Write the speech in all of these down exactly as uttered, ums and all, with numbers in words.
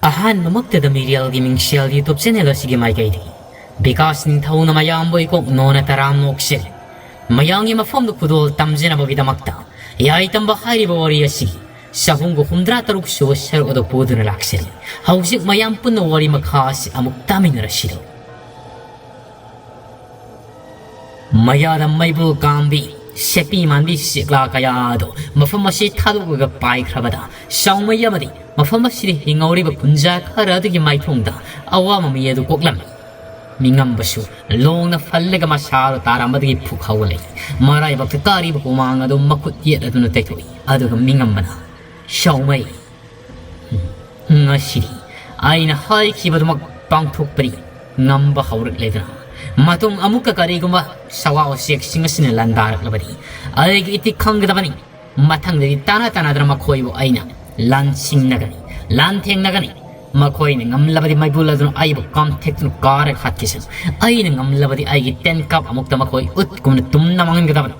ꯑꯍꯥꯟꯕꯃꯛꯇꯗ ꯃꯤꯔꯦꯜꯒꯤ ꯃꯤꯡꯁꯦꯜ YouTube channel ꯑꯁꯤꯒꯤ ꯃꯥꯏꯀꯩꯗꯒꯤ ꯕꯤꯀꯥꯁ ꯅꯤꯡꯊꯧꯅ ꯃꯌꯥꯝꯕꯨ ꯏꯀꯣꯛ ꯅꯣꯟꯅ ꯇꯔꯥꯝꯅ ꯑꯣꯛꯆꯔꯤ꯫ ꯃꯌꯥꯝꯒꯤ ꯃꯐꯝꯗ ꯈꯨꯗꯣꯜ ꯇꯝꯖꯅꯕꯒꯤꯗꯃꯛꯇ ꯌꯥꯏ ꯇꯝꯕ ꯍꯥꯏꯔꯤꯕ ꯋꯥꯔꯤ ꯑꯁꯤꯒꯤ ꯆꯍꯨꯝꯒ ꯍꯨꯝꯗ꯭ꯔꯥ ꯇꯔꯨꯛ ꯁꯨꯕ ꯁꯔꯨꯛ ꯑꯗꯨ ꯄꯨꯗꯨꯅ ꯂꯥꯛꯆꯔꯤ꯫ ꯍꯧꯖꯤꯛ ꯃꯌꯥꯝ ꯄꯨꯟꯅ ꯋꯥꯔꯤ ꯃꯈꯥ ꯑꯁꯤ ꯑꯃꯨꯛ ꯇꯥꯃꯤꯟꯅꯔꯁꯤꯔꯣ꯫ ꯃꯌꯥꯗ ꯃꯩꯕꯨꯜ ꯀꯥꯝꯕꯤ, ꯁꯦꯛꯄꯤ ꯃꯥꯟꯕꯤ ꯁꯤꯛꯂꯥ ꯀꯌꯥ ꯑꯗꯨ ꯃꯐꯝ ꯑꯁꯤ ꯊꯥꯗꯣꯛꯂꯒ ꯄꯥꯏꯈ꯭ꯔꯕꯗ, ꯁꯥꯎꯃꯩ ꯑꯃꯗꯤ ꯃꯐꯝ ꯑꯁꯤꯗ ꯍꯤꯡꯍꯧꯔꯤꯕ ꯀꯨꯟꯖꯥ ꯈꯔ ꯑꯗꯨꯒꯤ ꯃꯥꯏꯊꯣꯡꯗ ꯑꯋꯥꯕ ꯃꯃꯤ ꯑꯗꯨ ꯀꯣꯛꯂꯝꯃꯤ꯫ ꯃꯤꯉꯝꯕꯁꯨ ꯂꯣꯡꯅ ꯐꯜꯂꯒ ꯃꯁꯥꯗꯨ ꯇꯥꯔꯝꯕꯗꯒꯤ ꯐꯨꯛ ꯍꯧꯒꯠꯂꯛꯏ꯫ ꯃꯔꯥꯏꯕꯛꯇ ꯀꯥꯔꯤꯕ ꯍꯨꯃꯥꯡ ꯑꯗꯨ ꯃꯈꯨꯠ ꯌꯦꯠ ꯑꯗꯨꯅ ꯇꯩꯊꯣꯛꯏ꯫ ꯑꯗꯨꯒ ꯃꯤꯉꯝꯕꯅ, "ꯁꯥꯎꯃꯩ, ꯉꯁꯤꯗꯤ ꯑꯩꯅ ꯍꯥꯏꯈꯤꯕꯗꯨꯃꯛ ꯄꯥꯡꯊꯣꯛꯄꯗꯤ ꯉꯝꯕ ꯍꯧꯔꯛꯂꯦꯗꯅ꯫ ꯃꯇꯨꯡ ꯑꯃꯨꯛꯀ ꯀꯔꯤꯒꯨꯝꯕ ꯁꯋꯥ ꯎꯆꯦꯛꯁꯤꯡ ꯑꯁꯤꯅ ꯂꯥꯟꯗꯥꯔꯛꯂꯕꯗꯤ ꯑꯩꯒꯤ ꯏꯊꯤꯛ ꯈꯪꯒꯗꯕꯅꯤ꯫ ꯃꯊꯪꯗꯗꯤ ꯇꯥꯅ ꯇꯥꯅꯗꯅ ꯃꯈꯣꯏꯕꯨ ꯑꯩꯅ ꯂꯥꯟꯁꯤꯡꯅꯒꯅꯤ, ꯂꯥꯟꯊꯦꯡꯅꯒꯅꯤ꯫ ꯃꯈꯣꯏꯅ ꯉꯝꯂꯕꯗꯤ ꯃꯩꯕꯨꯜ ꯑꯗꯨꯅ ꯑꯩꯕꯨ ꯀꯥꯝꯊꯦꯛꯇꯨꯅ ꯀꯥꯔꯒ ꯍꯥꯠꯈꯤꯁꯅꯨ꯫ ꯑꯩꯅ ꯉꯝꯂꯕꯗꯤ ꯑꯩꯒꯤ ꯇꯦꯟꯀꯥꯞ ꯑꯃꯨꯛꯇ ꯃꯈꯣꯏ ꯎꯠꯀꯨꯝꯅ ꯇꯨꯝꯅ ꯃꯥꯡꯍꯟꯒꯗꯕꯅꯤ꯫"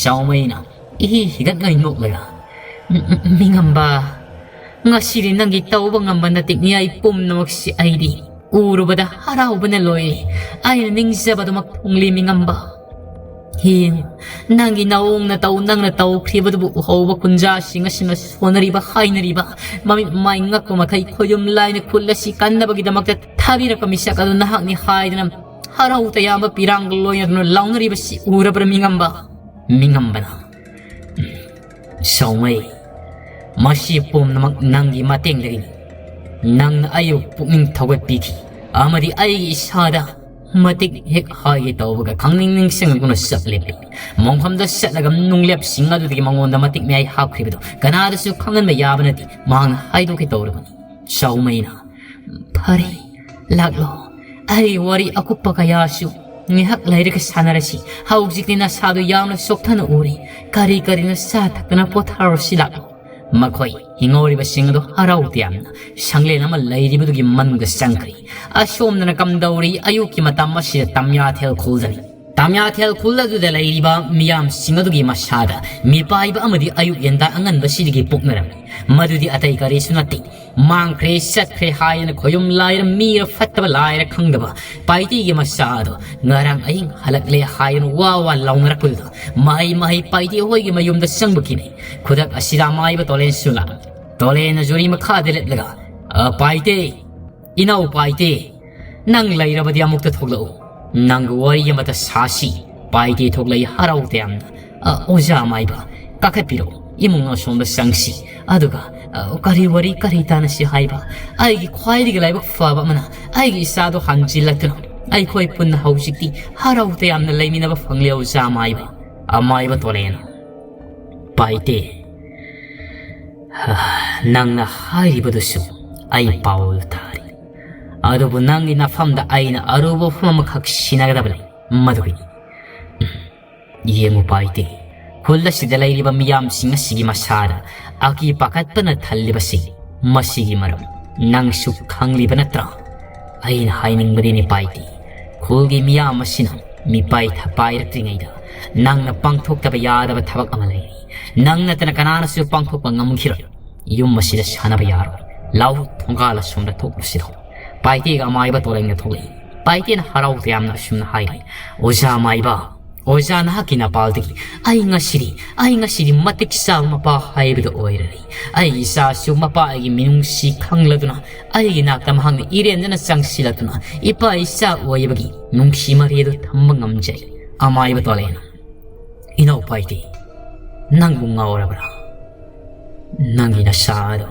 ꯁꯥꯎꯃꯩꯅ ꯏꯍꯤ ꯍꯤꯒꯠꯉꯩ ꯅꯣꯛꯂꯒ, "ꯃꯤꯉꯝꯕ, ꯉꯁꯤꯗꯤ ꯅꯪꯒꯤ ꯇꯧꯕ ꯉꯝꯕ ꯅꯇꯤꯛ ꯅꯤꯌꯥꯏ ꯄꯨꯝꯅꯃꯛꯁꯤ ꯑꯩꯗꯤ ꯎꯔꯨꯕꯗ ꯍꯔꯥꯎꯕꯅ ꯂꯣꯏꯔꯦ꯫ ꯑꯩꯅ ꯅꯤꯡꯖꯕꯗꯨꯃꯛ ꯐꯪꯂꯤ, ꯃꯤꯉꯝꯕ꯫ ꯌꯦꯡꯉꯨ, ꯅꯪꯒꯤ ꯅꯑꯣꯡ ꯅꯇꯧ, ꯅꯪꯅ ꯇꯧꯈ꯭ꯔꯤꯕꯗꯨꯕꯨ ꯎꯍꯧꯕ ꯀꯨꯟꯖꯥꯁꯤꯡ ꯑꯁꯤꯅ ꯁꯣꯟꯅꯔꯤꯕ ꯍꯥꯏꯅꯔꯤꯕ, ꯃꯃꯤꯠ ꯃꯃꯥꯏ ꯉꯛꯄ ꯃꯈꯩ ꯈꯣꯏꯌꯨꯝ ꯂꯥꯏꯅ ꯈꯨꯜ ꯑꯁꯤ ꯀꯟꯅꯕꯒꯤꯗꯃꯛꯇ ꯊꯥꯕꯤꯔꯛꯄ ꯃꯤꯁꯛ ꯑꯗꯨ ꯅꯍꯥꯛꯅꯤ ꯍꯥꯏꯗꯨꯅ ꯍꯔꯥꯎ ꯇꯌꯥꯝꯕ ꯄꯤꯔꯥꯡꯒ ꯂꯣꯏꯅꯗꯨꯅ ꯂꯥꯎꯅꯔꯤꯕꯁꯤ ꯎꯔꯕ꯭ꯔꯥ, ꯃꯤꯉꯝꯕ?" ꯃꯤꯉꯝꯕꯅ, "ꯁꯥꯎꯃꯩ, ꯃꯁꯤ ꯄꯨꯝꯅꯃꯛ ꯅꯪꯒꯤ ꯃꯇꯦꯡꯗꯒꯤꯅꯤ꯫ ꯅꯪꯅ ꯑꯩꯕꯨ ꯄꯨꯛꯅꯤꯡ ꯊꯧꯒꯠꯄꯤꯈꯤ ꯑꯃꯗꯤ ꯑꯩꯒꯤ ꯏꯁꯥꯗ ꯃꯇꯤꯛ ꯍꯦꯛ ꯍꯥꯏꯒꯦ ꯇꯧꯕꯒ ꯈꯪꯅꯤꯡ ꯅꯤꯡꯁꯤꯡꯂꯗꯨꯅ ꯆꯞ ꯂꯦꯞꯂꯤ꯫ ꯃꯣꯡꯐꯝꯗ ꯆꯠꯂꯒ ꯅꯨꯡꯂꯦꯞꯁꯤꯡ ꯑꯗꯨꯗꯒꯤ ꯃꯉꯣꯟꯗ ꯃꯇꯤꯛ ꯃꯌꯥꯏ ꯍꯥꯞꯈ꯭ꯔꯤꯕꯗꯨ ꯀꯅꯥꯗꯁꯨ ꯈꯪꯍꯟꯕ ꯌꯥꯕ ꯅꯠꯇꯦ꯫ ꯃꯍꯥꯛꯅ ꯍꯥꯏꯗꯣꯛꯀꯦ ꯇꯧꯔꯕꯅꯤ꯫" ꯁꯥꯎꯃꯩꯅ, "ꯐꯔꯦ, ꯂꯥꯛꯂꯣ꯫ ꯑꯩ ꯋꯥꯔꯤ ꯑꯀꯨꯞꯄ ꯀꯌꯥꯁꯨ ꯉꯥꯏꯍꯥꯛ ꯂꯩꯔꯒ ꯁꯥꯟꯅꯔꯁꯤ꯫ ꯍꯧꯖꯤꯛꯇꯤ ꯅꯁꯥꯗꯨ ꯌꯥꯝꯅ ꯆꯣꯛꯊꯅ ꯎꯔꯤ꯫ ꯀꯔꯤ ꯀꯔꯤꯅꯣ ꯆꯥ ꯊꯛꯇꯅ ꯄꯣꯊꯥꯔꯁꯤ, ꯂꯥꯛꯂꯣ꯫" ꯃꯈꯣꯏ ꯍꯤꯡꯍꯧꯔꯤꯕꯁꯤꯡ ꯑꯗꯨ ꯍꯔꯥꯎ ꯇꯌꯥꯝꯅ ꯁꯪꯂꯦꯟ ꯑꯃ ꯂꯩꯔꯤꯕꯗꯨꯒꯤ ꯃꯅꯨꯡꯗ ꯆꯪꯈ꯭ꯔꯤ꯫ ꯑꯁꯣꯝꯗꯅ ꯀꯝꯗꯧꯔꯤ? ꯑꯌꯨꯛꯀꯤ ꯃꯇꯝ ꯑꯁꯤꯗ ꯇꯝꯌꯥꯊꯦꯜ ꯈꯨꯜꯗꯅꯤ꯫ ꯀꯥꯃ꯭ꯌꯥꯊꯦꯜ ꯈꯨꯜ ꯑꯗꯨꯗ ꯂꯩꯔꯤꯕ ꯃꯤꯌꯥꯝꯁꯤꯡ ꯑꯗꯨꯒꯤ ꯃꯁꯥꯗ ꯃꯤꯄꯥꯏꯕ ꯑꯃꯗꯤ ꯑꯌꯨꯛ ꯌꯦꯟꯗꯥ ꯑꯉꯟꯕ ꯁꯤꯗꯒꯤ ꯄꯣꯛꯅꯔꯝꯃꯤ꯫ ꯃꯗꯨꯗꯤ ꯑꯇꯩ ꯀꯔꯤꯁꯨ ꯅꯠꯇꯦ, ꯃꯥꯡꯈ꯭ꯔꯦ, ꯆꯠꯈ꯭ꯔꯦ ꯍꯥꯏꯗꯅ ꯈꯣꯌꯨꯝ ꯂꯥꯏꯔ, ꯃꯤꯔ ꯐꯠꯇꯕ ꯂꯥꯏꯔ ꯈꯪꯗꯕ ꯄꯥꯏꯇꯦꯒꯤ ꯃꯆꯥ ꯑꯗꯣ ꯉꯔꯥꯡ ꯑꯍꯤꯡ ꯍꯜꯂꯛꯂꯦ ꯍꯥꯏꯗꯅ ꯋꯥ ꯋꯥ ꯂꯥꯎꯅꯔꯛꯄꯗꯨꯗ ꯃꯍꯩ ꯃꯍꯩ ꯄꯥꯏꯇꯦ ꯍꯣꯏꯒꯤ ꯃꯌꯨꯝꯗ ꯆꯪꯕꯒꯤꯅꯤ꯫ ꯈꯨꯗꯛ ꯑꯁꯤꯗ ꯑꯃꯥꯏꯕ ꯇꯣꯂꯦꯟꯁꯨ ꯂꯥꯛ꯫ ꯇꯣꯂꯦꯟꯅ ꯖꯨꯔꯤ ꯃꯈꯥꯗ ꯂꯦꯞꯂꯒ, "ꯑ, ꯄꯥꯏꯇꯦ, ꯏꯅꯥꯎ ꯄꯥꯏꯇꯦ, ꯅꯪ ꯂꯩꯔꯕꯗꯤ ꯑꯃꯨꯛꯇ ꯊꯣꯛꯂꯛꯎ꯫ ꯅꯪꯒ ꯋꯥꯔꯤ ꯑꯃꯇ ꯁꯥꯁꯤ꯫" ꯄꯥꯏꯇꯦ ꯊꯣꯛꯂꯛꯏ ꯍꯔꯥꯎ ꯇꯌꯥꯝꯅ꯫ "ꯑ, ꯑꯣꯖꯥ ꯑꯃꯥꯏꯕ, ꯀꯥꯈꯠꯄꯤꯔꯛꯎ, ꯏꯃꯨꯡ ꯑꯁꯣꯝꯗ ꯆꯪꯁꯤ꯫ ꯑꯗꯨꯒ, ꯑ, ꯀꯔꯤ ꯋꯥꯔꯤ ꯀꯔꯤ ꯇꯥꯅꯁꯤ ꯍꯥꯏꯕ? ꯑꯩꯒꯤ ꯈ꯭ꯋꯥꯏꯗꯒꯤ ꯂꯥꯏꯕꯛ ꯐꯕ ꯑꯃꯅ ꯑꯩꯒꯤ ꯏꯆꯥꯗꯣ ꯍꯟꯖꯤꯜꯂꯛꯇꯨꯅ ꯑꯩꯈꯣꯏ ꯄꯨꯟꯅ ꯍꯧꯖꯤꯛꯇꯤ ꯍꯔꯥꯎ ꯇꯌꯥꯝꯅ ꯂꯩꯃꯤꯟꯅꯕ ꯐꯪꯂꯦ ꯑꯣꯖꯥ ꯑꯃꯥꯏꯕ꯫" ꯑꯃꯥꯏꯕ ꯇꯣꯂꯦꯟ꯫ "ꯄꯥꯏꯇꯦ, ꯅꯪꯅ ꯍꯥꯏꯔꯤꯕꯗꯨꯁꯨ ꯑꯩ ꯄꯥꯎ ꯇꯥꯔꯤ꯫ ꯑꯗꯨꯕꯨ ꯅꯪꯒꯤ ꯅꯐꯝꯗ ꯑꯩꯅ ꯑꯔꯨꯕ ꯋꯥꯐꯝ ꯑꯃꯈꯛ ꯁꯤꯟꯅꯒꯗꯕ ꯂꯩ꯫ ꯃꯗꯨꯒꯤꯅꯤ꯫ ꯌꯦꯡꯉꯨ ꯄꯥꯏꯇꯦ, ꯈꯨꯜ ꯑꯁꯤꯗ ꯂꯩꯔꯤꯕ ꯃꯤꯌꯥꯝꯁꯤꯡ ꯑꯁꯤꯒꯤ ꯃꯁꯥꯗ ꯑꯀꯤ ꯄꯥꯈꯠꯄꯅ ꯊꯜꯂꯤꯕꯁꯤ ꯃꯁꯤꯒꯤ ꯃꯔꯝ ꯅꯪꯁꯨ ꯈꯪꯂꯤꯕ ꯅꯠꯇ꯭ꯔꯥ? ꯑꯩꯅ ꯍꯥꯏꯅꯤꯡꯕꯗꯤꯅꯦ ꯄꯥꯏꯇꯦ, ꯈꯨꯜꯒꯤ ꯃꯤꯌꯥꯝ ꯑꯁꯤꯅ ꯃꯤꯄꯥꯏ ꯊꯄꯥꯏꯔꯛꯇ꯭ꯔꯤꯉꯩꯗ ꯅꯪꯅ ꯄꯥꯡꯊꯣꯛꯇꯕ ꯌꯥꯗꯕ ꯊꯕꯛ ꯑꯃ ꯂꯩꯔꯤ꯫ ꯅꯪ ꯅꯠꯇꯅ ꯀꯅꯥꯅꯁꯨ ꯄꯥꯡꯊꯣꯛꯄ ꯉꯝꯈꯤꯔꯣꯏ꯫ ꯌꯨꯝ ꯑꯁꯤꯗ ꯁꯥꯟꯅꯕ ꯌꯥꯔꯣꯏ꯫ ꯂꯥꯎ, ꯊꯣꯡꯒꯥꯜ ꯑꯁꯣꯝꯗ ꯊꯣꯛꯂꯨꯁꯤꯔꯣ?" ꯄꯥꯏꯇꯦꯒ ꯑꯃꯥꯏꯕ ꯇꯣꯂꯦꯟꯒ ꯊꯣꯛꯂꯛꯏ꯫ ꯄꯥꯏꯇꯦꯅ ꯍꯔꯥꯎ ꯇꯌꯥꯝꯅ ꯑꯁꯨꯝꯅ ꯍꯥꯏꯔꯤ, "ꯑꯣꯖꯥ ꯑꯃꯥꯏꯕ, ꯑꯣꯖꯥ, ꯅꯍꯥꯛꯀꯤ ꯅꯄꯥꯜꯗꯒꯤ ꯑꯩ ꯉꯁꯤꯗꯤ, ꯑꯩ ꯉꯁꯤꯗꯤ ꯃꯇꯤꯛ ꯆꯥꯕ ꯃꯄꯥ ꯍꯥꯏꯕꯗꯨ ꯑꯣꯏꯔꯔꯦ꯫ ꯑꯩꯒꯤ ꯏꯆꯥꯁꯨ ꯃꯄꯥ ꯑꯩꯒꯤ ꯃꯤꯅꯨꯡꯁꯤ ꯈꯪꯂꯗꯨꯅ ꯑꯩꯒꯤ ꯅꯥꯛꯇ ꯃꯍꯥꯛꯅ ꯏꯔꯦꯟꯖꯅ ꯆꯪꯁꯤꯜꯂꯛꯇꯨꯅ ꯏꯄꯥ ꯏꯆꯥ ꯑꯣꯏꯕꯒꯤ ꯅꯨꯡꯁꯤ ꯃꯔꯤ ꯑꯗꯨ ꯊꯝꯕ ꯉꯝꯖꯩ꯫" ꯑꯃꯥꯏꯕ ꯇꯣꯂꯦꯟ꯫ "ꯏꯅꯥꯎ ꯄꯥꯏꯇꯦ, ꯅꯪꯕꯨ ꯉꯥꯎꯔꯕ꯭ꯔꯥ? ꯅꯪꯒꯤ ꯅꯆꯥ ꯑꯗꯣ,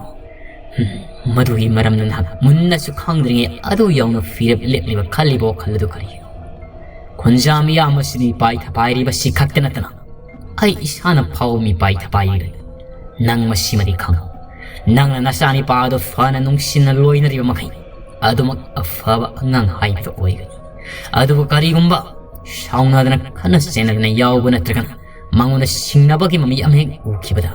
ꯎꯝ, ꯃꯗꯨꯒꯤ ꯃꯔꯝꯗ ꯅꯍꯥꯛ ꯃꯨꯟꯅꯁꯨ ꯈꯪꯗ꯭ꯔꯤꯉꯩ ꯑꯗꯨ ꯌꯧꯅ ꯐꯤꯔꯦꯞ ꯂꯦꯞꯂꯤꯕ ꯈꯜꯂꯤꯕ ꯋꯥꯈꯜ ꯑꯗꯨ ꯀꯔꯤꯅꯣ? ꯈꯨꯟꯖꯥ ꯃꯤꯌꯥꯝ ꯑꯁꯤꯅ ꯃꯤꯄꯥꯏ ꯊꯄꯥꯏꯔꯤꯕꯁꯤ ꯈꯛꯇ ꯅꯠꯇꯅ ꯑꯩ ꯏꯁꯥꯅ ꯐꯥꯎꯕ ꯃꯤꯄꯥꯏ ꯊꯄꯥꯏꯔꯤꯕꯅꯤ꯫ ꯅꯪ ꯃꯁꯤꯃꯗꯤ ꯈꯪꯉꯨ, ꯅꯪꯅ ꯅꯆꯥꯅꯤꯄꯥ ꯑꯗꯨ ꯐꯅ ꯅꯨꯡꯁꯤꯅ ꯂꯣꯏꯅꯔꯤꯕ ꯃꯈꯩ ꯑꯗꯨꯃꯛ ꯑꯐꯕ ꯑꯉꯥꯡ ꯍꯥꯏꯕꯗꯨ ꯑꯣꯏꯒꯅꯤ꯫ ꯑꯗꯨꯕꯨ ꯀꯔꯤꯒꯨꯝꯕ ꯁꯥꯎꯅꯗꯅ ꯈꯠꯅ ꯆꯩꯅꯗꯅ ꯌꯥꯎꯕ ꯅꯠꯇ꯭ꯔꯒꯅ ꯃꯉꯣꯟꯗ ꯁꯤꯡꯅꯕꯒꯤ ꯃꯃꯤ ꯑꯃ ꯍꯦꯛ ꯎꯈꯤꯕꯗ,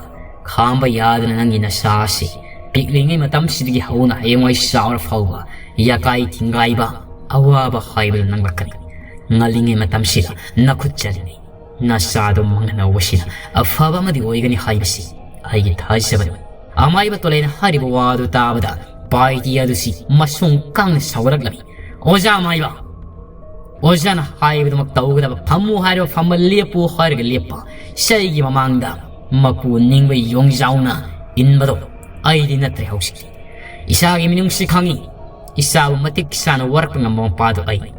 ꯈꯥꯝꯕ ꯌꯥꯗꯅ ꯅꯪꯒꯤ ꯅꯆꯥ ꯑꯁꯤ ꯄꯤꯛꯂꯤꯉꯩ ꯃꯇꯝꯁꯤꯗꯒꯤ ꯍꯧꯅ ꯍꯌꯦꯡꯋꯥꯏ ꯆꯥꯎꯔ ꯐꯥꯎꯕ ꯌꯥꯀꯥꯏ ꯊꯤꯡꯒꯥꯏꯕ, ꯑꯋꯥꯕ ꯍꯥꯏꯕꯗꯨ ꯅꯪꯂꯛꯀꯅꯤ꯫ ꯉꯜꯂꯤꯉꯩ ꯃꯇꯝꯁꯤꯗ ꯅꯈꯨꯠ ꯆꯠꯂꯤꯉꯩ ꯅꯆꯥꯗꯨ ꯃꯥꯡꯍꯟꯍꯧꯕꯁꯤꯅ ꯑꯐꯕ ꯑꯃꯗꯤ ꯑꯣꯏꯒꯅꯤ ꯍꯥꯏꯕꯁꯤ ꯑꯩꯒꯤ ꯊꯥꯖꯕꯅꯤ꯫ ꯑꯃꯥꯏꯕ ꯇꯣꯂꯦꯟ ꯍꯥꯏꯔꯤꯕ ꯋꯥꯗꯨ ꯇꯥꯕꯗ ꯄꯥꯏꯇꯤ ꯑꯗꯨꯁꯤ ꯃꯁꯨꯡ ꯀꯥꯡꯅ ꯁꯧꯒꯠꯂꯛꯂꯝꯃꯤ꯫ "ꯑꯣꯖꯥ ꯑꯃꯥꯏꯕ, ꯑꯣꯖꯥꯅ ꯍꯥꯏꯕꯗꯨꯃꯛ ꯇꯧꯒꯗꯕ, ꯐꯝꯃꯨ ꯍꯥꯏꯔꯒ ꯐꯝꯕ, ꯂꯦꯞꯄꯨ ꯍꯥꯏꯔꯒ ꯂꯦꯞꯄ, ꯏꯁꯩꯒꯤ ꯃꯃꯥꯡꯗ ꯃꯄꯨ ꯅꯤꯡꯕ ꯌꯣꯡꯖꯥꯎꯅ ꯏꯟꯕꯗꯣ ꯑꯩꯗꯤ ꯅꯠꯇ꯭ꯔꯦ ꯍꯧꯖꯤꯛꯇꯤ꯫ ꯏꯁꯥꯒꯤ ꯃꯤꯅꯨꯡꯁꯤ ꯈꯪꯉꯤ, ꯏꯆꯥꯕꯨ ꯃꯇꯤꯛ ꯆꯥꯅ ꯋꯥꯔꯛꯄ ꯉꯝꯕ ꯃꯄꯥꯗꯣ ꯑꯩ꯫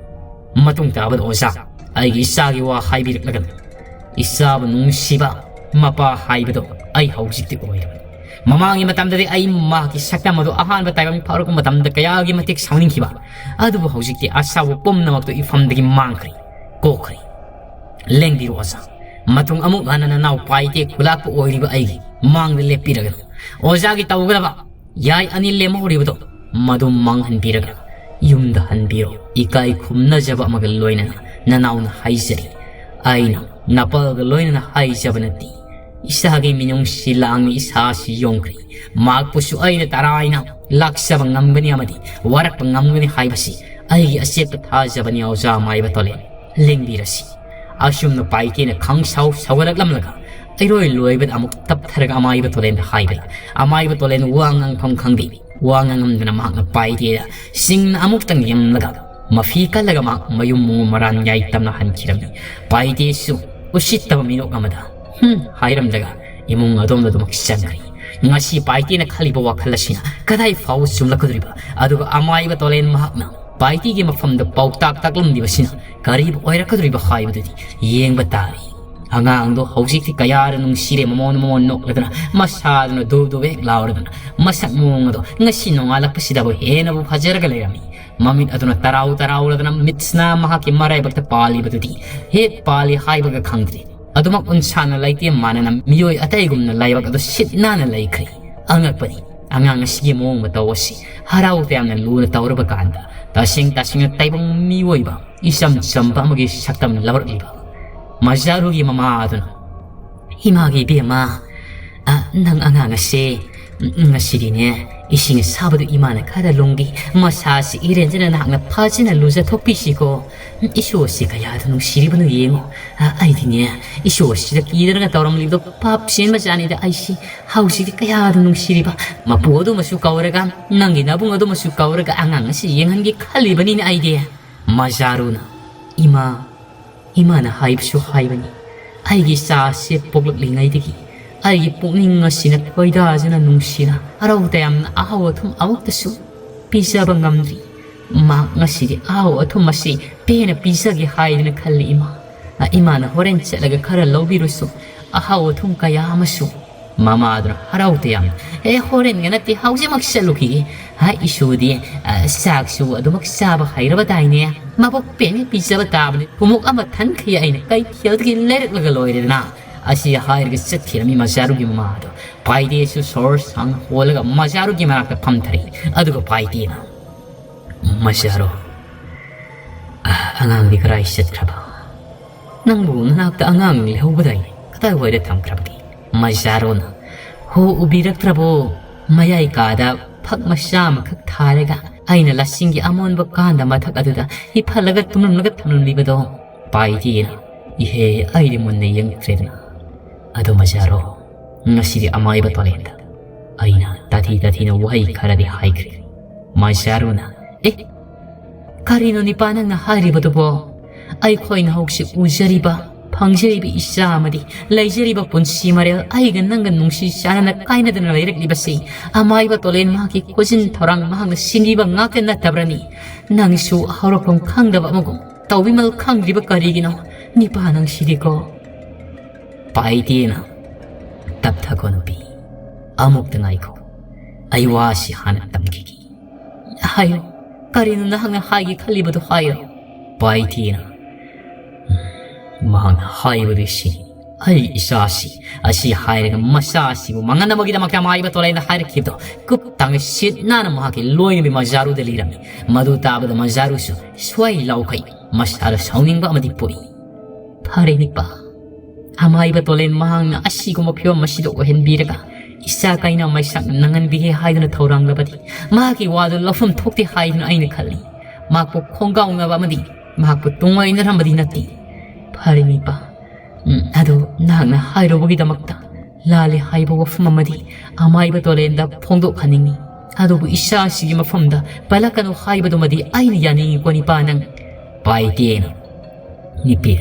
ꯃꯇꯨꯡ ꯇꯥꯕꯗ ꯑꯣꯖꯥ, ꯑꯩꯒꯤ ꯏꯆꯥꯒꯤ ꯋꯥ ꯍꯥꯏꯕꯤꯔꯛꯂꯒꯅꯨ꯫ ꯏꯆꯥꯕꯨ ꯅꯨꯡꯁꯤꯕ ꯃꯄꯥ ꯍꯥꯏꯕꯗꯣ ꯑꯩ ꯍꯧꯖꯤꯛꯇꯤ ꯑꯣꯏꯔꯕꯅꯤ꯫ ꯃꯃꯥꯡꯒꯤ ꯃꯇꯝꯗꯗꯤ ꯑꯩ ꯃꯍꯥꯛꯀꯤ ꯁꯛꯇꯝ ꯑꯗꯨ ꯑꯍꯥꯟꯕ ꯇꯥꯏꯕꯪ ꯐꯥꯎꯔꯛꯄ ꯃꯇꯝꯗ ꯀꯌꯥꯒꯤ ꯃꯇꯤꯛ ꯁꯥꯎꯅꯤꯡꯈꯤꯕ, ꯑꯗꯨꯕꯨ ꯍꯧꯖꯤꯛꯇꯤ ꯑꯁꯥꯎꯕ ꯄꯨꯝꯅꯃꯛꯇꯨ ꯏꯐꯝꯗꯒꯤ ꯃꯥꯡꯈ꯭ꯔꯦ, ꯀꯣꯛꯈ꯭ꯔꯦ꯫ ꯂꯦꯡꯕꯤꯔꯣ ꯑꯣꯖꯥ꯫ ꯃꯇꯨꯡ ꯑꯃꯨꯛ ꯍꯟꯅ ꯅꯅꯥꯎ ꯄꯥꯏꯇꯦ ꯈꯨꯂꯥꯛꯄ ꯑꯣꯏꯔꯤꯕ ꯑꯩꯒꯤ ꯃꯥꯡꯗ ꯂꯦꯞꯄꯤꯔꯒꯅꯨ꯫ ꯑꯣꯖꯥꯒꯤ ꯇꯧꯒꯗꯕ ꯌꯥꯏ ꯑꯅꯤ ꯂꯦꯝꯍꯧꯔꯤꯕꯗꯣ ꯃꯗꯨ ꯃꯥꯡꯍꯟꯕꯤꯔꯒ ꯌꯨꯝꯗ ꯍꯟꯕꯤꯔꯣ꯫ ꯏꯀꯥꯏ ꯈꯨꯝꯅꯖꯕ ꯑꯃꯒ ꯂꯣꯏꯅꯅ ꯅꯅꯥꯎꯅ ꯍꯥꯏꯖꯔꯤ꯫ ꯑꯩꯅ ꯅꯄꯜꯒ ꯂꯣꯏꯅꯅ ꯍꯥꯏꯖꯕ ꯅꯠꯇꯦ꯫ ꯏꯁꯥꯒꯤ ꯃꯤꯅꯨꯡꯁꯤ ꯂꯥꯡꯅ ꯏꯁꯥꯁꯤ ꯌꯣꯡꯈ꯭ꯔꯦ꯫ ꯃꯍꯥꯛꯄꯨꯁꯨ ꯑꯩꯅ ꯇꯔꯥꯏꯅ ꯂꯥꯛꯆꯕ ꯉꯝꯒꯅꯤ ꯑꯃꯗꯤ ꯋꯥꯔꯛꯄ ꯉꯝꯒꯅꯤ ꯍꯥꯏꯕꯁꯤ ꯑꯩꯒꯤ ꯑꯆꯦꯠꯄ ꯊꯥꯖꯕꯅꯤ, ꯑꯣꯖꯥ ꯃꯥꯏꯕ ꯇꯣꯂꯦꯟ꯫ ꯂꯦꯡꯕꯤꯔꯁꯤ꯫" ꯑꯁꯨꯝꯅ ꯄꯥꯏꯇꯦꯅ ꯈꯪꯁꯥꯎ ꯁꯥꯎꯒꯠꯂꯛꯂꯝꯂꯒ ꯏꯔꯣꯏ ꯂꯣꯏꯕꯗ ꯑꯃꯨꯛ ꯇꯞꯊꯔꯒ ꯑꯃꯥꯏꯕ ꯇꯣꯂꯦꯟꯗ ꯍꯥꯏꯕꯅꯤ꯫ ꯑꯃꯥꯏꯕ ꯇꯣꯂꯦꯟ ꯋꯥ ꯉꯥꯡꯐꯝ ꯈꯪꯗꯦ꯫ ꯋꯥ ꯉꯥꯡꯉꯝꯗꯅ ꯃꯍꯥꯛꯅ ꯄꯥꯏꯇꯦꯗ ꯁꯤꯡꯅ ꯑꯃꯨꯛꯇꯪ ꯌꯦꯡꯂꯒ ꯃꯐꯤ ꯀꯜꯂꯒ ꯃꯍꯥꯛ ꯃꯌꯨꯝ ꯃꯑꯣꯡ ꯃꯔꯥꯟ ꯌꯥꯏ ꯇꯝꯅ ꯍꯟꯈꯤꯔꯝꯃꯤ꯫ ꯄꯥꯏꯇꯦꯁꯨ ꯎꯁꯤꯠꯇꯕ ꯃꯤꯅꯣꯛ ꯑꯃꯗ "ꯍꯨꯝ" ꯍꯥꯏꯔꯝꯂꯒ ꯏꯃꯨꯡ ꯑꯗꯣꯝꯗ ꯑꯗꯨꯃꯛ ꯆꯪꯈ꯭ꯔꯦ꯫ ꯉꯁꯤ ꯄꯥꯏꯇꯦꯅ ꯈꯜꯂꯤꯕ ꯋꯥꯈꯜ ꯑꯁꯤꯅ ꯀꯗꯥꯏ ꯐꯥꯎꯕ ꯆꯨꯝꯂꯛꯀꯗꯧꯔꯤꯕ? ꯑꯗꯨꯒ ꯑꯃꯥꯏꯕ ꯇꯣꯂꯦꯟ ꯃꯍꯥꯛꯅ ꯄꯥꯏꯇꯦꯒꯤ ꯃꯐꯝꯗ ꯄꯥꯎꯇꯥꯛ ꯇꯥꯛꯂꯝꯂꯤꯕꯁꯤꯅ ꯀꯔꯤꯕꯨ ꯑꯣꯏꯔꯛꯀꯗꯧꯔꯤꯕ ꯍꯥꯏꯕꯗꯨꯗꯤ ꯌꯦꯡꯕ ꯇꯥꯔꯦ꯫ ꯑꯉꯥꯡꯗꯣ ꯍꯧꯖꯤꯛꯇꯤ ꯀꯌꯥꯗ ꯅꯨꯡꯁꯤꯔꯦ, ꯃꯃꯣꯟ ꯃꯃꯣꯟ ꯅꯣꯛꯂꯗꯅ, ꯃꯁꯥꯗꯨꯅ ꯗꯨꯞ ꯗꯨꯞ ꯍꯦꯛ ꯂꯥꯎꯔꯗꯅ, ꯃꯁꯛ ꯃꯑꯣꯡ ꯑꯗꯣ ꯉꯁꯤ ꯅꯣꯡꯉꯥꯜꯂꯛꯄꯁꯤꯗꯕꯨ ꯍꯦꯟꯅꯕꯨ ꯐꯖꯔꯒ ꯂꯩꯔꯝꯃꯤ꯫ ꯃꯃꯤꯠ ꯑꯗꯨꯅ ꯇꯔꯥꯎ ꯇꯔꯥꯎꯔꯗꯅ ꯃꯤꯠꯁꯤꯅ ꯃꯍꯥꯛꯀꯤ ꯃꯔꯥꯏꯕꯛꯇ ꯄꯥꯜꯂꯤꯕꯗꯨꯗꯤ ꯍꯦꯛ ꯄꯥꯜꯂꯤ ꯍꯥꯏꯕꯒ ꯈꯪꯗ꯭ꯔꯦ꯫ ꯑꯗꯨꯃꯛ ꯎꯟꯁꯥꯅ ꯂꯩꯇꯦꯝ ꯃꯥꯟꯅꯅ ꯃꯤꯑꯣꯏ ꯑꯇꯩꯒꯨꯝꯅ ꯂꯥꯏꯕꯛ ꯑꯗꯨ ꯁꯤꯠ ꯅꯥꯟꯅ ꯂꯩꯈ꯭ꯔꯦ꯫ ꯑꯉꯛꯄꯅꯤ꯫ ꯑꯉꯥꯡ ꯑꯁꯤꯒꯤ ꯃꯑꯣꯡ ꯃꯇꯧ ꯑꯁꯤ ꯍꯔꯥꯎ ꯇꯌꯥꯝꯅ ꯂꯨꯅ ꯇꯧꯔꯕ ꯀꯥꯟꯗ ꯇꯁꯦꯡ ꯇꯁꯦꯡꯅ ꯇꯥꯏꯕꯪ ꯃꯤꯑꯣꯏꯕ ꯏꯆꯝ ꯆꯝꯕ ꯑꯃꯒꯤ ꯁꯛꯇꯝ ꯂꯧꯔꯛꯂꯤꯕ ꯃꯖꯥꯔꯨꯒꯤ ꯃꯃꯥ ꯑꯗꯨꯅ, "ꯏꯃꯥꯒꯤ ꯏꯕꯦꯝꯃ, ꯑ, ꯅꯪ ꯑꯉꯥꯡ ꯑꯁꯦ ꯉꯁꯤꯗꯤꯅꯦ "ꯏꯁꯤꯡ ꯑꯁꯥꯕꯗꯨ ꯏꯃꯥꯅ ꯈꯔ ꯂꯨꯝꯒꯦ, ꯃꯁꯥꯁꯤ ꯏꯔꯦꯟꯖꯅ ꯅꯍꯥꯛꯅ ꯐꯖꯅ ꯂꯨꯖꯊꯣꯛꯄꯤꯁꯤꯀꯣ꯫ ꯎꯝ, ꯏꯁꯣꯔꯁꯤ ꯀꯌꯥꯗ ꯅꯨꯡꯁꯤꯔꯤꯕꯅꯣ ꯌꯦꯡꯉꯣ꯫ ꯑ, ꯑꯩꯗꯤꯅꯦ, ꯏꯁꯣꯔꯁꯤꯗ ꯀꯤꯗꯅꯒ ꯇꯧꯔꯝꯂꯤꯕꯗꯣ ꯄꯥꯞ ꯆꯦꯟꯕꯖꯥꯠꯅꯤꯗ ꯑꯩꯁꯤ꯫ ꯍꯧꯖꯤꯛꯇꯤ ꯀꯌꯥꯗ ꯅꯨꯡꯁꯤꯔꯤꯕ꯫ ꯃꯄꯨ ꯑꯗꯨꯃꯁꯨ ꯀꯧꯔꯒ, ꯅꯪꯒꯤ ꯅꯕꯨꯡ ꯑꯗꯨꯃꯁꯨ ꯀꯧꯔꯒ ꯑꯉꯥꯡ ꯑꯁꯤ ꯌꯦꯡꯍꯟꯒꯦ ꯈꯜꯂꯤꯕꯅꯤꯅꯦ ꯑꯩꯗꯤ꯫" ꯃꯖꯥꯔꯨꯅ, "ꯏꯃꯥ, ꯏꯃꯥꯅ ꯍꯥꯏꯕꯁꯨ ꯍꯥꯏꯕꯅꯤ, ꯑꯩꯒꯤ ꯏꯆꯥ ꯑꯁꯤ ꯄꯣꯛꯂꯛꯂꯤꯉꯩꯗꯒꯤ ꯑꯩꯒꯤ ꯄꯨꯛꯅꯤꯡ ꯑꯁꯤꯅ ꯈꯣꯏꯗꯥꯖꯅ ꯅꯨꯡꯁꯤꯅ ꯍꯔꯥꯎ ꯇꯌꯥꯝꯅ ꯑꯍꯥꯎ ꯑꯊꯨꯝ ꯑꯃꯨꯛꯇꯁꯨ ꯄꯤꯖꯕ ꯉꯝꯗ꯭ꯔꯤ꯫ ꯃꯍꯥꯛ ꯉꯁꯤꯗꯤ ꯑꯍꯥꯎ ꯑꯊꯨꯝ ꯑꯁꯤ ꯄꯦꯟꯅ ꯄꯤꯖꯒꯦ ꯍꯥꯏꯗꯅ ꯈꯜꯂꯤ ꯏꯃꯥ꯫ ꯑ, ꯏꯃꯥꯅ ꯍꯣꯔꯦꯟ ꯆꯠꯂꯒ ꯈꯔ ꯂꯧꯕꯤꯔꯨꯁꯨ, ꯑꯍꯥꯎ ꯑꯊꯨꯝ ꯀꯌꯥ ꯑꯃꯁꯨ꯫" ꯃꯃꯥꯗꯨꯅ ꯍꯔꯥꯎ ꯇꯌꯥꯝꯅ, "ꯑꯦ, ꯍꯣꯔꯦꯟꯒ ꯅꯠꯇꯦ, ꯍꯧꯖꯤꯛꯃꯛ ꯆꯠꯂꯨꯈꯤꯒꯦ꯫ ꯍꯥꯏ, ꯏꯁꯨꯗꯤ, ꯑ, ꯆꯥꯛꯁꯨ ꯑꯗꯨꯃꯛ ꯆꯥꯕ ꯍꯩꯔꯕꯗꯥꯏꯅꯦ? ꯃꯕꯨꯛ ꯄꯦꯟꯅ ꯄꯤꯖꯕ ꯇꯥꯕꯅꯤ꯫ ꯈꯣꯡꯎꯞ ꯑꯃ ꯊꯟꯈꯩ ꯑꯩꯅ ꯀꯩꯊꯦꯜꯗꯒꯤ ꯂꯩꯔꯛꯂꯒ ꯂꯣꯏꯔꯦꯗꯅ꯫" ꯑꯁꯤ ꯍꯥꯏꯔꯒ ꯆꯠꯈꯤꯔꯝꯃꯤ ꯃꯖꯥꯔꯨꯒꯤ ꯃꯃꯥꯗꯣ꯫ ꯄꯥꯏꯗꯦꯁꯨ ꯁꯣꯔ ꯁꯥꯡꯅ ꯍꯣꯜꯂꯒ ꯃꯖꯥꯔꯨꯒꯤ ꯃꯅꯥꯛꯇ ꯐꯝꯊꯔꯛꯏ꯫ ꯑꯗꯨꯒ ꯄꯥꯏꯗꯦꯅ, "ꯃꯖꯥꯔꯨ, ꯑ, ꯑꯉꯥꯡꯗꯤ ꯀꯔꯥꯏ ꯆꯠꯈ꯭ꯔꯕ? ꯅꯪꯕꯨ ꯅꯅꯥꯛꯇ ꯑꯉꯥꯡ ꯂꯩꯍꯧꯕꯗꯥꯏꯅꯦ? ꯀꯗꯥꯏꯋꯥꯏꯗ ꯊꯝꯈ꯭ꯔꯕꯒꯦ?" ꯃꯖꯥꯔꯨꯅ, "ꯍꯣ, ꯎꯕꯤꯔꯛꯇ꯭ꯔꯕꯣ? ꯃꯌꯥꯏ ꯀꯥꯗ ꯐꯛ ꯃꯆꯥ ꯑꯃꯈꯛ ꯊꯥꯔꯒ ꯑꯩꯅ ꯂꯁꯤꯡꯒꯤ ꯑꯃꯣꯟꯕ ꯀꯥꯟꯗ ꯃꯊꯛ ꯑꯗꯨꯗ ꯍꯤꯞꯍꯜꯂꯒ ꯇꯨꯝꯂꯝꯂꯒ ꯊꯝꯂꯝꯂꯤꯕꯗꯣ꯫" ꯄꯥꯏꯗꯦꯅ, "ꯏꯍꯦ, ꯑꯩꯗꯤ ꯃꯨꯟꯅ ꯌꯦꯡꯗ꯭ꯔꯦꯗꯅ꯫ ꯑꯗꯣ ꯃꯖꯥꯔꯨ, ꯉꯁꯤꯗꯤ ꯑꯃꯥꯏꯕ ꯇꯣꯂꯦꯟꯗ ꯑꯩꯅ ꯇꯥꯊꯤ ꯇꯥꯊꯤꯅ ꯋꯥꯍꯩ ꯈꯔꯗꯤ ꯍꯥꯏꯈ꯭ꯔꯦ꯫" ꯃꯖꯥꯔꯨꯅ, "ꯑꯦ, ꯀꯔꯤꯅꯣ ꯅꯤꯄꯥ ꯅꯪꯅ ꯍꯥꯏꯔꯤꯕꯗꯨꯕꯣ? ꯑꯩꯈꯣꯏꯅ ꯍꯧꯖꯤꯛ ꯎꯖꯔꯤꯕ, ꯐꯪꯖꯔꯤꯕ ꯏꯆꯥ ꯑꯃꯗꯤ ꯂꯩꯖꯔꯤꯕ ꯄꯨꯟꯁꯤ ꯃꯔꯦꯜ ꯑꯩꯒ ꯅꯪꯒ ꯅꯨꯡꯁꯤ ꯆꯥꯟꯅꯅ ꯀꯥꯏꯅꯗꯅ ꯂꯩꯔꯛꯂꯤꯕꯁꯤ ꯑꯃꯥꯏꯕ ꯇꯣꯂꯦꯟ ꯃꯍꯥꯛꯀꯤ ꯈꯨꯖꯤꯟ ꯊꯧꯔꯥꯡ ꯃꯍꯥꯛꯅ ꯁꯤꯟꯕꯤꯕ ꯉꯥꯛꯇ ꯅꯠꯇꯕ꯭ꯔꯅꯤ? ꯅꯪꯁꯨ ꯍꯧꯔꯛꯐꯝ ꯈꯪꯗꯕ ꯑꯃꯒꯨꯝ ꯇꯧꯕꯤꯃꯜ ꯈꯪꯗ꯭ꯔꯤꯕ ꯀꯔꯤꯒꯤꯅꯣ? ꯅꯤꯄꯥ ꯅꯪꯁꯤꯗꯤꯀꯣ꯫" ꯄꯥꯏꯗꯦꯅ, "ꯇꯞꯊꯈꯣ ꯅꯨꯄꯤ, ꯑꯃꯨꯛꯇ ꯉꯥꯏꯈꯣ, ꯑꯩ ꯋꯥꯁꯤ ꯍꯥꯟꯅ ꯇꯝꯈꯤꯒꯦ꯫" "ꯍꯥꯏꯌꯨ, ꯀꯔꯤꯅꯣ ꯅꯍꯥꯛꯅ ꯍꯥꯏꯒꯦ ꯈꯜꯂꯤꯕꯗꯨ ꯍꯥꯏꯌꯨ꯫" ꯄꯥꯏꯗꯦꯅ, "ꯎꯝ, ꯃꯍꯥꯛꯅ ꯍꯥꯏꯕꯗꯤ ꯁꯤ, ꯑꯩ ꯏꯆꯥꯁꯤ ꯑꯁꯤ ꯍꯥꯏꯔꯒ ꯃꯆꯥ ꯑꯁꯤꯕꯨ ꯃꯉꯟ ꯑꯃꯒꯤꯗꯃꯛꯇ ꯑꯃꯥꯏꯕ ꯇꯣꯂꯦꯟꯗ ꯍꯥꯏꯔꯛꯈꯤꯕꯗꯣ ꯀꯨꯞ ꯇꯥꯡꯒ ꯁꯤꯠ ꯅꯥꯟꯅ ꯃꯍꯥꯛꯀꯤ ꯂꯣꯏꯅꯕꯤ ꯃꯖꯥꯔꯨꯗ ꯂꯤꯔꯝꯃꯤ꯫ ꯃꯗꯨ ꯇꯥꯕꯗ ꯃꯖꯥꯔꯨꯁꯨ ꯁ꯭ꯋꯥꯏ ꯂꯥꯎꯈꯩ ꯃꯁꯥꯗ ꯁꯥꯎꯅꯤꯡꯕ ꯑꯃꯗꯤ ꯄꯣꯛꯏ꯫ "ꯐꯔꯦ ꯅꯤꯄꯥ, ꯑꯃꯥꯏꯕ ꯇꯣꯂꯦꯟ ꯃꯍꯥꯛꯅ ꯑꯁꯤꯒꯨꯝꯕ ꯐꯤꯕꯝ ꯑꯁꯤꯗ ꯑꯣꯏꯍꯟꯕꯤꯔꯒ ꯏꯆꯥ ꯀꯩꯅ ꯃꯩꯁꯥꯛ ꯅꯪꯍꯟꯕꯤꯒꯦ ꯍꯥꯏꯗꯨꯅ ꯊꯧꯔꯥꯡꯂꯕꯗꯤ ꯃꯍꯥꯛꯀꯤ ꯋꯥꯗꯨ ꯂꯧꯐꯝ ꯊꯣꯛꯇꯦ ꯍꯥꯏꯗꯨꯅ ꯑꯩꯅ ꯈꯜꯂꯤ꯫ ꯃꯍꯥꯛꯄꯨ ꯈꯣꯡꯒꯥꯎꯅꯕ ꯑꯃꯗꯤ ꯃꯍꯥꯛꯄꯨ ꯇꯨꯡꯑꯣꯏꯅꯔꯝꯕꯗꯤ ꯅꯠꯇꯦ꯫ ꯐꯔꯦꯅꯦ ꯏꯄꯥ, ꯎꯝ, ꯑꯗꯨ ꯅꯍꯥꯛꯅ ꯍꯥꯏꯔꯨꯕꯒꯤꯗꯃꯛꯇ ꯂꯥꯜꯂꯦ ꯍꯥꯏꯕ ꯋꯥꯐꯝ ꯑꯃꯗꯤ ꯑꯃꯥꯏꯕ ꯇꯣꯂꯦꯟꯗ ꯐꯣꯡꯗꯣꯛꯍꯟꯅꯤꯡꯏ꯫ ꯑꯗꯨꯕꯨ ꯏꯆꯥꯁꯤꯒꯤ ꯃꯐꯝꯗ ꯄꯜꯂꯛꯀꯅꯨ ꯍꯥꯏꯕꯗꯨꯃꯗꯤ ꯑꯩꯅ ꯌꯥꯅꯤꯡꯉꯤꯀꯣ ꯏꯄꯥ ꯅꯪ꯫ ꯄꯥꯏꯇꯦꯅ ꯅꯤꯄꯤ꯫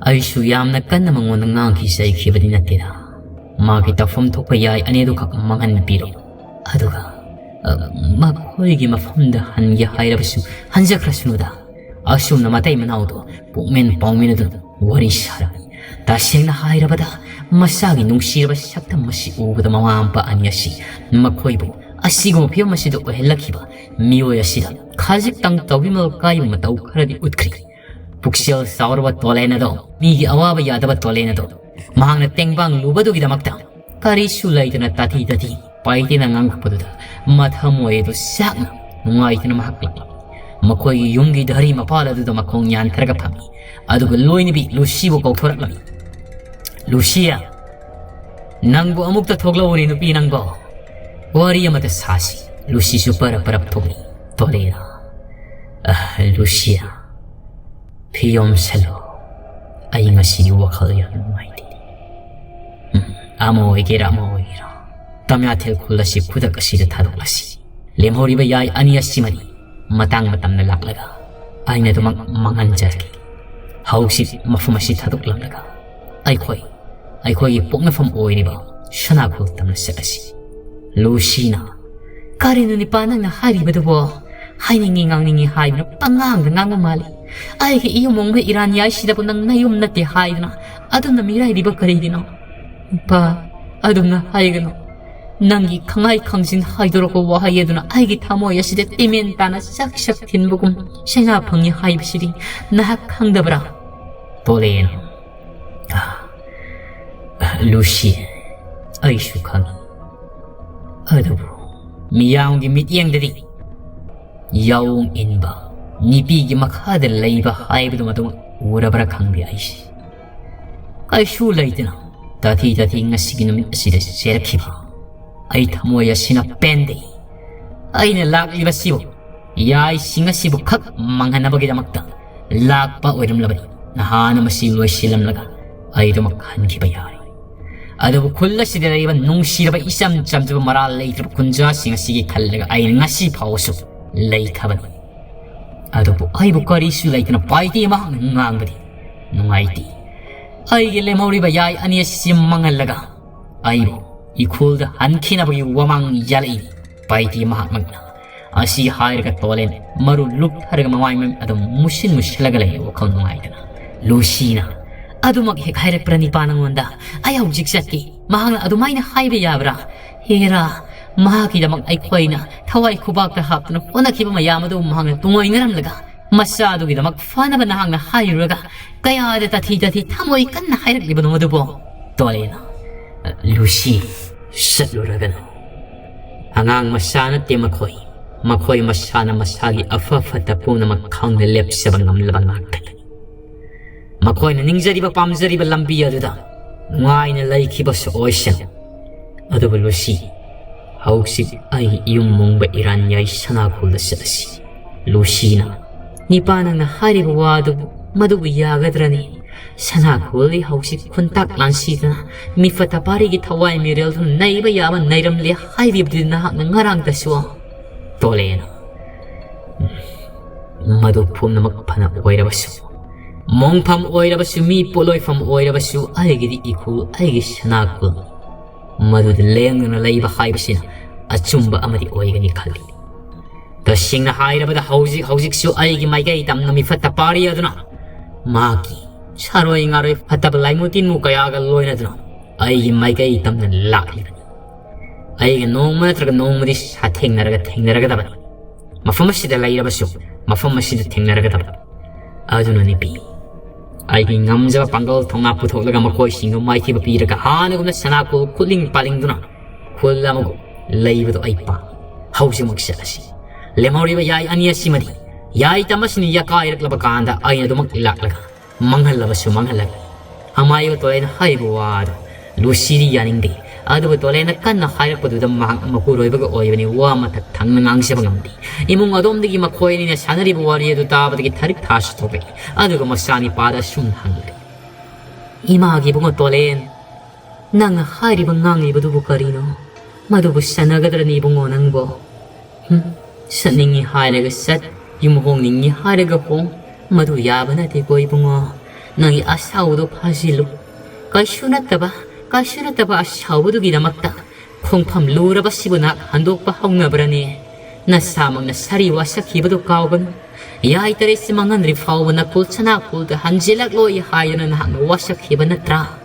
ꯑꯩꯁꯨ ꯌꯥꯝꯅ ꯀꯟꯅ ꯃꯉꯣꯟꯗ ꯉꯥꯡꯈꯤ ꯆꯩꯈꯤꯕꯗꯤ ꯅꯠꯇꯦꯗ꯫ ꯃꯥꯒꯤ ꯇꯧꯐꯝ ꯊꯣꯛꯄ ꯌꯥꯏ ꯑꯅꯤꯗꯨꯈꯛ ꯃꯥꯡꯍꯟꯕꯤꯔꯣ꯫ ꯑꯗꯨꯒ, ꯑ, ꯃꯈꯣꯏꯒꯤ ꯃꯐꯝꯗ ꯍꯟꯒꯦ ꯍꯥꯏꯔꯕꯁꯨ ꯍꯟꯖꯈ꯭ꯔꯁꯅꯨꯗ꯫ ꯑꯁꯨꯝꯅ ꯃꯇꯩ ꯃꯅꯥꯎꯗꯣ ꯄꯨꯛꯃꯦꯟ ꯄꯥꯎꯃꯤꯟꯅꯗꯨꯅ ꯋꯥꯔꯤ ꯁꯥꯔꯝꯃꯤ꯫ ꯇꯁꯦꯡꯅ ꯍꯥꯏꯔꯕꯗ ꯃꯆꯥꯒꯤ ꯅꯨꯡꯁꯤꯔꯕ ꯁꯛꯇꯝ ꯑꯁꯤ ꯎꯕꯗ ꯃꯃꯥ ꯃꯄꯥ ꯑꯅꯤ ꯑꯁꯤ ꯃꯈꯣꯏꯕꯨ ꯑꯁꯤꯒꯨꯝꯕ ꯐꯤꯕꯝ ꯑꯁꯤꯗ ꯑꯣꯏꯍꯜꯂꯛꯈꯤꯕ ꯃꯤꯑꯣꯏ ꯑꯁꯤꯗ ꯈꯖꯤꯛꯇꯪ ꯇꯧꯕꯤꯃꯜ ꯀꯥꯏꯕ ꯃꯇꯧ ꯈꯔꯗꯤ ꯎꯠꯈ꯭ꯔꯤ꯫ ꯄꯨꯛꯆꯦꯜ ꯆꯥꯎꯔꯕ ꯇꯣꯂꯦꯟ ꯑꯗꯣ, ꯃꯤꯒꯤ ꯑꯋꯥꯕ ꯌꯥꯗꯕ ꯇꯣꯂꯦꯟ ꯑꯗꯣ, ꯃꯍꯥꯛꯅ ꯇꯦꯡꯕꯥꯡ ꯂꯨꯕꯗꯨꯒꯤꯗꯃꯛꯇ ꯀꯔꯤꯁꯨ ꯂꯩꯇꯅ ꯇꯥꯊꯤ ꯇꯥꯊꯤ ꯄꯥꯏꯇꯦꯅ ꯉꯥꯡꯂꯛꯄꯗꯨꯗ ꯃꯊꯃꯣꯏ ꯑꯗꯨ ꯆꯥꯛꯅ ꯅꯨꯡꯉꯥꯏꯇꯅ ꯃꯍꯥꯛ ꯂꯥꯛꯂꯝꯃꯤ꯫ ꯃꯈꯣꯏꯒꯤ ꯌꯨꯝꯒꯤ ꯙꯔꯤ ꯃꯄꯥꯜ ꯑꯗꯨꯗ ꯃꯈꯣꯡ ꯌꯥꯟꯊꯔꯒ ꯐꯝꯃꯤ꯫ ꯑꯗꯨꯒ ꯂꯣꯏꯅꯕꯤ ꯂꯨꯁꯤꯕꯨ ꯀꯧꯊꯣꯔꯛꯂꯝꯃꯤ꯫ "ꯂꯨꯁꯤꯌꯥ, ꯅꯪꯕꯨ ꯑꯃꯨꯛꯇ ꯊꯣꯛꯂꯛꯎꯅꯦ ꯅꯨꯄꯤ ꯅꯪꯕꯣ꯫ ꯋꯥꯔꯤ ꯑꯃꯇ ꯁꯥꯁꯤ꯫" ꯂꯨꯁꯤꯁꯨ ꯄꯔꯞ ꯄꯔꯞ ꯊꯣꯛꯂꯤ꯫ ꯇꯣꯂꯦꯅ, "ꯑ, ꯂꯨꯁꯤꯌꯥ, ꯐꯤ ꯌꯣꯝꯁꯜꯂꯣ꯫ ꯑꯩ ꯉꯁꯤꯗꯤ ꯋꯥꯈꯜ ꯌꯥꯝ ꯅꯨꯡꯉꯥꯏꯇꯦ꯫ ꯎꯝ, ꯑꯃ ꯑꯣꯏꯒꯦꯔꯥ ꯑꯃ ꯑꯣꯏꯒꯦꯔꯥ, ꯇꯝꯌꯥꯊꯦꯜ ꯈꯨꯜ ꯑꯁꯤ ꯈꯨꯗꯛ ꯑꯁꯤꯗ ꯊꯥꯗꯣꯛꯂꯁꯤ꯫ ꯂꯦꯝꯍꯧꯔꯤꯕ ꯌꯥꯏ ꯑꯅꯤ ꯑꯁꯤꯃꯗꯤ ꯃꯇꯥꯡ ꯃꯇꯝꯗ ꯂꯥꯛꯂꯒ ꯑꯩꯅ ꯑꯗꯨꯃꯛ ꯃꯥꯡꯍꯟꯖꯔꯒꯦ꯫ ꯍꯧꯖꯤꯛ ꯃꯐꯝ ꯑꯁꯤ ꯊꯥꯗꯣꯛꯂꯝꯂꯒ ꯑꯩꯈꯣꯏ, ꯑꯩꯈꯣꯏꯒꯤ ꯄꯣꯛꯅꯐꯝ ꯑꯣꯏꯔꯤꯕ ꯁꯅꯥꯈꯣꯜ ꯇꯝꯅ ꯆꯠꯂꯁꯤ꯫" ꯂꯨꯁꯤꯅ, "ꯀꯔꯤꯅꯣ ꯅꯤꯄꯥ ꯅꯪꯅ ꯍꯥꯏꯔꯤꯕꯗꯨꯕꯣ? ꯍꯥꯏꯅꯤꯡꯉꯤ ꯉꯥꯡꯅꯤꯡꯉꯤ ꯍꯥꯏꯗꯨꯅ ꯄꯉꯥꯡꯗ ꯉꯥꯡꯕ ꯃꯥꯜꯂꯤ꯫ ꯑꯩꯒꯤ ꯏꯌꯨꯝ ꯑꯣꯡꯕ ꯏꯔꯥꯟ ꯌꯥꯏꯁꯤꯗꯕꯨ ꯅꯪ ꯅꯌꯨꯝ ꯅꯠꯇꯦ ꯍꯥꯏꯗꯨꯅ ꯑꯗꯨꯝꯅ ꯃꯤꯔꯥꯏꯔꯤꯕ ꯀꯔꯤꯒꯤꯅꯣ? ꯏꯄꯥ, ꯑꯗꯨꯝꯅ ꯍꯥꯏꯒꯅꯨ꯫ ꯅꯪꯒꯤ ꯈꯪꯉꯥꯏ ꯈꯪꯖꯤꯟ ꯍꯥꯏꯗꯣꯔꯛꯄ ꯋꯥꯍꯩ ꯑꯗꯨꯅ ꯑꯩꯒꯤ ꯊꯃꯣꯏ ꯑꯁꯤꯗ ꯇꯤꯃꯦꯟ ꯇꯥꯅ ꯆꯛ ꯆꯛ ꯊꯤꯟꯕꯒꯨꯝ ꯆꯩꯅꯥ ꯐꯪꯉꯤ ꯍꯥꯏꯕꯁꯤꯗꯤ ꯅꯍꯥꯛ ꯈꯪꯗꯕ꯭ꯔꯥ?" ꯇꯣꯂꯦꯅ, "ꯑ, ꯑ, ꯂꯨꯁꯤ, ꯑꯩꯁꯨ ꯈꯪꯉꯤ꯫ ꯑꯗꯨꯕꯨ ꯃꯤꯌꯥꯝꯒꯤ ꯃꯤꯠꯌꯦꯡꯗꯗꯤ ꯌꯥꯑꯣꯡ ꯏꯟꯕ ꯅꯤꯄꯤꯒꯤ ꯃꯈꯥꯗ ꯂꯩꯕ ꯍꯥꯏꯕꯗꯨ ꯃꯗꯨ ꯎꯔꯕ꯭ꯔꯥ ꯈꯪꯗꯦ ꯑꯩꯁꯦ꯫ ꯀꯩꯁꯨ ꯂꯩꯇꯅ ꯇꯥꯊꯤ ꯇꯥꯊꯤ ꯉꯁꯤꯒꯤ ꯅꯨꯃꯤꯠ ꯑꯁꯤꯗ ꯆꯦꯔꯛꯈꯤꯕ ꯑꯩ ꯊꯃꯣꯏ ꯑꯁꯤꯅ ꯄꯦꯟꯗꯦ꯫ ꯑꯩꯅ ꯂꯥꯛꯂꯤꯕꯁꯤꯕꯨ ꯌꯥꯏꯁꯤꯡ ꯑꯁꯤꯕꯨ ꯈꯛ ꯃꯥꯡꯍꯟꯅꯕꯒꯤꯗꯃꯛꯇ ꯂꯥꯛꯄ ꯑꯣꯏꯔꯝꯂꯕꯗꯤ ꯅꯍꯥꯟꯅ ꯃꯁꯤ ꯂꯣꯏꯁꯤꯜꯂꯝꯂꯒ ꯑꯩꯗꯃꯛ ꯍꯟꯈꯤꯕ ꯌꯥꯔꯦ꯫ ꯑꯗꯨꯕꯨ ꯈꯨꯜ ꯑꯁꯤꯗ ꯂꯩꯔꯤꯕ ꯅꯨꯡꯁꯤꯔꯕ ꯏꯆꯝ ꯆꯝꯖꯕ ꯃꯔꯥꯜ ꯂꯩꯇ꯭ꯔꯕ ꯈꯨꯟꯖꯥꯁꯤꯡ ꯑꯁꯤꯒꯤ ꯈꯜꯂꯒ ꯑꯩꯅ ꯉꯁꯤ ꯐꯥꯎꯕꯁꯨ ꯂꯩꯊꯕꯅꯤ꯫ ꯑꯗꯨꯕꯨ ꯑꯩꯕꯨ ꯀꯔꯤꯁꯨ ꯂꯩꯇꯅ ꯄꯥꯏꯇꯤ ꯃꯍꯥꯛꯅ ꯉꯥꯡꯕꯗꯤ ꯅꯨꯡꯉꯥꯏꯇꯦ꯫ ꯑꯩꯒꯤ ꯂꯦꯝꯍꯧꯔꯤꯕ ꯌꯥꯏ ꯑꯅꯤ ꯑꯁꯤ ꯃꯥꯡꯍꯜꯂꯒ ꯑꯩꯕꯨ ꯏꯈꯨꯜꯗ ꯍꯟꯈꯤꯅꯕꯒꯤ ꯋꯥꯃꯥꯡ ꯌꯥꯜꯂꯛꯏ꯫ ꯄꯥꯏꯇꯤ ꯃꯍꯥꯛꯃꯛꯅ ꯑꯁꯤ ꯍꯥꯏꯔꯒ ꯇꯣꯂꯦꯟ ꯃꯔꯨ ꯂꯨꯞꯊꯔꯒ ꯃꯃꯥꯏ ꯃꯃꯤꯠ ꯑꯗꯨꯝ ꯃꯨꯁꯤꯟ ꯃꯨꯁꯤꯜꯂꯒ ꯂꯩ, ꯋꯥꯈꯜ ꯅꯨꯡꯉꯥꯏꯇꯅ꯫ ꯂꯨꯁꯤꯅ, "ꯑꯗꯨꯃꯛ ꯍꯦꯛ ꯍꯥꯏꯔꯛꯄ꯭ꯔ ꯅꯤꯄꯥ ꯅꯉꯣꯟꯗ? ꯑꯩ ꯍꯧꯖꯤꯛ ꯆꯠꯀꯦ꯫ ꯃꯍꯥꯛꯅ ꯑꯗꯨꯃꯥꯏꯅ ꯍꯥꯏꯕ ꯌꯥꯕ꯭ꯔꯥ? ꯍꯦꯔꯥ, ꯃꯍꯥꯛꯀꯤꯗꯃꯛ ꯑꯩꯈꯣꯏꯅ ꯊꯋꯥꯏ ꯈꯨꯕꯥꯛꯇ ꯍꯥꯞꯇꯨꯅ ꯍꯣꯠꯅꯈꯤꯕ ꯃꯌꯥꯝ ꯑꯗꯨ ꯃꯍꯥꯛꯅ ꯇꯨꯡꯑꯣꯏꯅꯔꯝꯂꯒ ꯃꯆꯥꯗꯨꯒꯤꯗꯃꯛ ꯐꯅꯕ ꯅꯍꯥꯛꯅ ꯍꯥꯏꯔꯨꯔꯒ ꯀꯌꯥꯗ ꯇꯥꯊꯤ ꯇꯥꯊꯤ ꯊꯃꯣꯏ ꯀꯟꯅ ꯍꯥꯏꯔꯛꯂꯤꯕꯅꯣ ꯑꯗꯨꯕꯣ?" ꯇꯣꯂꯦꯅ, "ꯂꯨꯁꯤ, ꯆꯠꯂꯨꯔꯒꯅꯨ꯫ ꯑꯉꯥꯡ ꯃꯆꯥ ꯅꯠꯇꯦ ꯃꯈꯣꯏ꯫ ꯃꯈꯣꯏ ꯃꯁꯥꯅ ꯃꯁꯥꯒꯤ ꯑꯐ ꯐꯠꯇ ꯄꯨꯝꯅꯃꯛ ꯈꯪꯅ ꯂꯦꯞꯆꯕ ꯉꯝꯂꯕ ꯉꯥꯛꯇꯅꯤ꯫ ꯃꯈꯣꯏꯅ ꯅꯤꯡꯖꯔꯤꯕ ꯄꯥꯝꯖꯔꯤꯕ ꯂꯝꯕꯤ ꯑꯗꯨꯗ ꯅꯨꯡꯉꯥꯏꯅ ꯂꯩꯈꯤꯕꯁꯨ ꯑꯣꯏꯁꯅꯨ꯫ ꯑꯗꯨꯕꯨ ꯂꯨꯁꯤ, ꯍꯧꯖꯤꯛ ꯑꯩ ꯌꯨꯝ ꯃꯨꯡꯕ ꯏꯔꯥꯟ ꯌꯥꯏ ꯁꯅꯥꯈꯣꯜꯗ ꯆꯠꯂꯁꯤ꯫" ꯂꯨꯁꯤꯅ, "ꯅꯤꯄꯥ ꯅꯪꯅ ꯍꯥꯏꯔꯤꯕ ꯋꯥꯗꯨꯕꯨ, ꯃꯗꯨꯕꯨ ꯌꯥꯒꯗ꯭ꯔꯅꯤ? ꯁꯅꯥꯈꯣꯜꯗꯤ ꯍꯧꯖꯤꯛ ꯈꯨꯟꯇꯥꯛ ꯂꯥꯟꯁꯤꯗꯅ ꯃꯤꯐꯠꯇ ꯄꯥꯔꯤꯒꯤ ꯊꯋꯥꯏ ꯃꯤꯔꯦꯜꯗꯨꯅ ꯅꯩꯕ ꯌꯥꯕ ꯅꯩꯔꯝꯂꯦ ꯍꯥꯏꯔꯤꯕꯗꯨꯗꯤ ꯅꯍꯥꯛꯅ ꯉꯔꯥꯡꯗꯁꯨ꯫" ꯇꯣꯂꯦꯅ, "ꯃꯗꯨ ꯄꯨꯝꯅꯃꯛ ꯐꯅ ꯑꯣꯏꯔꯕꯁꯨ, ꯃꯣꯡꯐꯝ ꯑꯣꯏꯔꯕꯁꯨ, ꯃꯤ ꯄꯣꯠꯂꯣꯏꯐꯝ ꯑꯣꯏꯔꯕꯁꯨ, ꯑꯩꯒꯤꯗꯤ ꯏꯈꯨꯜ, ꯑꯩꯒꯤ ꯁꯅꯥꯈꯨꯜ꯫ ꯃꯗꯨꯗ ꯂꯦꯡꯗꯅ ꯂꯩꯕ ꯍꯥꯏꯕꯁꯤꯅ ꯑꯆꯨꯝꯕ ꯑꯃꯗꯤ ꯑꯣꯏꯒꯅꯤ ꯈꯜꯂꯤ꯫ ꯇꯁꯦꯡꯅ ꯍꯥꯏꯔꯕꯗ ꯍꯧꯖꯤꯛ ꯍꯧꯖꯤꯛꯁꯨ ꯑꯩꯒꯤ ꯃꯥꯏꯀꯩ ꯇꯝꯅ ꯃꯤꯐꯠꯇ ꯄꯥꯔꯤ ꯑꯗꯨꯅ ꯃꯍꯥꯛꯀꯤ ꯁꯥꯔꯣꯏ ꯉꯥꯔꯣꯏ ꯐꯠꯇꯕ ꯂꯥꯏꯃꯨ ꯇꯤꯟꯃꯨ ꯀꯌꯥꯒ ꯂꯣꯏꯅꯗꯨꯅ ꯑꯩꯒꯤ ꯃꯥꯏꯀꯩ ꯇꯝꯅ ꯂꯥꯛꯂꯤꯕꯅꯤ꯫ ꯑꯩꯒ ꯅꯣꯡꯃ ꯅꯠꯇ꯭ꯔꯒ ꯅꯣꯡꯃꯗꯤ ꯁꯥꯊꯦꯡꯅꯔꯒ ꯊꯦꯡꯅꯔꯒꯗꯕꯅꯤ꯫ ꯃꯐꯝ ꯑꯁꯤꯗ ꯂꯩꯔꯕꯁꯨ ꯃꯐꯝ ꯑꯁꯤꯗ ꯊꯦꯡꯅꯔꯒꯗꯕꯅꯤ꯫ ꯑꯗꯨꯅ ꯅꯨꯄꯤ, ꯑꯩꯒꯤ ꯉꯝꯖꯕ ꯄꯥꯡꯒꯜ ꯊꯧꯅꯥ ꯄꯨꯊꯣꯛꯂꯒ ꯃꯈꯣꯏꯁꯤꯡꯗꯨ ꯃꯥꯏꯊꯤꯕ ꯄꯤꯔꯒ ꯍꯥꯟꯅꯒꯨꯝꯅ ꯁꯅꯥꯀꯣꯜ ꯈꯨꯠꯂꯤꯡ ꯄꯥꯜꯂꯤꯡꯗꯨꯅ ꯈꯨꯜ ꯑꯃꯒꯨꯝ ꯂꯩꯕꯗꯨ ꯑꯩ ꯄꯥꯝꯃꯤ꯫ ꯍꯧꯖꯤꯛꯃꯛ ꯆꯠꯂꯁꯤ꯫ ꯂꯦꯝꯍꯧꯔꯤꯕ ꯌꯥꯏ ꯑꯅꯤ ꯑꯁꯤꯃꯗꯤ ꯌꯥꯏ ꯇꯝ ꯑꯁꯤꯅ ꯌꯥꯀꯥꯏꯔꯛꯂꯕ ꯀꯥꯟꯗ ꯑꯩꯅ ꯑꯗꯨꯃꯛ ꯂꯥꯛꯂꯒ ꯃꯥꯡꯍꯜꯂꯕꯁꯨ ꯃꯥꯡꯍꯜꯂꯒꯦ꯫" ꯑꯃꯥꯏꯕ ꯇꯣꯂꯦꯅ ꯍꯥꯏꯔꯤꯕ ꯋꯥ ꯑꯗꯨ ꯂꯨꯁꯤꯗꯤ ꯌꯥꯅꯤꯡꯗꯦ꯫ ꯑꯗꯨꯕꯨ ꯇꯣꯂꯦꯟꯅ ꯀꯟꯅ ꯍꯥꯏꯔꯛꯄꯗꯨꯗ ꯃꯍꯥꯛ ꯃꯄꯨꯔꯣꯏꯕꯒ ꯑꯣꯏꯕꯅꯤ, ꯋꯥ ꯃꯊꯛ ꯊꯪꯅ ꯉꯥꯡꯖꯕ ꯉꯝꯗꯦ꯫ ꯏꯃꯨꯡ ꯑꯗꯣꯝꯗꯒꯤ ꯃꯈꯣꯏ ꯑꯅꯤꯅ ꯁꯥꯟꯅꯔꯤꯕ ꯋꯥꯔꯤ ꯑꯗꯨ ꯇꯥꯕꯗꯒꯤ ꯊꯔꯤꯛ ꯊꯥꯁꯨ ꯊꯣꯛꯂꯛꯏ꯫ ꯑꯗꯨꯒ ꯃꯆꯥꯅꯤꯄꯥꯗ ꯑꯁꯨꯝꯅ ꯍꯪꯂꯤ, "ꯏꯃꯥꯒꯤ ꯏꯕꯨꯡꯉꯣ ꯇꯣꯂꯦꯟ, ꯅꯪꯅ ꯍꯥꯏꯔꯤꯕ ꯉꯥꯡꯂꯤꯕꯗꯨꯕꯨ ꯀꯔꯤꯅꯣ? ꯃꯗꯨꯕꯨ ꯁꯥꯟꯅꯒꯗ꯭ꯔꯅꯤ ꯏꯕꯨꯡꯉꯣ ꯅꯪꯕꯣ? ꯍꯨꯝ, ꯆꯠꯅꯤꯡꯉꯤ ꯍꯥꯏꯔꯒ ꯆꯠ, ꯌꯨꯝ ꯍꯣꯡꯅꯤꯡꯉꯤ ꯍꯥꯏꯔꯒ ꯍꯣꯡ꯫ ꯃꯗꯨ ꯌꯥꯕ ꯅꯠꯇꯦꯀꯣ ꯏꯕꯨꯡꯉꯣ꯫ ꯅꯪꯒꯤ ꯑꯁꯥꯎꯕꯗꯣ ꯐꯥꯖꯤꯜꯂꯨ꯫ ꯀꯩꯁꯨ ꯅꯠꯇꯕ, ꯀꯩꯁꯨ ꯅꯠꯇꯕ ꯑꯁꯥꯎꯕꯗꯨꯒꯤꯗꯃꯛꯇ ꯈꯣꯡꯐꯝ ꯂꯨꯔꯕꯁꯤꯕꯨ ꯅꯍꯥꯛ ꯍꯟꯗꯣꯛꯄ ꯍꯧꯅꯕ꯭ꯔꯅꯦ? ꯅꯁꯥꯃꯛꯅ ꯁꯥꯔꯤ ꯋꯥꯁꯛꯈꯤꯕꯗꯨ ꯀꯥꯎꯒꯅꯨ꯫ ꯌꯥꯏ ꯇꯔꯦꯠꯁꯤ ꯃꯥꯡꯍꯟꯗ꯭ꯔꯤ ꯐꯥꯎꯕ ꯅꯀꯨꯜ ꯁꯅꯥꯀꯨꯜꯗ ꯍꯟꯖꯤꯜꯂꯛꯂꯣꯏ ꯍꯥꯏꯗꯅ ꯅꯍꯥꯛꯅ ꯋꯥꯁꯛꯈꯤꯕ ꯅꯠꯇ꯭ꯔꯥ?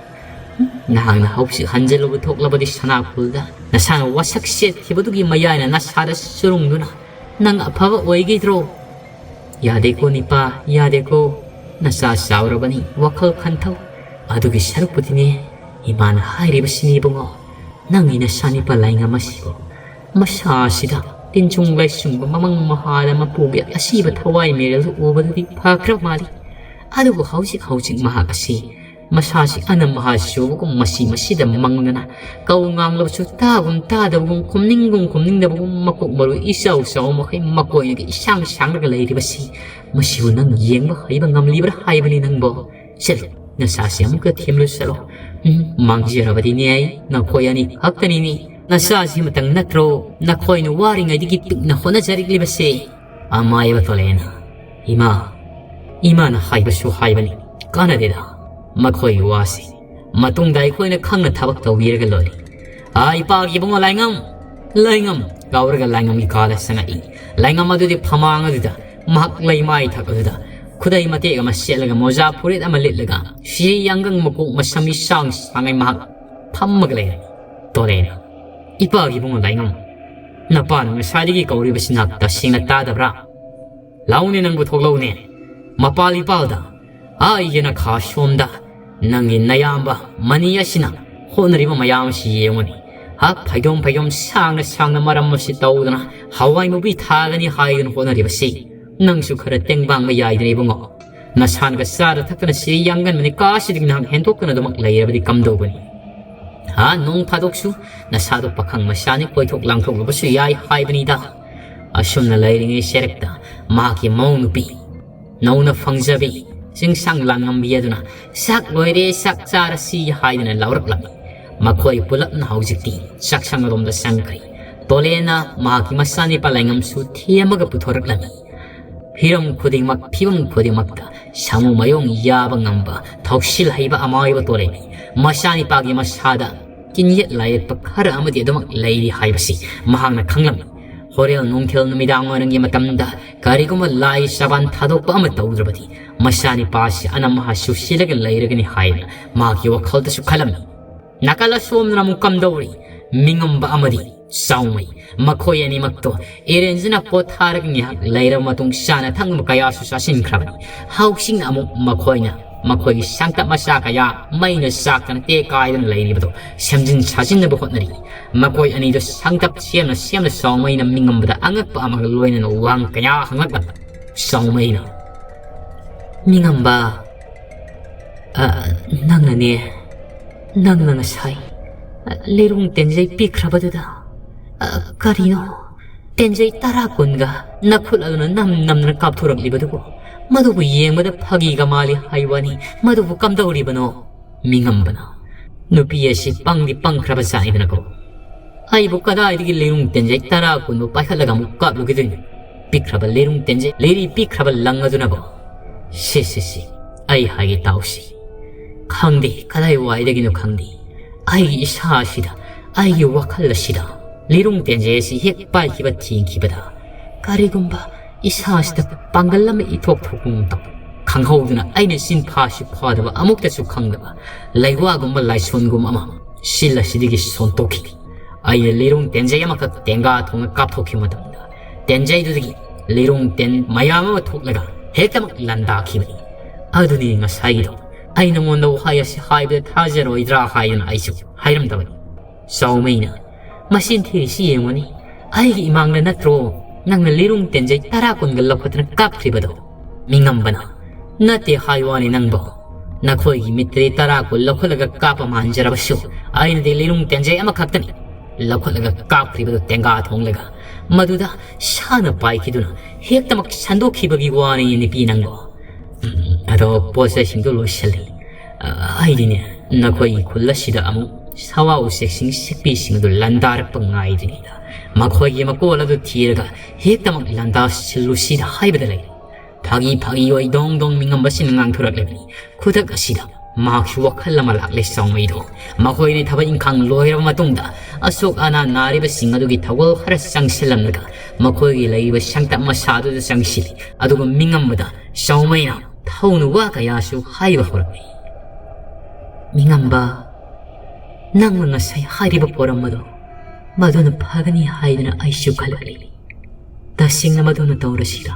ꯅꯍꯥꯛꯅ ꯍꯧꯖꯤꯛ ꯍꯟꯖꯤꯜꯂꯨꯕ ꯊꯣꯛꯂꯕꯗꯤ ꯁꯅꯥꯀꯨꯜꯗ ꯅꯁꯥꯅ ꯋꯥꯁꯛ ꯁꯦꯠꯈꯤꯕꯗꯨꯒꯤ ꯃꯌꯥꯏꯅ ꯅꯁꯥꯗ ꯆꯨꯔꯨꯡꯗꯨꯅ ꯅꯪ ꯑꯐꯕ ꯑꯣꯏꯒꯗ꯭ꯔꯣ? ꯌꯥꯗꯦꯀꯣ ꯅꯤꯄꯥ, ꯌꯥꯗꯦꯀꯣ꯫ ꯅꯆꯥ ꯆꯥꯎꯔꯕꯅꯤ, ꯋꯥꯈꯜ ꯈꯟꯊꯧ꯫ ꯑꯗꯨꯒꯤ ꯁꯔꯨꯛꯄꯨꯗꯤꯅꯦ, ꯏꯃꯥꯅ ꯍꯥꯏꯔꯤꯕꯁꯤꯅꯤ ꯏꯕꯨꯡꯉꯣ, ꯅꯪꯒꯤ ꯅꯆꯥꯅꯤꯄꯥ ꯂꯥꯏꯉꯝ ꯑꯁꯤꯕꯨ ꯃꯁꯥ ꯑꯁꯤꯗ ꯇꯤꯟꯆꯨꯡ ꯂꯥꯏꯆꯨꯡꯕ ꯃꯃꯪ ꯃꯍꯥꯗ ꯃꯄꯨꯒꯤ ꯑꯁꯤꯕ ꯊꯋꯥꯏ ꯃꯦꯔꯦꯜꯗꯨ ꯎꯕꯗꯗꯤ ꯐꯈ꯭ꯔꯕ ꯃꯥꯜꯂꯤ꯫ ꯑꯗꯨꯕꯨ ꯍꯧꯖꯤꯛ ꯍꯧꯖꯤꯛ ꯃꯍꯥꯛ ꯑꯁꯤ ꯃꯁꯥꯁꯤ ꯑꯅꯝ ꯑꯍꯥ ꯆꯨꯕꯒꯨꯝ ꯃꯁꯤ ꯃꯁꯤꯗ ꯃꯪꯗꯅ ꯀꯧ ꯉꯥꯡꯂꯕꯁꯨ ꯇꯥꯒꯨꯝ ꯇꯥꯗꯕꯒꯨꯝ ꯈꯨꯝꯅꯤꯡꯒꯨꯝ ꯈꯨꯝꯅꯤꯡꯗꯕꯒꯨꯝ ꯃꯀꯣꯛ ꯃꯔꯨ ꯏꯆꯥꯎ ꯆꯥꯎ ꯃꯈꯩ ꯃꯀꯣꯏꯅꯒ ꯏꯁꯥꯡ ꯁꯥꯡꯂꯒ ꯂꯩꯔꯤꯕꯁꯤ ꯃꯁꯤꯕꯨ ꯅꯪ ꯌꯦꯡꯕ ꯍꯩꯕ ꯉꯝꯂꯤꯕ꯭ꯔꯥ ꯍꯥꯏꯕꯅꯤ ꯅꯪꯕꯣ? ꯆꯠꯂꯨ, ꯅꯁꯥꯁꯤ ꯑꯃꯨꯛꯇ ꯊꯦꯝꯂꯨ ꯆꯠꯂꯣ꯫ ꯎꯝ, ꯃꯥꯡꯖꯔꯕꯗꯤꯅꯦ ꯑꯩ ꯅꯈꯣꯏ ꯑꯅꯤ ꯈꯛꯇꯅꯤꯅꯦ꯫ ꯅꯆꯥꯁꯤ ꯑꯃꯇꯪ ꯅꯠꯇ꯭ꯔꯣ ꯅꯈꯣꯏꯅ ꯋꯥꯔꯤꯉꯩꯗꯒꯤ ꯄꯤꯛꯅ ꯍꯣꯠꯅꯖꯔꯛꯂꯤꯕꯁꯦ? ꯑꯃꯥꯏꯕ ꯇꯣꯂꯦꯅ, ꯏꯃꯥ, ꯏꯃꯥꯅ ꯍꯥꯏꯕꯁꯨ ꯍꯥꯏꯕꯅꯤ, ꯀꯥꯟꯅꯗꯦꯗ ꯃꯈꯣꯏꯒꯤ ꯋꯥꯁꯤ꯫ ꯃꯇꯨꯡꯗ ꯑꯩꯈꯣꯏꯅ ꯈꯪꯅ ꯊꯕꯛ ꯇꯧꯕꯤꯔꯒ ꯂꯣꯏꯔꯦ꯫ ꯑꯥ, ꯏꯄꯥꯒꯤ ꯏꯕꯨꯡꯉꯣ ꯂꯥꯏꯉꯝ, ꯂꯥꯏꯉꯝ ꯀꯧꯔꯒ ꯂꯥꯏꯉꯝꯒꯤ ꯀꯥꯗ ꯆꯪꯉꯛꯏ꯫ ꯂꯥꯏꯉꯝ ꯑꯗꯨꯗꯤ ꯐꯃꯥꯡ ꯑꯗꯨꯗ ꯃꯍꯥꯛ ꯂꯩꯃꯥꯏ ꯊꯛ ꯑꯗꯨꯗ ꯈꯨꯗꯩ ꯃꯇꯦꯛ ꯑꯃ ꯁꯦꯠꯂꯒ ꯃꯣꯖꯥ ꯐꯨꯔꯤꯠ ꯑꯃ ꯂꯤꯠꯂꯒ ꯁꯤꯔꯤ ꯌꯥꯡꯒꯪ ꯃꯀꯣꯛ ꯃꯁꯝ ꯏꯁꯥꯡ ꯁꯥꯡꯉꯩ ꯃꯍꯥꯛ ꯐꯝꯃꯒ ꯂꯩꯔꯦ꯫ ꯇꯣꯂꯦꯅ, ꯏꯄꯥꯒꯤ ꯏꯕꯨꯡꯉꯣ ꯂꯥꯏꯉꯝ, ꯅꯄꯥꯅ ꯉꯁꯥꯏꯗꯒꯤ ꯀꯧꯔꯤꯕꯁꯤ ꯅꯍꯥꯛ ꯇꯁꯦꯡꯅ ꯇꯥꯗꯕ꯭ꯔꯥ? ꯂꯥꯎꯅꯦ, ꯅꯪꯕꯨ ꯊꯣꯛꯂꯛꯎꯅꯦ꯫ ꯃꯄꯥꯜ ꯏꯄꯥꯜꯗ, ꯑꯥ ꯌꯦꯅꯈꯥ ꯁꯣꯝꯗ ꯅꯪꯒꯤ ꯅꯌꯥꯝꯕ ꯃꯅꯤ ꯑꯁꯤꯅ ꯍꯣꯠꯅꯔꯤꯕ ꯃꯌꯥꯝ ꯑꯁꯤ ꯌꯦꯡꯉꯨꯅꯦ꯫ ꯍꯥ, ꯐꯩꯗꯣꯝ ꯐꯩꯗꯣꯝ ꯁꯥꯡꯅ ꯁꯥꯡꯅ ꯃꯔꯝ ꯑꯁꯤ ꯇꯧꯗꯅ ꯍꯋꯥꯏ ꯃꯨꯕꯤ ꯊꯥꯒꯅꯤ ꯍꯥꯏꯗꯨꯅ ꯍꯣꯠꯅꯔꯤꯕꯁꯤ꯫ ꯅꯪꯁꯨ ꯈꯔ ꯇꯦꯡꯕꯥꯡꯕ ꯌꯥꯏꯗꯅ ꯏꯕꯨꯡꯉꯣ꯫ ꯅꯁꯥꯅꯒ ꯆꯥꯗ ꯊꯛꯇꯅ ꯁꯤꯔꯤ ꯌꯥꯡꯒꯟꯕꯅꯤ, ꯀꯥꯁꯤꯗꯒꯤ ꯅꯍꯥꯛ ꯍꯦꯟꯗꯣꯛꯇꯅ ꯑꯗꯨꯃꯛ ꯂꯩꯔꯕꯗꯤ ꯀꯝꯗꯧꯕꯅꯤ? ꯍꯥ, ꯅꯣꯡ ꯐꯥꯗꯣꯛꯁꯨ ꯅꯁꯥꯗꯣ ꯄꯥꯈꯪ ꯃꯆꯥꯅꯤ, ꯀꯣꯏꯊꯣꯛ ꯂꯥꯡꯊꯣꯛꯂꯨꯕꯁꯨ ꯌꯥꯏ ꯍꯥꯏꯕꯅꯤꯗ꯫ ꯑꯁꯨꯝꯅ ꯂꯩꯔꯤꯉꯩ ꯆꯦꯔꯛꯇ ꯃꯍꯥꯛꯀꯤ ꯃꯧ ꯅꯨꯄꯤ ꯅꯧꯅ ꯐꯪꯖꯕꯤ ꯆꯤꯡꯁꯥꯡ ꯂꯥꯡꯉꯝꯕꯤ ꯑꯗꯨꯅ, "ꯆꯥꯛ ꯂꯣꯏꯔꯦ, ꯆꯥꯛ ꯆꯥꯔꯁꯤ" ꯍꯥꯏꯗꯨꯅ ꯂꯥꯎꯔꯛꯂꯝꯃꯤ꯫ ꯃꯈꯣꯏ ꯄꯨꯂꯞꯅ ꯍꯧꯖꯤꯛꯇꯤ ꯆꯥꯛꯁꯪ ꯑꯗꯣꯝꯗ ꯆꯪꯈ꯭ꯔꯦ꯫ ꯇꯣꯂꯦꯅ ꯃꯍꯥꯛꯀꯤ ꯃꯆꯥꯅꯤꯄꯥ ꯂꯩꯉꯝꯁꯨ ꯊꯦꯝꯃꯒ ꯄꯨꯊꯣꯔꯛꯂꯝꯃꯤ꯫ ꯍꯤꯔꯝ ꯈꯨꯗꯤꯡꯃꯛ, ꯐꯤꯕꯝ ꯈꯨꯗꯤꯡꯃꯛꯇ ꯁꯥꯃꯨ ꯃꯥꯌꯣꯡ ꯌꯥꯕ ꯉꯝꯕ ꯊꯧꯁꯤꯜ ꯍꯩꯕ ꯑꯃꯥꯏꯕ ꯇꯣꯂꯦꯅꯤ꯫ ꯃꯆꯥꯅꯤꯄꯥꯒꯤ ꯃꯁꯥꯗ ꯀꯤꯟꯌꯦꯠ ꯂꯥꯏꯌꯦꯠꯄ ꯈꯔ ꯑꯃꯗꯤ ꯑꯗꯨꯃꯛ ꯂꯩꯔꯤ ꯍꯥꯏꯕꯁꯤ ꯃꯍꯥꯛꯅ ꯈꯪꯂꯝꯃꯤ꯫ ꯍꯣꯔꯦꯟ ꯅꯨꯡꯊꯤꯜ ꯅꯨꯃꯤꯗꯥꯡ ꯋꯥꯏꯔꯝꯒꯤ ꯃꯇꯝꯗ ꯀꯔꯤꯒꯨꯝꯕ ꯂꯥꯏ ꯆꯕꯥꯟ ꯊꯥꯗꯣꯛꯄ ꯑꯃ ꯇꯧꯗ꯭ꯔꯕꯗꯤ, ꯃꯆꯥꯅꯤꯄꯥꯁꯤ ꯑꯅꯝ ꯑꯍꯥ ꯆꯨꯁꯤꯜꯂꯒ ꯂꯩꯔꯒꯅꯤ ꯍꯥꯏꯅ ꯃꯍꯥꯛꯀꯤ ꯋꯥꯈꯜꯗꯁꯨ ꯈꯜꯂꯝꯃꯤ꯫ ꯅꯥꯀꯜ ꯑꯁꯣꯝꯗꯅ ꯑꯃꯨꯛ ꯀꯝꯗꯧꯔꯤ? ꯃꯤꯉꯝꯕ ꯑꯃꯗꯤ ꯆꯥꯎꯃꯩ, ꯃꯈꯣꯏ ꯑꯅꯤꯃꯛꯇꯣ ꯑꯦꯔꯦꯟꯖꯅ ꯄꯣꯊꯥꯔꯒ ꯉꯥꯏꯍꯥꯛ ꯂꯩꯔꯕ ꯃꯇꯨꯡ, ꯆꯥꯅ ꯊꯛꯅꯕ ꯀꯌꯥꯁꯨ ꯆꯥꯁꯤꯟꯈ꯭ꯔꯕꯅꯤ꯫ ꯍꯧꯖꯤꯛꯅ ꯑꯃꯨꯛ ꯃꯈꯣꯏꯅ ꯃꯈꯣꯏꯒꯤ ꯁꯪꯇꯞ ꯃꯆꯥ ꯀꯌꯥ ꯃꯩꯅ ꯆꯥꯛꯇꯅ ꯇꯦꯛ ꯀꯥꯏꯗꯨꯅ ꯂꯩꯔꯤꯕꯗꯣ ꯁꯦꯝꯖꯤꯟ ꯁꯥꯖꯤꯟꯅꯕ ꯍꯣꯠꯅꯔꯤ꯫ ꯃꯈꯣꯏ ꯑꯅꯤꯗꯣ ꯁꯪꯇꯞ ꯁꯦꯝꯅ ꯁꯦꯝꯅ ꯆꯥꯎꯃꯩꯅ ꯃꯤꯉꯝꯕꯗ ꯑꯉꯛꯄ ꯑꯃꯒ ꯂꯣꯏꯅꯅ ꯋꯥꯍꯪ ꯀꯌꯥ ꯍꯪꯂꯛꯂꯝꯃꯤ꯫ ꯆꯥꯎꯃꯩꯅ, "ꯃꯤꯉꯝꯕ, ꯑ, ꯅꯪꯅꯅꯦ, ꯅꯪꯅ ꯉꯁꯥꯏ, ꯑ, ꯂꯤꯔꯨꯡ ꯇꯦꯟꯖꯩ ꯄꯤꯛꯈ꯭ꯔꯕꯗꯨꯗ, ꯑ, ꯀꯔꯤꯅꯣ? ꯇꯦꯟꯖꯩ ꯇꯔꯥ ꯀꯨꯟꯒ ꯅꯈꯨꯠ ꯑꯗꯨꯅ ꯅꯝ ꯅꯝꯗꯅ ꯀꯥꯞꯊꯣꯔꯛꯂꯤꯕꯗꯨꯕꯨ? ꯃꯗꯨꯕꯨ ꯌꯦꯡꯕꯗ ꯐꯥꯒꯤꯒ ꯃꯥꯜꯂꯤ ꯍꯥꯏ ꯋꯥꯅꯤ, ꯃꯗꯨꯕꯨ ꯀꯝꯗꯧꯔꯤꯕꯅꯣ?" ꯃꯤꯉꯝꯕꯅ, "ꯅꯨꯄꯤ ꯑꯁꯤ ꯄꯪꯗꯤ ꯄꯪꯈ꯭ꯔꯕ ꯖꯥꯠꯅꯤꯗꯅꯀꯣ꯫ ꯑꯩꯕꯨ ꯀꯗꯥꯏꯗꯒꯤ ꯂꯤꯔꯨꯡ ꯇꯦꯟꯖꯩ ꯇꯔꯥ ꯀꯨꯟꯕꯨ ꯄꯥꯏꯈꯠꯂꯒ ꯑꯃꯨꯛ ꯀꯥꯞꯂꯨꯈꯤꯗꯣꯏꯅꯣ? ꯄꯤꯛꯈ꯭ꯔꯕ ꯂꯤꯔꯨꯡ ꯇꯦꯟꯖꯩ, ꯂꯤꯔꯤ ꯄꯤꯛꯈ꯭ꯔꯕ ꯂꯪ ꯑꯗꯨꯅꯕꯨ꯫ ꯁꯤ, ꯁꯤ, ꯁꯤ, ꯑꯩ ꯍꯥꯏꯒꯦ ꯇꯥꯎꯁꯤ꯫ ꯈꯪꯗꯦ, ꯀꯗꯥꯏ ꯋꯥꯏꯗꯒꯤꯅꯣ ꯈꯪꯗꯦ, ꯑꯩꯒꯤ ꯏꯁꯥ ꯑꯁꯤꯗ, ꯑꯩꯒꯤ ꯋꯥꯈꯜ ꯑꯁꯤꯗ ꯂꯤꯔꯨꯡ ꯇꯦꯟꯖꯩ ꯑꯁꯤ ꯍꯦꯛ ꯄꯥꯏꯈꯤꯕ ꯊꯦꯡꯈꯤꯕꯗ ꯀꯔꯤꯒꯨꯝꯕ ꯏꯁꯥꯁꯤꯗ ꯄꯥꯡꯒꯜ ꯑꯃ ꯏꯊꯣꯛ ꯊꯣꯛꯄꯒꯨꯝ ꯇꯧ꯫ ꯈꯪꯍꯧꯗꯅ ꯑꯩꯅ ꯆꯤꯟꯐꯥꯁꯤ ꯐꯥꯗꯕ, ꯑꯃꯨꯛꯇꯁꯨ ꯈꯪꯗꯕ ꯂꯩꯋꯥꯒꯨꯝꯕ ꯂꯥꯏꯁꯣꯟꯒꯨꯝ ꯑꯃ ꯁꯤꯜ ꯑꯁꯤꯗꯒꯤ ꯁꯣꯟꯇꯣꯛꯈꯤ꯫ ꯑꯩꯅ ꯂꯤꯔꯨꯡ ꯇꯦꯟꯖꯩ ꯑꯃꯈꯛ ꯇꯦꯡꯒꯥ ꯊꯣꯡꯅ ꯀꯥꯞꯊꯣꯛꯈꯤꯕ ꯃꯇꯝꯗ, ꯇꯦꯟꯖꯩꯗꯨꯗꯒꯤ ꯂꯤꯔꯨꯡ ꯇꯦꯟ ꯃꯌꯥꯝ ꯑꯃ ꯊꯣꯛꯂꯒ ꯍꯦꯛꯇꯃꯛ ꯂꯥꯟꯗꯥꯈꯤꯕꯅꯤ꯫ ꯑꯗꯨꯅꯤ ꯉꯁꯥꯏꯒꯤꯗꯣ꯫ ꯑꯩ ꯅꯉꯣꯟꯗ ꯋꯥꯍꯩ ꯑꯁꯤ ꯍꯥꯏꯕꯗ ꯊꯥꯖꯔꯣꯏꯗ꯭ꯔꯥ ꯍꯥꯏꯗꯨꯅ ꯑꯩꯁꯨ ꯍꯥꯏꯔꯝꯗꯕꯅꯤ꯫" ꯆꯥꯎꯃꯩꯅ, "ꯃꯁꯤꯟ ꯊꯤꯔꯤꯁꯤ ꯌꯦꯡꯉꯨꯅꯤ, ꯑꯩꯒꯤ ꯏꯃꯥꯡꯗ ꯅꯠꯇ꯭ꯔꯣ ꯅꯪꯅ ꯂꯤꯔꯨꯡ ꯇꯦꯟꯖꯩ ꯇꯔꯥ ꯀꯨꯟꯒ ꯂꯧꯈꯠꯇꯅ ꯀꯥꯞꯈ꯭ꯔꯤꯕꯗꯣ?" ꯃꯤꯉꯝꯕꯅ, "ꯅꯠꯇꯦ ꯍꯥꯏ ꯋꯥꯅꯤ ꯅꯪꯕꯣ, ꯅꯈꯣꯏꯒꯤ ꯃꯤꯇ꯭ꯔꯤ ꯇꯔꯥ ꯀꯨꯟ ꯂꯧꯈꯠꯂꯒ ꯀꯥꯞꯄ ꯃꯥꯟꯖꯔꯕꯁꯨ, ꯑꯩꯅꯗꯤ ꯂꯤꯔꯨꯡ ꯇꯦꯟꯖꯩ ꯑꯃꯈꯛꯇꯅꯤ ꯂꯧꯈꯠꯂꯒ ꯀꯥꯞꯈ꯭ꯔꯤꯕꯗꯨ ꯇꯦꯡꯒꯥ ꯊꯣꯡꯂꯒ꯫ ꯃꯗꯨꯗ ꯁꯥꯅ ꯄꯥꯏꯈꯤꯗꯨꯅ ꯍꯦꯛꯇꯃꯛ ꯁꯟꯗꯣꯛꯈꯤꯕꯒꯤ ꯋꯥꯅꯤ, ꯅꯨꯄꯤ ꯅꯪꯕꯣ꯫ ꯎꯝ, ꯑꯗꯣ ꯄꯣꯠ ꯆꯩꯁꯤꯡꯗꯨ ꯂꯣꯏꯁꯤꯜꯂꯤ꯫ ꯑ, ꯑꯩꯗꯤꯅꯦ, ꯅꯈꯣꯏꯒꯤ ꯈꯨꯜ ꯑꯁꯤꯗ ꯑꯃꯨꯛ ꯁꯋꯥ ꯎꯆꯦꯛꯁꯤꯡ ꯁꯤꯛꯄꯤꯁꯤꯡ ꯑꯗꯨ ꯂꯥꯟꯗꯥꯔꯛꯄ ꯉꯥꯏꯗ꯭ꯔꯤꯉꯩꯗ ꯃꯈꯣꯏꯒꯤ ꯃꯀꯣꯜ ꯑꯗꯨ ꯊꯤꯔꯒ ꯍꯦꯛꯇꯃꯛ ꯂꯥꯟꯗꯥꯁꯤꯜꯂꯨꯁꯤꯗ ꯍꯥꯏꯕꯗ ꯂꯩꯔꯤ꯫ ꯐꯥꯒꯤ ꯐꯥꯒꯤ ꯑꯣꯏ ꯗꯣꯡ ꯗꯣꯡ ꯃꯤꯉꯝꯕꯁꯤꯡꯅ ꯉꯥꯡꯊꯣꯔꯛꯂꯤꯕꯅꯤ꯫ ꯈꯨꯗꯛ ꯑꯁꯤꯗ ꯃꯍꯥꯛꯁꯨ ꯋꯥꯈꯜ ꯑꯃ ꯂꯥꯛꯂꯦ ꯆꯥꯎꯃꯩꯗꯣ꯫ ꯃꯈꯣꯏꯅ ꯊꯕꯛ ꯏꯪꯈꯥꯡ ꯂꯣꯏꯔꯕ ꯃꯇꯨꯡꯗ ꯑꯁꯣꯛ ꯑꯅꯥ ꯅꯥꯔꯤꯕꯁꯤꯡ ꯑꯗꯨꯒꯤ ꯊꯧꯒꯜ ꯈꯔ ꯆꯪꯁꯤꯜꯂꯝꯂꯒ ꯃꯈꯣꯏꯒꯤ ꯂꯩꯔꯤꯕ ꯁꯪꯇꯞ ꯃꯁꯥꯗꯨꯗ ꯆꯪꯁꯤꯜꯂꯤ꯫ ꯑꯗꯨꯒ ꯃꯤꯉꯝꯕꯗ ꯆꯥꯎꯃꯩꯅ ꯊꯧꯅ ꯋꯥ ꯀꯌꯥꯁꯨ ꯍꯥꯏꯕ ꯍꯧꯔꯛꯂꯤ꯫ ꯃꯤꯉꯝꯕ, ꯅꯪꯅ ꯉꯁꯥꯏ ꯍꯥꯏꯔꯤꯕ ꯄꯣꯔꯝ ꯑꯗꯣ ꯃꯗꯨꯅ ꯐꯒꯅꯤ ꯍꯥꯏꯗꯅ ꯑꯩꯁꯨ ꯈꯜꯂꯛꯂꯤ꯫ ꯇꯁꯦꯡꯅ ꯃꯗꯨꯅ ꯇꯧꯔꯁꯤꯔꯥ?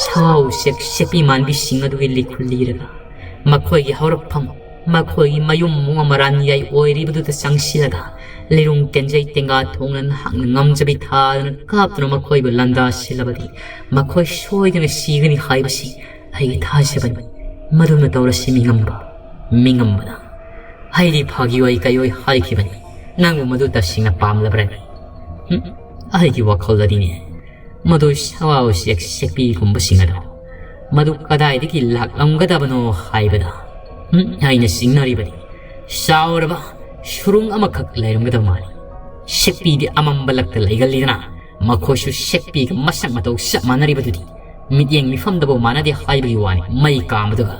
ꯁꯥ ꯎꯆꯦꯛ ꯁꯦꯛꯄꯤ ꯃꯥꯟꯕꯤꯁꯤꯡ ꯑꯗꯨꯒꯤ ꯂꯤꯈꯨꯜ ꯂꯤꯔꯒ, ꯃꯈꯣꯏꯒꯤ ꯍꯧꯔꯛꯐꯝ, ꯃꯈꯣꯏꯒꯤ ꯃꯌꯨꯝ ꯃꯣꯡ ꯑꯃ ꯔꯥꯅꯤꯌꯥꯏ ꯑꯣꯏꯔꯤꯕꯗꯨꯗ ꯆꯪꯁꯤꯜꯂꯒ, ꯂꯤꯔꯨꯡ ꯇꯦꯟꯖꯩ ꯇꯦꯡꯒꯥ ꯊꯣꯡꯅ ꯅꯍꯥꯛꯅ ꯉꯝꯖꯕꯤ ꯊꯥꯗꯅ ꯀꯥꯞꯇꯨꯅ ꯃꯈꯣꯏꯕꯨ ꯂꯥꯟꯗꯥꯁꯤꯜꯂꯕꯗꯤ, ꯃꯈꯣꯏ ꯁꯣꯏꯗꯅ ꯁꯤꯒꯅꯤ ꯍꯥꯏꯕꯁꯤ ꯑꯩꯒꯤ ꯊꯥꯖꯕꯅꯤ꯫ ꯃꯗꯨꯅ ꯇꯧꯔꯁꯤ ꯃꯤꯉꯝꯕ, ꯃꯤꯉꯝꯕꯅ꯫ ꯑꯩꯗꯤ ꯐꯥꯒꯤ ꯑꯣꯏ ꯀꯩ ꯑꯣꯏ ꯍꯥꯏꯈꯤꯕꯅꯤ꯫ ꯅꯪꯕꯨ ꯃꯗꯨ ꯇꯁꯦꯡꯅ ꯄꯥꯝꯂꯕ꯭ꯔꯅꯤ? ꯍꯨꯝ, ꯑꯩꯒꯤ ꯋꯥꯈꯜꯗꯗꯤꯅꯦ, ꯃꯗꯨ ꯁꯋꯥ ꯎꯆꯦꯛ ꯁꯦꯛꯄꯤꯒꯨꯝꯕꯁꯤꯡ ꯑꯗꯣ ꯃꯗꯨ ꯀꯗꯥꯏꯗꯒꯤ ꯂꯥꯛꯂꯝꯒꯗꯕꯅꯣ ꯍꯥꯏꯕꯗ, ꯍꯨꯝ, ꯑꯩꯅ ꯆꯤꯡꯅꯔꯤꯕꯗꯤ ꯆꯥꯎꯔꯕ ꯁꯨꯔꯨꯡ ꯑꯃꯈꯛ ꯂꯩꯔꯝꯒꯗꯕ ꯃꯥꯜꯂꯤ꯫ ꯁꯦꯛꯄꯤꯗꯤ ꯑꯃꯝꯕ ꯂꯛꯇ ꯂꯩꯒꯜꯂꯤꯗꯅ, ꯃꯈꯣꯏꯁꯨ ꯁꯦꯛꯄꯤꯒ ꯃꯁꯛ ꯃꯇꯧ ꯆꯞ ꯃꯥꯟꯅꯔꯤꯕꯗꯨꯗꯤ꯫ ꯃꯤꯠꯌꯦꯡ ꯃꯤꯐꯝꯗꯕꯨ ꯃꯥꯟꯅꯗꯦ ꯍꯥꯏꯕꯒꯤ ꯋꯥꯅꯤ, ꯃꯩ ꯀꯥꯝꯕꯗꯨꯒ꯫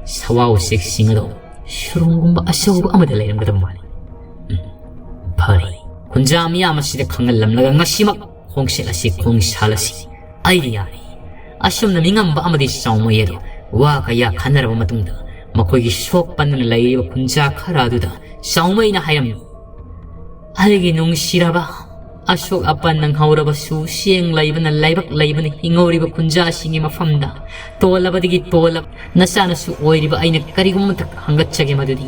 ꯁꯋꯥ ꯎꯆꯦꯛꯁꯤꯡ ꯑꯗꯣ ꯁꯨꯔꯨꯡꯒꯨꯝꯕ ꯑꯆꯧꯕ ꯑꯃꯗ ꯂꯩꯔꯝꯒꯗꯕ ꯃꯥꯜꯂꯤ꯫ ꯎꯝ, ꯐꯔꯦ, ꯈꯨꯟꯖꯥ ꯃꯤꯌꯥꯝ ꯑꯁꯤꯗ ꯈꯪꯍꯜꯂꯝꯂꯒ ꯉꯁꯤꯃꯛ ꯈꯣꯡꯆꯠ ꯑꯁꯤ ꯈꯣꯡꯁꯥꯜꯂꯁꯤ꯫ ꯑꯩꯗꯤ ꯌꯥꯔꯦ꯫ ꯑꯁꯨꯝꯅ ꯃꯤꯉꯝꯕ ꯑꯃꯗꯤ ꯆꯥꯎꯃꯩ ꯑꯗꯣ ꯋꯥ ꯀꯌꯥ ꯈꯟꯅꯔꯕ ꯃꯇꯨꯡꯗ ꯃꯈꯣꯏꯒꯤ ꯁꯣꯛ ꯄꯟꯗꯨꯅ ꯂꯩꯔꯤꯕ ꯈꯨꯟꯖꯥ ꯈꯔ ꯑꯗꯨꯗ ꯆꯥꯎꯃꯩꯅ ꯍꯥꯏꯔꯝꯃꯤ, ꯑꯩꯒꯤ ꯅꯨꯡꯁꯤꯔꯕ, ꯑꯁꯣꯛ ꯑꯄꯟ ꯅꯪꯍꯧꯔꯕꯁꯨ, ꯆꯦꯡ ꯂꯩꯕꯅ, ꯂꯥꯏꯕꯛ ꯂꯩꯕꯅ ꯍꯤꯡꯍꯧꯔꯤꯕ ꯈꯨꯟꯖꯥꯁꯤꯡꯒꯤ ꯃꯐꯝꯗ ꯇꯣꯜꯂꯕꯗꯒꯤ ꯇꯣꯜꯂꯕ ꯅꯆꯥꯅꯁꯨ ꯑꯣꯏꯔꯤꯕ ꯑꯩꯅ ꯀꯔꯤꯒꯨꯝꯕ ꯑꯃꯇ ꯍꯪꯒꯠꯆꯒꯦ, ꯃꯗꯨꯗꯤ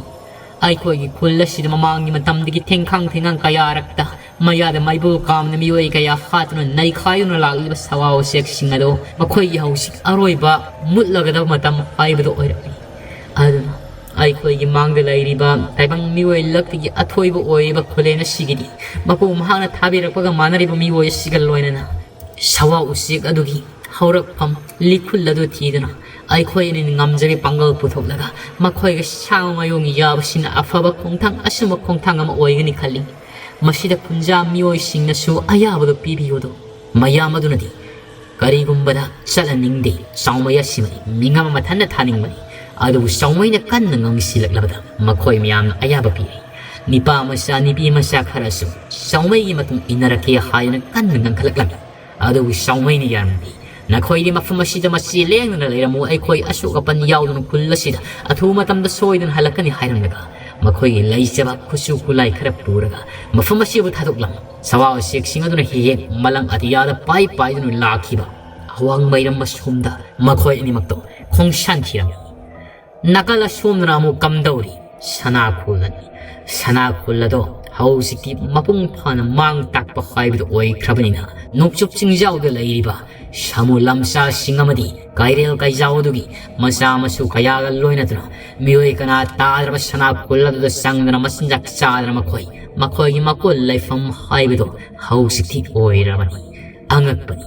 ꯑꯩꯈꯣꯏꯒꯤ ꯈꯨꯜ ꯑꯁꯤꯗ ꯃꯃꯥꯡꯒꯤ ꯃꯇꯝꯗꯒꯤ ꯊꯦꯡꯈꯥꯡ ꯊꯦꯡꯈꯥꯡ ꯀꯌꯥꯔꯛꯇ ꯃꯌꯥꯗ ꯃꯩꯕꯨꯜ ꯀꯥꯝꯅ ꯃꯤꯑꯣꯏ ꯀꯌꯥ ꯍꯥꯠꯇꯨꯅ ꯅꯩꯈꯥꯏꯗꯨꯅ ꯂꯥꯛꯂꯤꯕ ꯁꯋꯥ ꯎꯆꯦꯛꯁꯤꯡ ꯑꯗꯣ ꯃꯈꯣꯏꯒꯤ ꯍꯧꯖꯤꯛ ꯑꯔꯣꯏꯕ ꯃꯨꯠꯂꯒꯗꯕ ꯃꯇꯝ ꯍꯥꯏꯕꯗꯨ ꯑꯣꯏꯔꯛꯂꯤ꯫ ꯑꯗꯨꯅ ꯑꯩꯈꯣꯏꯒꯤ ꯃꯥꯡꯗ ꯂꯩꯔꯤꯕ ꯇꯥꯏꯕꯪ ꯃꯤꯑꯣꯏ ꯂꯛꯇꯒꯤ ꯑꯊꯣꯏꯕ ꯑꯣꯏꯔꯤꯕ ꯈꯨꯂꯦꯟ ꯑꯁꯤꯒꯤꯗꯤ ꯃꯄꯨ ꯃꯍꯥꯛꯅ ꯊꯥꯕꯤꯔꯛꯄꯒ ꯃꯥꯟꯅꯔꯤꯕ ꯃꯤꯑꯣꯏ ꯑꯁꯤꯒ ꯂꯣꯏꯅꯅ ꯁꯋꯥ ꯎꯆꯦꯛ ꯑꯗꯨꯒꯤ ꯍꯧꯔꯛꯐꯝ ꯂꯤꯈꯨꯜ ꯑꯗꯨ ꯊꯤꯗꯨꯅ ꯑꯩꯈꯣꯏ ꯑꯅꯤꯅ ꯉꯝꯖꯕꯤ ꯄꯥꯡꯒꯜ ꯄꯨꯊꯣꯛꯂꯒ ꯃꯈꯣꯏꯒ ꯁꯥꯡꯕ ꯃꯥꯌꯣꯡ ꯌꯥꯕꯁꯤꯅ ꯑꯐꯕ ꯈꯣꯡꯊꯥꯡ, ꯑꯆꯨꯝꯕ ꯈꯣꯡꯊꯥꯡ ꯑꯃ ꯑꯣꯏꯒꯅꯤ ꯈꯜꯂꯤ꯫ ꯃꯁꯤꯗ ꯈꯨꯟꯖꯥ ꯃꯤꯑꯣꯏꯁꯤꯡꯅꯁꯨ ꯑꯌꯥꯕꯗꯨ ꯄꯤꯕꯤꯌꯨꯗꯣ꯫ ꯃꯌꯥꯝ ꯑꯗꯨꯅꯗꯤ ꯀꯔꯤꯒꯨꯝꯕꯗ ꯆꯠꯍꯟꯅꯤꯡꯗꯦ, ꯆꯥꯎꯃꯩ ꯑꯁꯤꯃꯗꯤ ꯃꯤꯉꯝ ꯑꯃ ꯃꯊꯟꯇ ꯊꯥꯅꯤꯡꯕꯅꯤ꯫ ꯑꯗꯨꯕꯨ ꯆꯥꯎꯃꯩꯅ ꯀꯟꯅ ꯉꯥꯡꯁꯤꯜꯂꯛꯂꯕꯗ ꯃꯈꯣꯏ ꯃꯌꯥꯝꯅ ꯑꯌꯥꯕ ꯄꯤꯔꯦ꯫ ꯅꯤꯄꯥ ꯃꯆꯥ, ꯅꯤꯄꯤ ꯃꯆꯥ ꯈꯔꯁꯨ ꯆꯥꯎꯃꯩꯒꯤ ꯃꯇꯨꯡ ꯏꯟꯅꯔꯛꯀꯦ ꯍꯥꯏꯗꯨꯅ ꯀꯟꯅ ꯉꯥꯡꯈꯠꯂꯛꯂꯝꯃꯤ꯫ ꯑꯗꯨꯕꯨ ꯆꯥꯎꯃꯩꯅ ꯌꯥꯔꯝꯗꯦ꯫ "ꯅꯈꯣꯏꯗꯤ ꯃꯐꯝ ꯑꯁꯤꯗ ꯃꯆꯤ ꯂꯦꯡꯗꯅ ꯂꯩꯔꯝꯃꯨ, ꯑꯩꯈꯣꯏ ꯑꯁꯣꯛ ꯑꯄꯟ ꯌꯥꯎꯗꯅ ꯈꯨꯜ ꯑꯁꯤꯗ ꯑꯊꯨꯕ ꯃꯇꯝꯗ ꯁꯣꯏꯗꯅ ꯍꯜꯂꯛꯀꯅꯤ" ꯍꯥꯏꯔꯝꯂꯒ ꯃꯈꯣꯏꯒꯤ ꯂꯩꯖꯕ ꯈꯨꯠꯁꯨ ꯈꯨꯠꯂꯥꯏ ꯈꯔ ꯄꯨꯔꯒ ꯃꯐꯝ ꯑꯁꯤꯕꯨ ꯊꯥꯗꯣꯛꯂꯝꯃꯤ꯫ ꯁꯋꯥ ꯎꯆꯦꯛꯁꯤꯡ ꯑꯗꯨꯅ ꯍꯦꯛ ꯍꯦꯛ ꯃꯂꯪ ꯑꯇꯤꯌꯥꯗ ꯄꯥꯏ ꯄꯥꯏꯗꯨꯅ ꯂꯥꯛꯈꯤꯕ ꯑꯋꯥꯡ ꯃꯩꯔꯝ ꯑꯁꯣꯝꯗ ꯃꯈꯣꯏ ꯑꯅꯤꯃꯛꯇꯣ ꯈꯣꯡꯁꯥꯟꯈꯤꯔꯝꯃꯤ꯫ ꯅꯥꯀꯜ ꯑꯁꯣꯝꯗꯅ ꯑꯃꯨꯛ ꯀꯝꯗꯧꯔꯤ? ꯁꯅꯥ ꯈꯨꯜꯂꯅꯤ꯫ ꯁꯅꯥ ꯈꯨꯜ ꯑꯗꯣ ꯍꯧꯖꯤꯛꯇꯤ ꯃꯄꯨꯡ ꯐꯥꯅ ꯃꯥꯡ ꯇꯥꯛꯄ ꯍꯥꯏꯕꯗꯨ ꯑꯣꯏꯈ꯭ꯔꯕꯅꯤꯅ, ꯅꯣꯡꯆꯨꯞ ꯆꯤꯡꯖꯥꯎꯗ ꯂꯩꯔꯤꯕ ꯁꯥꯃꯨ ꯂꯝꯆꯥꯁꯤꯡ ꯑꯃꯗꯤ ꯀꯩꯔꯦꯜ ꯀꯩꯖꯥꯎ ꯑꯗꯨꯒꯤ ꯃꯆꯥ ꯃꯁꯨ ꯀꯌꯥꯒ ꯂꯣꯏꯅꯗꯨꯅ ꯃꯤꯑꯣꯏ ꯀꯅꯥ ꯇꯥꯗ꯭ꯔꯕ ꯁꯅꯥ ꯈꯨꯜ ꯑꯗꯨꯗ ꯆꯪꯗꯨꯅ ꯃꯆꯤꯟꯖꯥꯛ ꯆꯥꯗꯅ ꯃꯈꯣꯏ ꯃꯈꯣꯏꯒꯤ ꯃꯀꯣꯜ ꯂꯩꯐꯝ ꯍꯥꯏꯕꯗꯨ ꯍꯧꯖꯤꯛꯇꯤ ꯑꯣꯏꯔꯕꯅꯤ꯫ ꯑꯉꯛꯄꯅꯤ꯫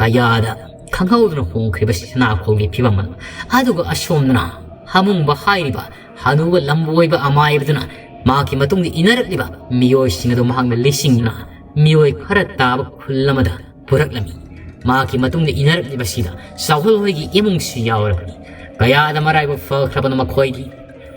ꯀꯌꯥꯗ ꯈꯪꯍꯧꯗꯅ ꯍꯣꯡꯈ꯭ꯔꯤꯕ ꯁꯅꯥꯈꯣꯜꯒꯤ ꯐꯤꯕꯝ ꯑꯗꯨ꯫ ꯑꯗꯨꯒ ꯑꯁꯣꯝꯗꯅ ꯍꯥꯃꯨꯡꯕ ꯍꯥꯏꯔꯤꯕ ꯍꯅꯨꯕ ꯂꯝꯕꯣꯏꯕ ꯑꯃꯥꯏꯕꯗꯨꯅ ꯃꯍꯥꯛꯀꯤ ꯃꯇꯨꯡꯗ ꯏꯟꯅꯔꯛꯂꯤꯕ ꯃꯤꯑꯣꯏꯁꯤꯡ ꯑꯗꯨ ꯃꯍꯥꯛꯅ ꯂꯤꯁꯤꯡꯗꯨꯅ ꯃꯤꯑꯣꯏ ꯈꯔ ꯇꯥꯕ ꯈꯨꯜ ꯑꯃꯗ ꯄꯨꯔꯛꯂꯝꯃꯤ꯫ ꯃꯍꯥꯛꯀꯤ ꯃꯇꯨꯡꯗ ꯏꯟꯅꯔꯛꯂꯤꯕꯁꯤꯗ ꯆꯥꯎꯍꯜ ꯍꯣꯏꯒꯤ ꯏꯃꯨꯡꯁꯨ ꯌꯥꯎꯔꯕꯅꯤ꯫ ꯀꯌꯥꯗ ꯃꯔꯥꯏꯕꯛ ꯐꯈ꯭ꯔꯕꯅꯣ ꯃꯈꯣꯏꯗꯤ꯫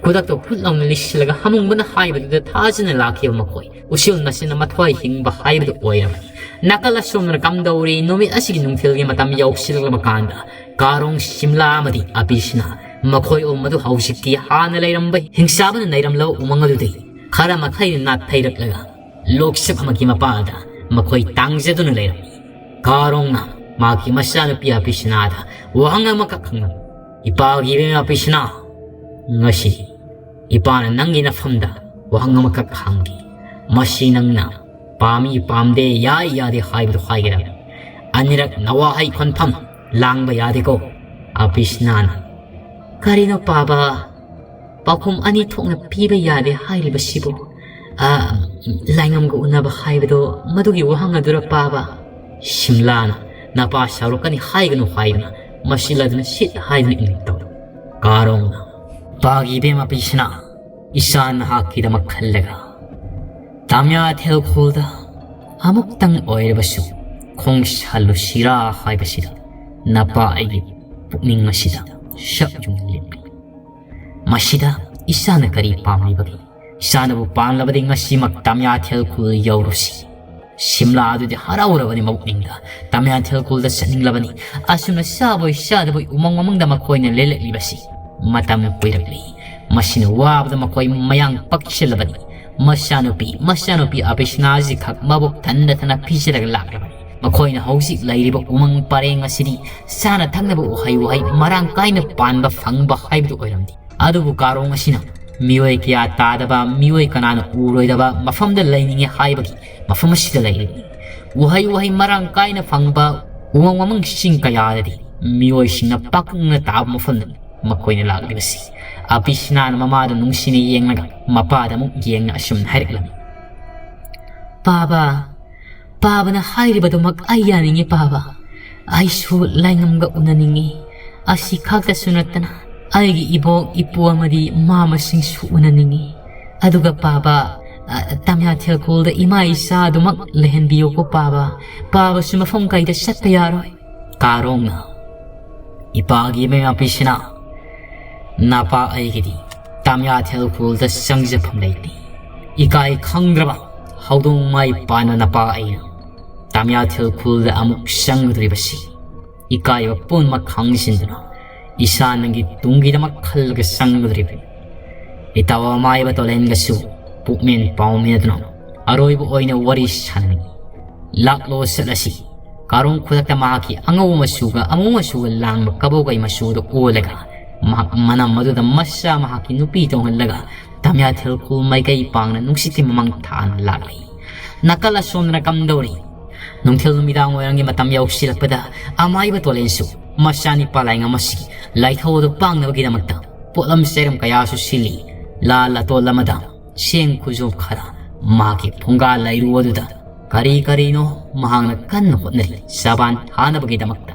ꯈꯨꯗꯛꯇ ꯍꯨꯠ ꯂꯥꯎꯅ ꯂꯤꯁꯤꯜꯂꯒ ꯍꯥꯃꯨꯡꯕꯅ ꯍꯥꯏꯕꯗꯨꯗ ꯊꯥꯖꯅ ꯂꯥꯛꯈꯤꯕ ꯃꯈꯣꯏ ꯎꯆꯦꯜ ꯃꯁꯤꯅ ꯃꯊ꯭ꯋꯥꯏ ꯍꯤꯡꯕ ꯍꯥꯏꯕꯗꯨ ꯑꯣꯏꯔꯕꯅꯤ꯫ ꯅꯥꯀꯜ ꯑꯁꯣꯝꯗꯅ ꯀꯝꯗꯧꯔꯤ? ꯅꯨꯃꯤꯠ ꯑꯁꯤꯒꯤ ꯅꯨꯡꯊꯤꯜꯒꯤ ꯃꯇꯝ ꯌꯧꯁꯤꯜꯂꯛꯂꯕ ꯀꯥꯟꯗ ꯀꯥꯔꯣꯡ, ꯁꯤꯝꯂꯥ ꯑꯃꯗꯤ ꯑꯕꯤꯁꯅꯥ ꯃꯈꯣꯏ ꯑꯍꯨꯝ ꯑꯗꯨ ꯍꯧꯖꯤꯛꯇꯤ ꯍꯥꯟꯅ ꯂꯩꯔꯝꯕ ꯍꯤꯡꯆꯥꯕꯅ ꯅꯩꯔꯝꯂꯕ ꯎꯃꯪ ꯑꯗꯨꯗꯒꯤ ꯈꯔ ꯃꯈꯩ ꯅꯥꯊꯩꯔꯛꯂꯒ ꯂꯣꯛꯁꯛ ꯑꯃꯒꯤ ꯃꯄꯥꯗ ꯃꯈꯣꯏ ꯇꯥꯡꯖꯗꯨꯅ ꯂꯩꯔꯝꯃꯤ꯫ ꯀꯥꯔꯣꯡꯅ ꯃꯍꯥꯛꯀꯤ ꯃꯆꯥꯅꯨꯄꯤ ꯑꯕꯤꯁꯅꯥꯗ ꯋꯥꯍꯪ ꯑꯃꯈꯛ ꯍꯪꯂꯝꯃꯤ꯫ "ꯏꯄꯥꯒꯤ ꯏꯕꯦꯝꯃ ꯑꯕꯤꯁꯅꯥ, ꯉꯁꯤ ꯏꯄꯥꯅ ꯅꯪꯒꯤ ꯅꯐꯝꯗ ꯋꯥꯍꯪ ꯑꯃꯈꯛ ꯍꯪꯒꯦ꯫ ꯃꯁꯤ ꯅꯪꯅ ꯄꯥꯝꯃꯤ ꯄꯥꯝꯗꯦ, ꯌꯥꯏ ꯌꯥꯗꯦ ꯍꯥꯏꯕꯗꯨ ꯍꯥꯏꯒꯗꯕꯅꯤ꯫ ꯑꯅꯤꯔꯛ ꯅꯋꯥꯍꯩ ꯈꯣꯟꯐꯝ ꯂꯥꯡꯕ ꯌꯥꯗꯦꯀꯣ?" ꯑꯕꯤꯁꯅꯥꯅ, "ꯀꯔꯤꯅꯣ ꯄꯥꯕ?" ꯄꯥꯎꯈꯨꯝ ꯑꯅꯤ ꯊꯣꯛꯅ ꯄꯤꯕ ꯌꯥꯗꯦ ꯍꯥꯏꯔꯤꯕꯁꯤꯕꯨ, ꯑ, ꯂꯥꯏꯉꯝꯒ ꯎꯅꯕ ꯍꯥꯏꯕꯗꯣ ꯃꯗꯨꯒꯤ ꯋꯥꯍꯪ ꯑꯗꯨꯔ ꯄꯥꯕ? ꯁꯤꯝꯂꯥꯅ, "ꯅꯄꯥ ꯁꯥꯎꯔꯛꯀꯅꯤ ꯍꯥꯏꯒꯅꯨ" ꯍꯥꯏꯗꯨꯅ ꯃꯁꯤꯜ ꯑꯗꯨꯅ ꯁꯤꯠ ꯍꯥꯏꯗꯨꯅ ꯏꯪꯂꯤ ꯇꯧꯔꯤ꯫ ꯀꯥꯔꯣꯡꯅ, "ꯄꯥꯒꯤ ꯏꯕꯦꯝꯃ ꯄꯤꯁꯅꯥ, ꯏꯆꯥ ꯅꯍꯥꯛꯀꯤꯗꯃꯛ ꯈꯜꯂꯒ ꯇꯥꯃꯤꯌꯥ ꯊꯦꯜꯈꯣꯜꯗ ꯑꯃꯨꯛꯇꯪ ꯑꯣꯏꯔꯕꯁꯨ ꯈꯣꯡꯁꯥꯜꯂꯨꯁꯤꯔꯥ ꯍꯥꯏꯕꯁꯤꯗ ꯅꯄꯥ ꯑꯩꯒꯤ ꯄꯨꯛꯅꯤꯡ ꯑꯁꯤꯗ ꯁꯛ ꯌꯨꯡ ꯂꯦꯞꯂꯤ꯫ ꯃꯁꯤꯗ ꯏꯆꯥꯅ ꯀꯔꯤ ꯄꯥꯝꯂꯤꯕꯒꯦ? ꯏꯆꯥꯅꯕꯨ ꯄꯥꯝꯂꯕꯗꯤ ꯉꯁꯤꯃꯛ ꯇꯥꯃꯤꯌꯥ ꯊꯦꯜꯈꯣꯜ ꯌꯧꯔꯨꯁꯤ꯫" ꯁꯤꯝꯂꯥ ꯑꯗꯨꯗꯤ ꯍꯔꯥꯎꯔꯕꯅꯤ ꯃꯄꯨꯛꯅꯤꯡꯗ꯫ ꯇꯥꯃꯤꯌꯥ ꯊꯦꯜꯈꯣꯜꯗ ꯆꯠꯅꯤꯡꯂꯕꯅꯤ꯫ ꯑꯁꯨꯝꯅ ꯆꯥꯕꯣꯏ ꯆꯥꯗꯕꯣꯏ ꯎꯃꯪ ꯃꯃꯪꯗ ꯃꯈꯣꯏꯅ ꯂꯦꯜꯂꯛꯂꯤꯕꯁꯤ ꯃꯇꯝ ꯀꯨꯏꯔꯛꯂꯤ꯫ ꯃꯁꯤꯅ ꯋꯥꯕꯗ ꯃꯈꯣꯏ ꯃꯌꯥꯡ ꯄꯛꯁꯤꯜꯂꯕꯅꯤ꯫ ꯃꯆꯥꯅꯨꯄꯤ, ꯃꯆꯥꯅꯨꯄꯤ ꯑꯕꯤꯁꯅꯥꯁꯤ ꯈꯛ ꯃꯕꯨꯛ ꯊꯟꯅ ꯊꯟꯅ ꯄꯤꯖꯔꯒ ꯂꯥꯛꯂꯕꯅꯤ꯫ ꯃꯈꯣꯏꯅ ꯍꯧꯖꯤꯛ ꯂꯩꯔꯤꯕ ꯎꯃꯪ ꯄꯔꯦꯡ ꯑꯁꯤꯗꯤ ꯆꯥꯅ ꯊꯛꯅꯕ ꯎꯍꯩ ꯋꯥꯍꯩ ꯃꯔꯥꯡ ꯀꯥꯏꯅ ꯄꯥꯟꯕ ꯐꯪꯕ ꯍꯥꯏꯕꯗꯨ ꯑꯣꯏꯔꯝꯗꯦ꯫ ꯑꯗꯨꯕꯨ ꯀꯥꯔꯣꯡ ꯑꯁꯤꯅ ꯃꯤꯑꯣꯏ ꯀꯌꯥ ꯇꯥꯗꯕ, ꯃꯤꯑꯣꯏ ꯀꯅꯥꯅ ꯎꯔꯣꯏꯗꯕ ꯃꯐꯝꯗ ꯂꯩꯅꯤꯡꯉꯦ ꯍꯥꯏꯕꯒꯤ ꯃꯐꯝ ꯑꯁꯤꯗ ꯂꯩꯔꯤꯕꯅꯤ꯫ ꯎꯍꯩ ꯋꯥꯍꯩ ꯃꯔꯥꯡ ꯀꯥꯏꯅ ꯐꯪꯕ ꯎꯃꯪ ꯋꯥꯃꯪꯁꯤꯡ ꯀꯌꯥꯗꯗꯤ ꯃꯤꯑꯣꯏꯁꯤꯡꯅ ꯄꯥꯛꯅ ꯇꯥꯕ ꯃꯐꯝꯗꯅꯤ ꯃꯈꯣꯏꯅ ꯂꯥꯛꯂꯤꯕꯁꯤ꯫ ꯑꯕꯤꯁꯅꯥꯅ ꯃꯃꯥꯗ ꯅꯨꯡꯁꯤꯅ ꯌꯦꯡꯂꯒ ꯃꯄꯥꯗ ꯑꯃꯨꯛ ꯌꯦꯡꯅ ꯑꯁꯨꯝꯅ ꯍꯥꯏꯔꯛꯂꯝꯃꯤ, "ꯄꯥꯕ, ꯄꯥꯕꯅ ꯍꯥꯏꯔꯤꯕꯗꯨꯃꯛ ꯑꯩ ꯌꯥꯅꯤꯡꯉꯤ ꯄꯥꯕ꯫ ꯑꯩꯁꯨ ꯂꯥꯏꯉꯝꯒ ꯎꯅꯅꯤꯡꯉꯤ꯫ ꯑꯁꯤ ꯈꯛꯇꯁꯨ ꯅꯠꯇꯅ ꯑꯩꯒꯤ ꯏꯕꯣꯛ ꯏꯄꯨ ꯑꯃꯗꯤ ꯃꯥꯃꯁꯤꯡꯁꯨ ꯎꯅꯅꯤꯡꯉꯤ꯫ ꯑꯗꯨꯒ ꯄꯥꯕ, ꯑ, ꯇꯥꯃꯤꯌꯥ ꯊꯦꯜꯈꯣꯜꯗ ꯏꯃꯥ ꯏꯆꯥ ꯑꯗꯨꯃꯛ ꯂꯩꯍꯟꯕꯤꯌꯨꯀꯣ ꯄꯥꯕ꯫ ꯄꯥꯕꯁꯨ ꯃꯐꯝ ꯀꯩꯗ ꯆꯠꯄ ꯌꯥꯔꯣꯏ꯫" ꯀꯥꯔꯣꯡꯅ, "ꯏꯄꯥꯒꯤ ꯃꯩꯃꯥ ꯄꯤꯁꯤꯅ, ꯅꯄꯥ ꯑꯩꯒꯤꯗꯤ ꯇꯥꯃꯤꯌꯥ ꯊꯦꯜꯈꯣꯜꯗ ꯆꯪꯖꯐꯝ ꯂꯩꯇꯦ꯫ ꯏꯀꯥꯏ ꯈꯪꯗ꯭ꯔꯕ ꯍꯧꯗꯣꯡ ꯃꯥꯏ ꯄꯥꯟꯕ ꯅꯄꯥ ꯑꯩꯅ ꯇꯥꯃꯤꯌꯥ ꯊꯦꯜꯈꯣꯜꯗ ꯑꯃꯨꯛ ꯆꯪꯒꯗꯧꯔꯤꯕꯁꯤ ꯏꯀꯥꯏꯕ ꯄꯨꯝꯅꯃꯛ ꯈꯪꯖꯤꯟꯗꯨꯅ ꯏꯁꯥ ꯅꯪꯒꯤ ꯇꯨꯡꯒꯤꯗꯃꯛ ꯈꯜꯂꯒ ꯆꯪꯒꯗꯧꯔꯤꯕꯅꯤ꯫ ꯏꯇꯥꯎ ꯑꯃꯥꯏꯕ ꯇꯣꯂꯦꯟꯒꯁꯨ ꯄꯨꯛꯃꯦꯟ ꯄꯥꯎꯃꯦꯟ ꯑꯗꯨꯅ ꯑꯔꯣꯏꯕ ꯑꯣꯏꯅ ꯋꯥꯔꯤ ꯁꯥꯟꯅꯅꯤꯡꯏ꯫ ꯂꯥꯛꯂꯣ ꯆꯠꯂꯁꯤ꯫" ꯀꯥꯔꯣꯡ ꯈꯨꯗꯛꯇ ꯃꯍꯥꯛꯀꯤ ꯑꯉꯧꯕ ꯃꯆꯨꯒ ꯑꯃꯨ ꯃꯆꯨꯒ ꯂꯥꯡꯕ ꯀꯕꯣꯀꯩ ꯃꯆꯨꯗ ꯑꯣꯜꯂꯒ ꯃꯍꯥꯛ ꯃꯅꯝ ꯑꯗꯨꯗ ꯃꯆꯥ ꯃꯍꯥꯛꯀꯤ ꯅꯨꯄꯤ ꯇꯣꯡꯍꯜꯂꯒ ꯇꯥꯃꯤꯌꯥ ꯊꯦꯜꯈꯣꯜ ꯃꯥꯏꯀꯩ ꯄꯥꯡꯅ ꯅꯨꯡꯁꯤꯠꯀꯤ ꯃꯃꯥꯡ ꯊꯥꯅ ꯂꯥꯛꯂꯤ꯫ ꯅꯥꯀꯜ ꯑꯁꯣꯝꯗꯅ ꯀꯝꯗꯧꯔꯤ? ꯅꯨꯡꯊꯤꯜ ꯅꯨꯃꯤꯗꯥꯡ ꯋꯥꯏꯔꯝꯒꯤ ꯃꯇꯝ ꯌꯧꯁꯤꯜꯂꯛꯄꯗ ꯑꯃꯥꯏꯕ ꯇꯣꯂꯦꯟꯁꯨ ꯃꯆꯥꯅꯤꯄꯥ ꯂꯥꯏꯉꯝ ꯑꯁꯤꯒꯤ ꯂꯥꯏꯊꯧ ꯑꯗꯨ ꯄꯥꯡꯅꯕꯒꯤꯗꯃꯛꯇ ꯄꯣꯠꯂꯝ ꯆꯩꯔꯝ ꯀꯌꯥꯁꯨ ꯁꯤꯜꯂꯤ꯫ ꯂꯥ ꯂꯇꯣꯜ ꯑꯃꯗ ꯆꯦꯡ ꯈꯨꯖꯣꯞ ꯈꯔ, ꯃꯍꯥꯛꯀꯤ ꯐꯨꯡꯒꯥ ꯂꯩꯔꯨ ꯑꯗꯨꯗ ꯀꯔꯤ ꯀꯔꯤꯅꯣ ꯃꯍꯥꯛꯅ ꯀꯟꯅ ꯍꯣꯠꯅꯔꯤ꯫ ꯆꯕꯥꯟ ꯊꯥꯅꯕꯒꯤꯗꯃꯛꯇ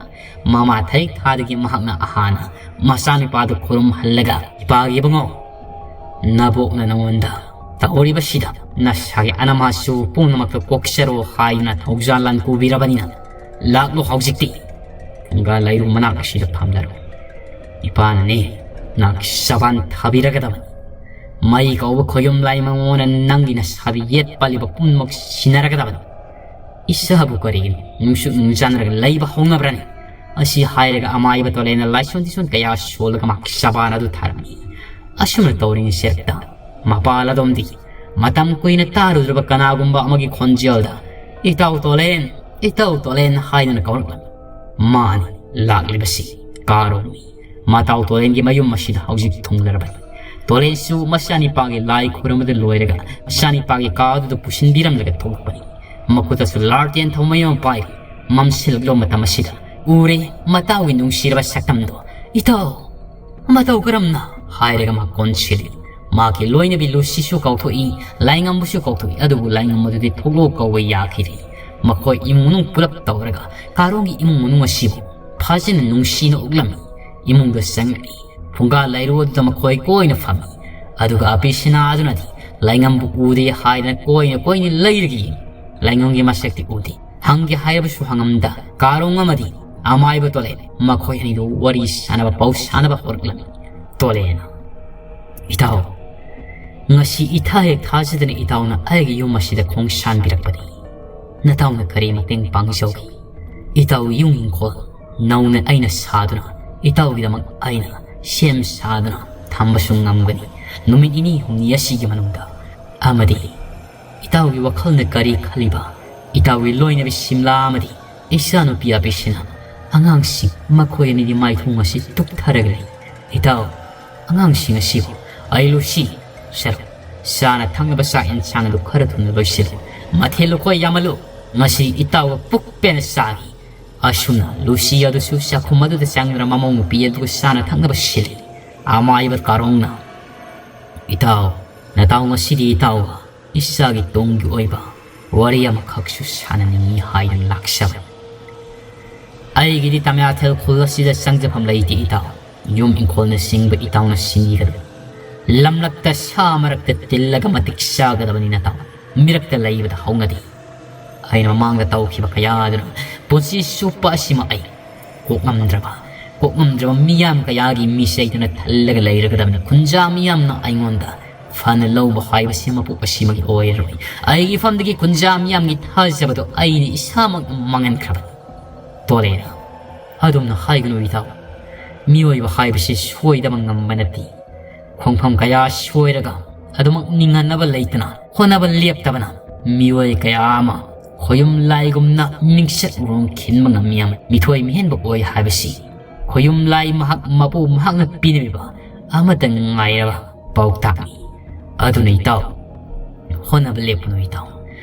ꯃꯃꯥ ꯊꯔꯤꯛ ꯊꯥꯗꯒꯤ ꯃꯍꯥꯛꯅ ꯑꯍꯥꯟꯅ ꯃꯆꯥꯅꯨꯄꯥꯗꯨ ꯈꯨꯔꯨꯝꯍꯜꯂꯒ, "ꯏꯄꯥꯒꯤ ꯏꯕꯨꯡꯉꯣ, ꯅꯕꯣꯛꯅ ꯅꯉꯣꯟꯗ ꯇꯧꯔꯤꯕꯁꯤꯗ ꯅꯁꯥꯒꯤ ꯑꯅꯃꯥꯁꯨ ꯄꯨꯝꯅꯃꯛꯇ ꯀꯣꯛꯆꯔꯣ ꯍꯥꯏꯗꯨꯅ ꯊꯧꯖꯥꯜ ꯂꯥꯟ ꯄꯨꯕꯤꯔꯕꯅꯤꯅ, ꯂꯥꯛꯂꯣ ꯍꯧꯖꯤꯛꯇꯤ꯫ ꯐꯨꯡꯒꯥ ꯂꯩꯔꯨ ꯃꯅꯥꯛ ꯑꯁꯤꯗ ꯐꯝꯂꯔꯣ꯫ ꯏꯄꯥꯅꯅꯦ ꯅꯍꯥꯛꯀꯤ ꯆꯕꯥꯟ ꯊꯥꯕꯤꯔꯒꯗꯕꯅꯤ꯫ ꯃꯩ ꯀꯧꯕ ꯈꯣꯌꯨꯝ ꯂꯥꯏ ꯃꯉꯣꯟꯗ ꯅꯪꯒꯤ ꯅꯁꯥꯗ ꯌꯦꯠ ꯄꯜꯂꯤꯕ ꯄꯨꯝꯅꯃꯛ ꯁꯤꯟꯅꯔꯒꯗꯕꯅꯤ꯫ ꯏꯆꯥꯕꯨ ꯀꯔꯤꯒꯤꯅꯣ ꯅꯨꯡꯁꯨꯛ ꯅꯨꯡꯖꯥꯟꯅꯔꯒ ꯂꯩꯕ ꯍꯧꯅꯕ꯭ꯔꯅꯤ?" ꯑꯁꯤ ꯍꯥꯏꯔꯒ ꯑꯃꯥꯏꯕ ꯇꯣꯂꯦꯟꯅ ꯂꯥꯏꯁꯣꯟ ꯇꯤꯁꯣꯟ ꯀꯌꯥ ꯁꯣꯜꯂꯒ ꯃꯍꯥꯛꯀꯤ ꯆꯕꯥꯟ ꯑꯗꯨ ꯊꯥꯔꯝꯃꯤ꯫ ꯑꯁꯨꯝꯅ ꯇꯧꯔꯤꯉꯩ ꯁꯦꯔꯛꯇ ꯃꯄꯥꯜ ꯑꯗꯣꯝꯗꯒꯤ ꯃꯇꯝ ꯀꯨꯏꯅ ꯇꯥꯔꯨꯗ꯭ꯔꯕ ꯀꯅꯥꯒꯨꯝꯕ ꯑꯃꯒꯤ ꯈꯣꯟꯖꯦꯜꯗ, "ꯏꯇꯥꯎ ꯇꯣꯂꯦꯟ, ꯏꯇꯥꯎ ꯇꯣꯂꯦꯟ" ꯍꯥꯏꯗꯨꯅ ꯀꯧꯔꯛꯂꯝꯃꯤ꯫ ꯃꯥꯅꯤ, ꯂꯥꯛꯂꯤꯕꯁꯤ ꯀꯥꯔꯣꯡꯅꯤ꯫ ꯃꯇꯥꯎ ꯇꯣꯂꯦꯟꯒꯤ ꯃꯌꯨꯝ ꯑꯁꯤꯗ ꯍꯧꯖꯤꯛ ꯊꯨꯡꯂꯔꯕꯅꯤ꯫ ꯇꯣꯂꯦꯟꯁꯨ ꯃꯆꯥꯅꯤꯄꯥꯒꯤ ꯂꯥꯏ ꯈꯨꯔꯨꯝꯕꯗ ꯂꯣꯏꯔꯒ ꯃꯆꯥꯅꯤꯄꯥꯒꯤ ꯀꯥ ꯑꯗꯨꯗ ꯄꯨꯁꯤꯟꯕꯤꯔꯝꯂꯒ ꯊꯣꯛꯂꯛꯄꯅꯤ꯫ ꯃꯈꯨꯠꯇꯁꯨ ꯂꯥꯔꯇꯦꯟ ꯊꯧꯃꯩ ꯑꯃ ꯄꯥꯏꯔꯤ꯫ ꯃꯝꯁꯤꯜꯂꯛꯂꯕ ꯃꯇꯝ ꯑꯁꯤꯗ ꯎꯔꯦ ꯃꯇꯥꯎꯒꯤ ꯅꯨꯡꯁꯤꯔꯕ ꯁꯛꯇꯝꯗꯣ꯫ "ꯏꯇꯥꯎ, ꯃꯇꯧ ꯀꯔꯝꯅ?" ꯍꯥꯏꯔꯒ ꯃꯥ ꯀꯣꯟꯁꯤꯜꯂꯤ꯫ ꯃꯍꯥꯛꯀꯤ ꯂꯣꯏꯅꯕꯤ ꯂꯨꯁꯤꯁꯨ ꯀꯧꯊꯣꯛꯏ, ꯂꯥꯏꯉꯝꯕꯁꯨ ꯀꯧꯊꯣꯛꯏ, ꯑꯗꯨꯕꯨ ꯂꯥꯏꯉꯝꯕꯗꯨꯗꯤ ꯊꯣꯛꯂꯛꯑꯣ ꯀꯧꯕ ꯌꯥꯈꯤꯗꯦ꯫ ꯃꯈꯣꯏ ꯏꯃꯨꯡ ꯃꯅꯨꯡ ꯄꯨꯂꯞ ꯇꯧꯔꯒ ꯀꯥꯔꯣꯡꯒꯤ ꯏꯃꯨꯡ ꯃꯅꯨꯡ ꯑꯁꯤꯕꯨ ꯐꯖꯅ ꯅꯨꯡꯁꯤꯅ ꯎꯛꯂꯝꯃꯤ꯫ ꯏꯃꯨꯡꯗ ꯆꯪꯂꯛꯏ꯫ ꯐꯨꯡꯒꯥ ꯂꯩꯔꯨ ꯑꯗꯨꯗ ꯃꯈꯣꯏ ꯀꯣꯏꯅ ꯐꯝꯃꯤ꯫ ꯑꯗꯨꯒ ꯑꯄꯤꯁꯤꯅꯥ ꯑꯗꯨꯅꯗꯤ ꯂꯥꯏꯉꯝꯕꯨ ꯎꯗꯦ ꯍꯥꯏꯗꯅ ꯀꯣꯏꯅ ꯀꯣꯏꯅ ꯂꯩꯔꯒ ꯌꯦꯡꯉꯤ꯫ ꯂꯥꯏꯉꯝꯒꯤ ꯃꯁꯛꯇꯤ ꯎꯗꯦ꯫ ꯍꯪꯒꯦ ꯍꯥꯏꯔꯕꯁꯨ ꯍꯪꯉꯝꯗ ꯀꯥꯔꯣꯡ ꯑꯃꯗꯤ ꯑꯃꯥꯏꯕ ꯇꯣꯂꯦꯟ ꯃꯈꯣꯏ ꯑꯅꯤꯗꯨ ꯋꯥꯔꯤ ꯁꯥꯟꯅꯕ ꯄꯥꯎ ꯁꯥꯟꯅꯕ ꯍꯧꯔꯛꯂꯝꯃꯤ꯫ ꯇꯣꯂꯦꯟꯅ, "ꯏꯇꯥꯎ, ꯉꯁꯤ ꯏꯊꯥ ꯍꯦꯛ ꯊꯥꯖꯗꯅ ꯏꯇꯥꯎꯅ ꯑꯩꯒꯤ ꯌꯨꯝ ꯑꯁꯤꯗ ꯈꯣꯡ ꯁꯥꯟꯕꯤꯔꯛꯄꯅꯤ꯫ ꯅꯇꯥꯎꯅ ꯀꯔꯤ ꯃꯇꯦꯡ ꯄꯥꯡꯖꯧꯒꯦ? ꯏꯇꯥꯎ ꯌꯨꯝ ꯏꯪꯈꯣꯜ ꯅꯧꯅ ꯑꯩꯅ ꯁꯥꯗꯨꯅ, ꯏꯇꯥꯎꯒꯤꯗꯃꯛ ꯑꯩꯅ ꯁꯦꯝ ꯁꯥꯗꯨꯅ ꯊꯝꯕꯁꯨ ꯉꯝꯒꯅꯤ ꯅꯨꯃꯤꯠ ꯅꯤꯅꯤ ꯍꯨꯝꯅꯤ ꯑꯁꯤꯒꯤ ꯃꯅꯨꯡꯗ꯫ ꯑꯃꯗꯤ ꯏꯇꯥꯎꯒꯤ ꯋꯥꯈꯜꯅ ꯀꯔꯤ ꯈꯜꯂꯤꯕ? ꯏꯇꯥꯎꯒꯤ ꯂꯣꯏꯅꯕꯤ ꯁꯤꯝꯂꯥ ꯑꯃꯗꯤ ꯏꯆꯥꯅꯨꯄꯤ ꯑꯄꯤꯁꯤꯅ ꯑꯉꯥꯡꯁꯤꯡ ꯃꯈꯣꯏ ꯑꯅꯤꯒꯤ ꯃꯥꯏꯊꯣꯡ ꯑꯁꯤ ꯇꯨꯞꯊꯔꯒ ꯂꯩ꯫ ꯏꯇꯥꯎ, ꯑꯉꯥꯡꯁꯤꯡ ꯑꯁꯤꯕꯨ ꯑꯩ ꯂꯨꯁꯤ, ꯁꯔꯨꯛ ꯆꯥꯅ ꯊꯛꯅꯕ ꯆꯥꯛ ꯌꯦꯟꯁꯥꯡ ꯑꯗꯨ ꯈꯔ ꯊꯨꯅ ꯂꯣꯏꯁꯤꯜꯂꯨ꯫ ꯃꯊꯦꯜ ꯂꯨꯀꯣꯏ ꯌꯥꯝꯃꯜꯂꯨ꯫ ꯉꯁꯤ ꯏꯇꯥꯎꯒ ꯄꯨꯛ ꯄꯦꯟꯅ ꯆꯥꯒꯦ꯫" ꯑꯁꯨꯝꯅ ꯂꯨꯁꯤ ꯑꯗꯨꯁꯨ ꯆꯥꯛꯈꯨꯝ ꯑꯗꯨꯗ ꯆꯪꯗꯨꯅ ꯃꯃꯧ ꯅꯨꯄꯤ ꯑꯗꯨꯒ ꯆꯥꯅ ꯊꯛꯅꯕ ꯁꯤꯜꯂꯤ꯫ ꯑꯃꯥꯏꯕ ꯀꯥꯔꯣꯡꯅ, "ꯏꯇꯥꯎ, ꯅꯇꯥꯎ ꯉꯁꯤꯗꯤ ꯏꯇꯥꯎꯒ ꯏꯆꯥꯒꯤ ꯇꯨꯡꯒꯤ ꯑꯣꯏꯕ ꯋꯥꯔꯤ ꯑꯃꯈꯛꯁꯨ ꯁꯥꯟꯅꯅꯤꯡꯏ ꯍꯥꯏꯗꯨꯅ ꯂꯥꯛꯆꯕꯅꯤ꯫ ꯑꯩꯒꯤꯗꯤ ꯇꯃꯦꯡꯂꯣꯡ ꯈꯨꯜ ꯑꯁꯤꯗ ꯆꯪꯖꯐꯝ ꯂꯩꯇꯦ ꯏꯇꯥꯎ꯫ ꯌꯨꯝ ꯏꯪꯈꯣꯜꯅꯆꯤꯡꯕ ꯏꯇꯥꯎꯅ ꯁꯤꯟꯕꯤꯒꯗꯕ꯫ ꯂꯝꯂꯛꯇ ꯁꯥ ꯃꯔꯛꯇ ꯇꯤꯜꯂꯒ ꯃꯇꯤꯛ ꯆꯥꯒꯗꯕꯅꯤ ꯅꯇꯥꯎ꯫ ꯃꯤꯔꯛꯇ ꯂꯩꯕꯗ ꯍꯧꯅꯗꯦ꯫ ꯑꯩꯅ ꯃꯃꯥꯡꯗ ꯇꯧꯈꯤꯕ ꯀꯌꯥꯗꯨꯅ ꯄꯨꯟꯁꯤ ꯆꯨꯞꯄ ꯑꯁꯤꯃ ꯑꯩ ꯀꯣꯛ ꯉꯝꯗ꯭ꯔꯕ, ꯀꯣꯛ ꯉꯝꯗ꯭ꯔꯕ ꯃꯤꯌꯥꯝ ꯀꯌꯥꯒꯤ ꯃꯤꯁꯩꯗꯨꯅ ꯊꯜꯂꯒ ꯂꯩꯔꯒꯗꯕꯅꯤ꯫ ꯈꯨꯟꯖꯥ ꯃꯤꯌꯥꯝꯅ ꯑꯩꯉꯣꯟꯗ ꯐꯅ ꯂꯧꯕ ꯍꯥꯏꯕꯁꯤ ꯃꯄꯣꯛ ꯑꯁꯤꯃꯒꯤ ꯑꯣꯏꯔꯔꯣꯏ꯫ ꯑꯩꯒꯤ ꯏꯐꯝꯗꯒꯤ ꯈꯨꯟꯖꯥ ꯃꯤꯌꯥꯝꯒꯤ ꯊꯥꯖꯕꯗꯣ ꯑꯩꯅ ꯏꯁꯥꯃꯛ ꯃꯥꯡꯍꯟꯈ꯭ꯔꯕꯅꯤ꯫ ꯇꯣꯂꯦꯅ, ꯑꯗꯨꯝꯅ ꯍꯥꯏꯒꯅꯨ ꯏꯇꯥꯎ꯫ ꯃꯤꯑꯣꯏꯕ ꯍꯥꯏꯕꯁꯤ ꯁꯣꯏꯗꯕ ꯉꯝꯕ ꯅꯠꯇꯦ꯫ ꯈꯣꯡꯐꯝ ꯀꯌꯥ ꯁꯣꯏꯔꯒ ꯑꯗꯨꯃꯛ ꯅꯤꯡꯍꯟꯅꯕ ꯂꯩꯇꯅ ꯍꯣꯠꯅꯕ ꯂꯦꯞꯇꯕꯅ ꯃꯤꯑꯣꯏ ꯀꯌꯥ ꯑꯃ ꯈꯣꯌꯨꯝ ꯂꯥꯏꯒꯨꯝꯅ ꯃꯤꯡꯆꯠ ꯎꯔꯣꯡ ꯈꯤꯟꯕ ꯉꯝꯃꯤ ꯑꯃ ꯃꯤꯊꯣꯏ ꯃꯤꯍꯦꯟꯕ ꯑꯣꯏ ꯍꯥꯏꯕꯁꯤ ꯈꯣꯌꯨꯝ ꯂꯥꯏ ꯃꯍꯥꯛ ꯃꯄꯨ ꯃꯍꯥꯛꯅ ꯄꯤꯅꯔꯤꯕ ꯑꯃꯠꯇ ꯉꯥꯏꯔꯕ ꯄꯥꯎꯇꯥꯛꯅꯤ꯫ ꯑꯗꯨꯅ ꯏꯇꯥꯎ, ꯍꯣꯠꯅꯕ ꯂꯦꯞꯀꯅꯨ ꯏꯇꯥꯎ꯫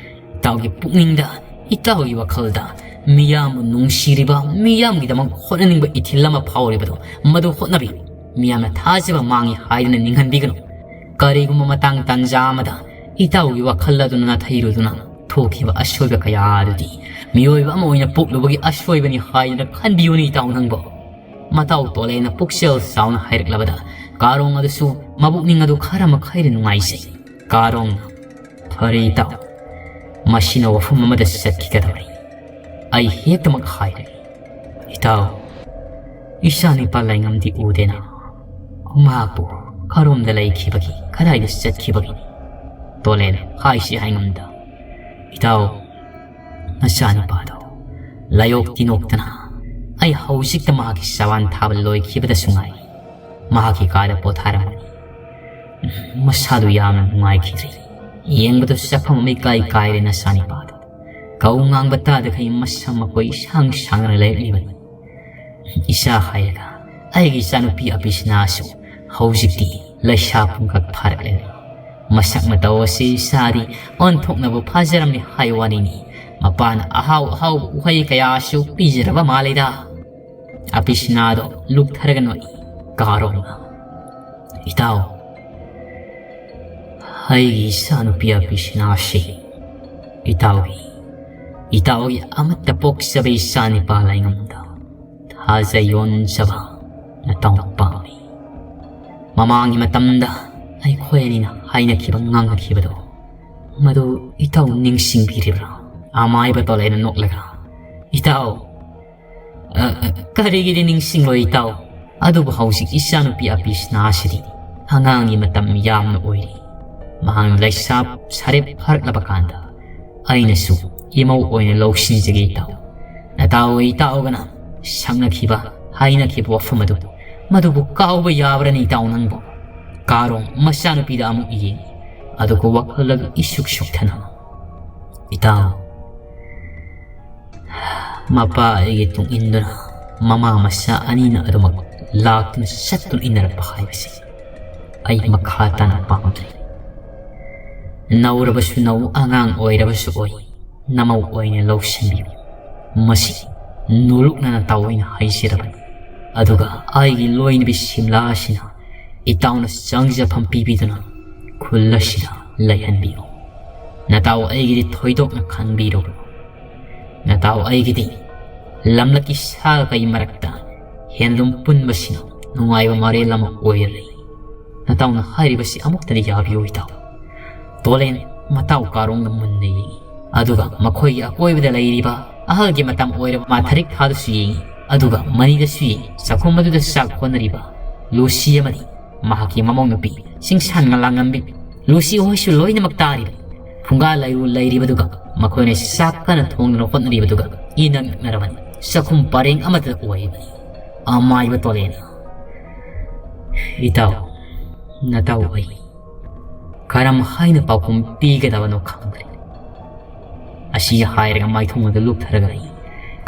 ꯏꯇꯥꯎꯒꯤ ꯄꯨꯛꯅꯤꯡꯗ, ꯏꯇꯥꯎꯒꯤ ꯋꯥꯈꯜꯗ ꯃꯤꯌꯥꯝꯕꯨ ꯅꯨꯡꯁꯤꯔꯤꯕ, ꯃꯤꯌꯥꯝꯒꯤꯗꯃꯛ ꯍꯣꯠꯅꯅꯤꯡꯕ ꯏꯊꯤꯜ ꯑꯃ ꯐꯥꯎꯔꯤꯕꯗꯣ, ꯃꯗꯨ ꯍꯣꯠꯅꯕꯤꯌꯨ꯫ ꯃꯤꯌꯥꯝꯅ ꯊꯥꯖꯕ ꯃꯥꯡꯉꯤ ꯍꯥꯏꯗꯨꯅ ꯅꯤꯡꯍꯟꯕꯤꯒꯅꯨ꯫ ꯀꯔꯤꯒꯨꯝꯕ ꯃꯇꯥꯡ ꯇꯥꯟꯖꯥ ꯑꯃꯗ ꯏꯇꯥꯎꯒꯤ ꯋꯥꯈꯜ ꯑꯗꯨꯅ ꯅꯥꯊꯩꯔꯨꯗꯨꯅ ꯊꯣꯛꯈꯤꯕ ꯑꯁꯣꯏꯕ ꯀꯌꯥ ꯑꯗꯨꯗꯤ ꯃꯤꯑꯣꯏꯕ ꯑꯃ ꯑꯣꯏꯅ ꯄꯣꯛꯂꯨꯕꯒꯤ ꯑꯁꯣꯏꯕꯅꯤ ꯍꯥꯏꯗꯨꯅ ꯈꯟꯕꯤꯌꯨꯅꯦ ꯏꯇꯥꯎ ꯅꯪꯕꯣ꯫ ꯃꯇꯥꯎ ꯇꯣꯂꯦꯅ ꯄꯨꯛꯆꯦꯜ ꯆꯥꯎꯅ ꯍꯥꯏꯔꯛꯂꯕꯗ ꯀꯥꯔꯣꯡ ꯑꯗꯨꯁꯨ ꯃꯕꯨꯛꯅꯤꯡ ꯑꯗꯨ ꯈꯔ ꯃꯈꯩꯗꯤ ꯅꯨꯡꯉꯥꯏꯖꯩ꯫ ꯀꯥꯔꯣꯡꯅ, "ꯐꯔꯦ ꯏꯇꯥꯎ, ꯃꯁꯤꯅ ꯋꯥꯐꯝ ꯑꯃꯗ ꯆꯠꯈꯤꯒꯗꯕꯅꯤ꯫ ꯑꯩ ꯍꯦꯛꯇꯃꯛ ꯍꯥꯏꯔꯒꯦ꯫ ꯏꯇꯥꯎ, ꯏꯆꯥ ꯅꯨꯄꯥ ꯂꯩꯉꯝꯗꯤ ꯎꯗꯦꯅ꯫ ꯃꯍꯥꯛꯄꯨ ꯀꯔꯣꯝꯗ ꯂꯩꯈꯤꯕꯒꯦ, ꯀꯗꯥꯏꯗ ꯆꯠꯈꯤꯕꯒꯦ?" ꯇꯣꯂꯦꯅ ꯍꯥꯏꯁꯤ ꯍꯥꯏꯉꯝꯗ, "ꯏꯇꯥꯎ, ꯅꯆꯥꯅꯨꯄꯥꯗꯣ ꯂꯥꯏꯌꯣꯛ ꯇꯤꯅꯣꯛꯇꯅ ꯑꯩ ꯍꯧꯖꯤꯛꯇ ꯃꯍꯥꯛꯀꯤ ꯆꯕꯥꯟ ꯊꯥꯕ ꯂꯣꯏꯈꯤꯕꯗꯁꯨ ꯉꯥꯏꯔꯤ꯫ ꯃꯍꯥꯛꯀꯤ ꯀꯥꯗ ꯄꯣꯊꯥꯔꯝꯕꯅꯤ꯫ ꯃꯁꯥꯗꯨ ꯌꯥꯝꯅ ꯅꯨꯡꯉꯥꯏꯈꯤꯗ꯭ꯔꯦ꯫ ꯌꯦꯡꯕꯗꯁꯨ ꯆꯠꯐꯝ ꯑꯃ ꯏꯀꯥꯏ ꯀꯥꯏꯔꯦ ꯅꯆꯥꯅꯨꯄꯥꯗꯣ꯫ ꯀꯧ ꯉꯥꯡꯕ ꯇꯥꯗꯈꯩ ꯃꯁꯝ ꯃꯈꯣꯏ ꯏꯁꯥꯡ ꯁꯥꯡꯅ ꯂꯩꯔꯛꯂꯤꯕꯅꯤ꯫ ꯏꯆꯥ ꯍꯥꯏꯔꯒ ꯑꯩꯒꯤ ꯏꯆꯥꯅꯨꯄꯤ ꯑꯕꯤꯁꯅꯥꯁꯨ ꯍꯧꯖꯤꯛꯇꯤ ꯂꯩꯁꯥ ꯄꯨꯡꯀꯛ ꯐꯥꯔꯛꯂꯦ꯫ ꯃꯁꯛ ꯃꯇꯧ ꯑꯁꯤ ꯏꯆꯥꯗꯤ ꯑꯣꯟꯊꯣꯛꯅꯕꯨ ꯐꯖꯔꯝꯃꯤ ꯍꯥꯏ ꯋꯥꯅꯤꯅꯤ꯫ ꯃꯄꯥꯅ ꯑꯍꯥꯎ ꯑꯍꯥꯎꯕ ꯎꯍꯩ ꯀꯌꯥꯁꯨ ꯄꯤꯖꯔꯕ ꯃꯥꯜꯂꯦꯗ꯫" ꯑꯕꯤꯁꯅꯥꯗꯣ ꯂꯨꯛꯊꯔꯒ ꯅꯣꯛꯏ꯫ ꯀꯥꯔꯣꯡꯅ, ꯏꯇꯥꯎ, ꯑꯩꯒꯤ ꯏꯆꯥꯅꯨꯄꯤ ꯑꯄꯤꯁꯤꯅꯥꯁꯤ ꯏꯇꯥꯎꯒꯤ, ꯏꯇꯥꯎꯒꯤ ꯑꯃꯠꯇ ꯄꯣꯛꯆꯕ ꯏꯆꯥ ꯅꯤꯄꯥ ꯂꯩꯉꯝꯗ ꯊꯥꯖ ꯌꯣꯟꯖꯕ ꯅꯇꯥꯎ ꯄꯥꯝꯃꯤ꯫ ꯃꯃꯥꯡꯒꯤ ꯃꯇꯝꯗ ꯑꯩꯈꯣꯏ ꯑꯅꯤꯅ ꯍꯥꯏꯅꯈꯤꯕ ꯉꯥꯡꯅꯈꯤꯕꯗꯣ, ꯃꯗꯨ ꯏꯇꯥꯎ ꯅꯤꯡꯁꯤꯡꯕꯤꯔꯤꯕ꯭ꯔꯥ? ꯑꯃꯥꯏꯕ ꯇꯣꯂꯦꯅ ꯅꯣꯛꯂꯒ, "ꯏꯇꯥꯎ, ꯑ, ꯑ, ꯀꯔꯤꯒꯤꯗꯤ ꯅꯤꯡꯁꯤꯡꯂꯣꯏ ꯏꯇꯥꯎ? ꯑꯗꯨꯕꯨ ꯍꯧꯖꯤꯛ ꯏꯆꯥꯅꯨꯄꯤ ꯑꯄꯤꯁꯤꯅ ꯑꯁꯤꯗꯤ ꯑꯉꯥꯡꯒꯤ ꯃꯇꯝ ꯌꯥꯝꯅ ꯑꯣꯏꯔꯤ꯫ ꯃꯍꯥꯛꯅ ꯂꯩꯁꯥ ꯁꯥꯔꯦꯞ ꯐꯥꯔꯛꯂꯕ ꯀꯥꯟꯗ ꯑꯩꯅꯁꯨ ꯏꯃꯧ ꯑꯣꯏꯅ ꯂꯧꯁꯤꯟꯖꯒꯦ ꯏꯇꯥꯎ꯫ ꯅꯇꯥꯎ ꯏꯇꯥꯎꯒꯅ ꯁꯛꯅꯈꯤꯕ, ꯍꯥꯏꯅꯈꯤꯕ ꯋꯥꯐꯝ ꯑꯗꯨ, ꯃꯗꯨꯕꯨ ꯀꯥꯎꯕ ꯌꯥꯕ꯭ꯔꯅꯤ ꯏꯇꯥꯎ ꯅꯪꯕꯨ?" ꯀꯥꯔꯣꯡ ꯃꯆꯥꯅꯨꯄꯤꯗ ꯑꯃꯨꯛ ꯌꯦꯡꯉꯤ, ꯑꯗꯨꯒ ꯋꯥꯈꯜꯗ ꯏꯁꯨꯛ ꯁꯨꯛꯊꯅ, "ꯏꯇꯥꯎ, ꯃꯄꯥ ꯑꯩꯒꯤ ꯇꯨꯡ ꯏꯟꯗꯨꯅ ꯃꯃꯥ ꯃꯆꯥ ꯑꯅꯤꯅ ꯑꯗꯨꯃꯛ ꯂꯥꯛꯇꯨꯅ ꯆꯠꯇꯨꯅ ꯏꯟꯅꯔꯛꯄ ꯍꯥꯏꯕꯁꯤ ꯑꯩ ꯃꯈꯥ ꯇꯥꯅ ꯄꯥꯝꯗ꯭ꯔꯦ꯫ ꯅꯧꯔꯕꯁꯨ ꯅꯧ, ꯑꯉꯥꯡ ꯑꯣꯏꯔꯕꯁꯨ ꯑꯣꯏ, ꯅꯃꯧ ꯑꯣꯏꯅ ꯂꯧꯁꯤꯟꯕꯤꯌꯨ꯫ ꯃꯁꯤ ꯅꯣꯂꯨꯛꯅ ꯅꯇꯥꯎ ꯑꯩꯅ ꯍꯥꯏꯖꯔꯕꯅꯤ꯫ ꯑꯗꯨꯒ ꯑꯩꯒꯤ ꯂꯣꯏꯅꯕꯤ ꯁꯤꯝꯂꯥ ꯑꯁꯤꯅ ꯏꯇꯥꯎꯅ ꯆꯪꯖꯐꯝ ꯄꯤꯕꯤꯗꯨꯅ ꯈꯨꯜ ꯑꯁꯤꯗ ꯂꯩꯍꯟꯕꯤꯌꯨ꯫ ꯅꯇꯥꯎ ꯑꯩꯒꯤꯗꯤ ꯊꯣꯏꯗꯣꯛꯅ ꯈꯟꯕꯤꯔꯨꯒꯅꯨ꯫ ꯅꯇꯥꯎ ꯑꯩꯒꯤꯗꯤ ꯂꯝꯂꯛꯀꯤ ꯁꯥ ꯀꯩ ꯃꯔꯛꯇ ꯍꯦꯟꯂꯨꯝ ꯄꯨꯟꯕꯁꯤꯅ ꯅꯨꯡꯉꯥꯏꯕ ꯃꯔꯦꯜ ꯑꯃ ꯑꯣꯏꯔ ꯂꯩ꯫ ꯅꯇꯥꯎꯅ ꯍꯥꯏꯔꯤꯕꯁꯤ ꯑꯃꯨꯛꯇꯗꯤ ꯌꯥꯕꯤꯌꯨ ꯏꯇꯥꯎ꯫" ꯇꯣꯂꯦꯟ ꯃꯇꯥꯎ ꯀꯥꯔꯣꯡꯗ ꯃꯨꯟꯅ ꯌꯦꯡꯉꯤ꯫ ꯑꯗꯨꯒ ꯃꯈꯣꯏꯒꯤ ꯑꯀꯣꯏꯕꯗ ꯂꯩꯔꯤꯕ ꯑꯍꯜꯒꯤ ꯃꯇꯝ ꯑꯣꯏꯔꯕ ꯃꯥꯊꯔꯤꯛ ꯊꯥꯗꯁꯨ ꯌꯦꯡꯉꯤ꯫ ꯑꯗꯨꯒ ꯃꯅꯤꯗꯁꯨ ꯌꯦꯡꯉꯤ꯫ ꯆꯥꯛꯈꯨꯝ ꯑꯗꯨꯗ ꯆꯥꯛ ꯍꯣꯠꯅꯔꯤꯕ ꯂꯨꯁꯤ ꯑꯃꯗꯤ ꯃꯍꯥꯛꯀꯤ ꯃꯃꯧ ꯅꯨꯄꯤ ꯆꯤꯡꯁꯥꯟ ꯉꯂꯥꯡꯉꯝꯕꯤ ꯂꯨꯁꯤ ꯍꯣꯏꯁꯨ ꯂꯣꯏꯅꯃꯛ ꯇꯥꯔꯤꯕ꯫ ꯐꯨꯡꯒꯥ ꯂꯩꯔꯨ ꯂꯩꯔꯤꯕꯗꯨꯒ ꯃꯈꯣꯏꯅ ꯆꯥꯛ ꯀꯟꯅ ꯊꯣꯡꯗꯨꯅ ꯍꯣꯠꯅꯔꯤꯕꯗꯨꯒ ꯏꯅꯛ ꯅꯛꯅꯔꯕꯅꯤ꯫ ꯆꯥꯛꯈꯨꯝ ꯄꯔꯦꯡ ꯑꯃꯠꯇ ꯑꯣꯏꯔꯤꯕꯅꯤ꯫ ꯑꯃꯥꯏꯕ ꯇꯣꯂꯦꯟ, "ꯏꯇꯥꯎ, ꯅꯇꯥꯎ ꯑꯩ ꯀꯔꯝ ꯍꯥꯏꯅ ꯄꯥꯎꯈꯨꯝ ꯄꯤꯒꯗꯕꯅꯣ ꯈꯪꯗ꯭ꯔꯦ꯫" ꯑꯁꯤ ꯍꯥꯏꯔꯒ ꯃꯥꯏꯊꯣꯡ ꯑꯗꯨ ꯂꯨꯞꯊꯔꯒ ꯂꯩ꯫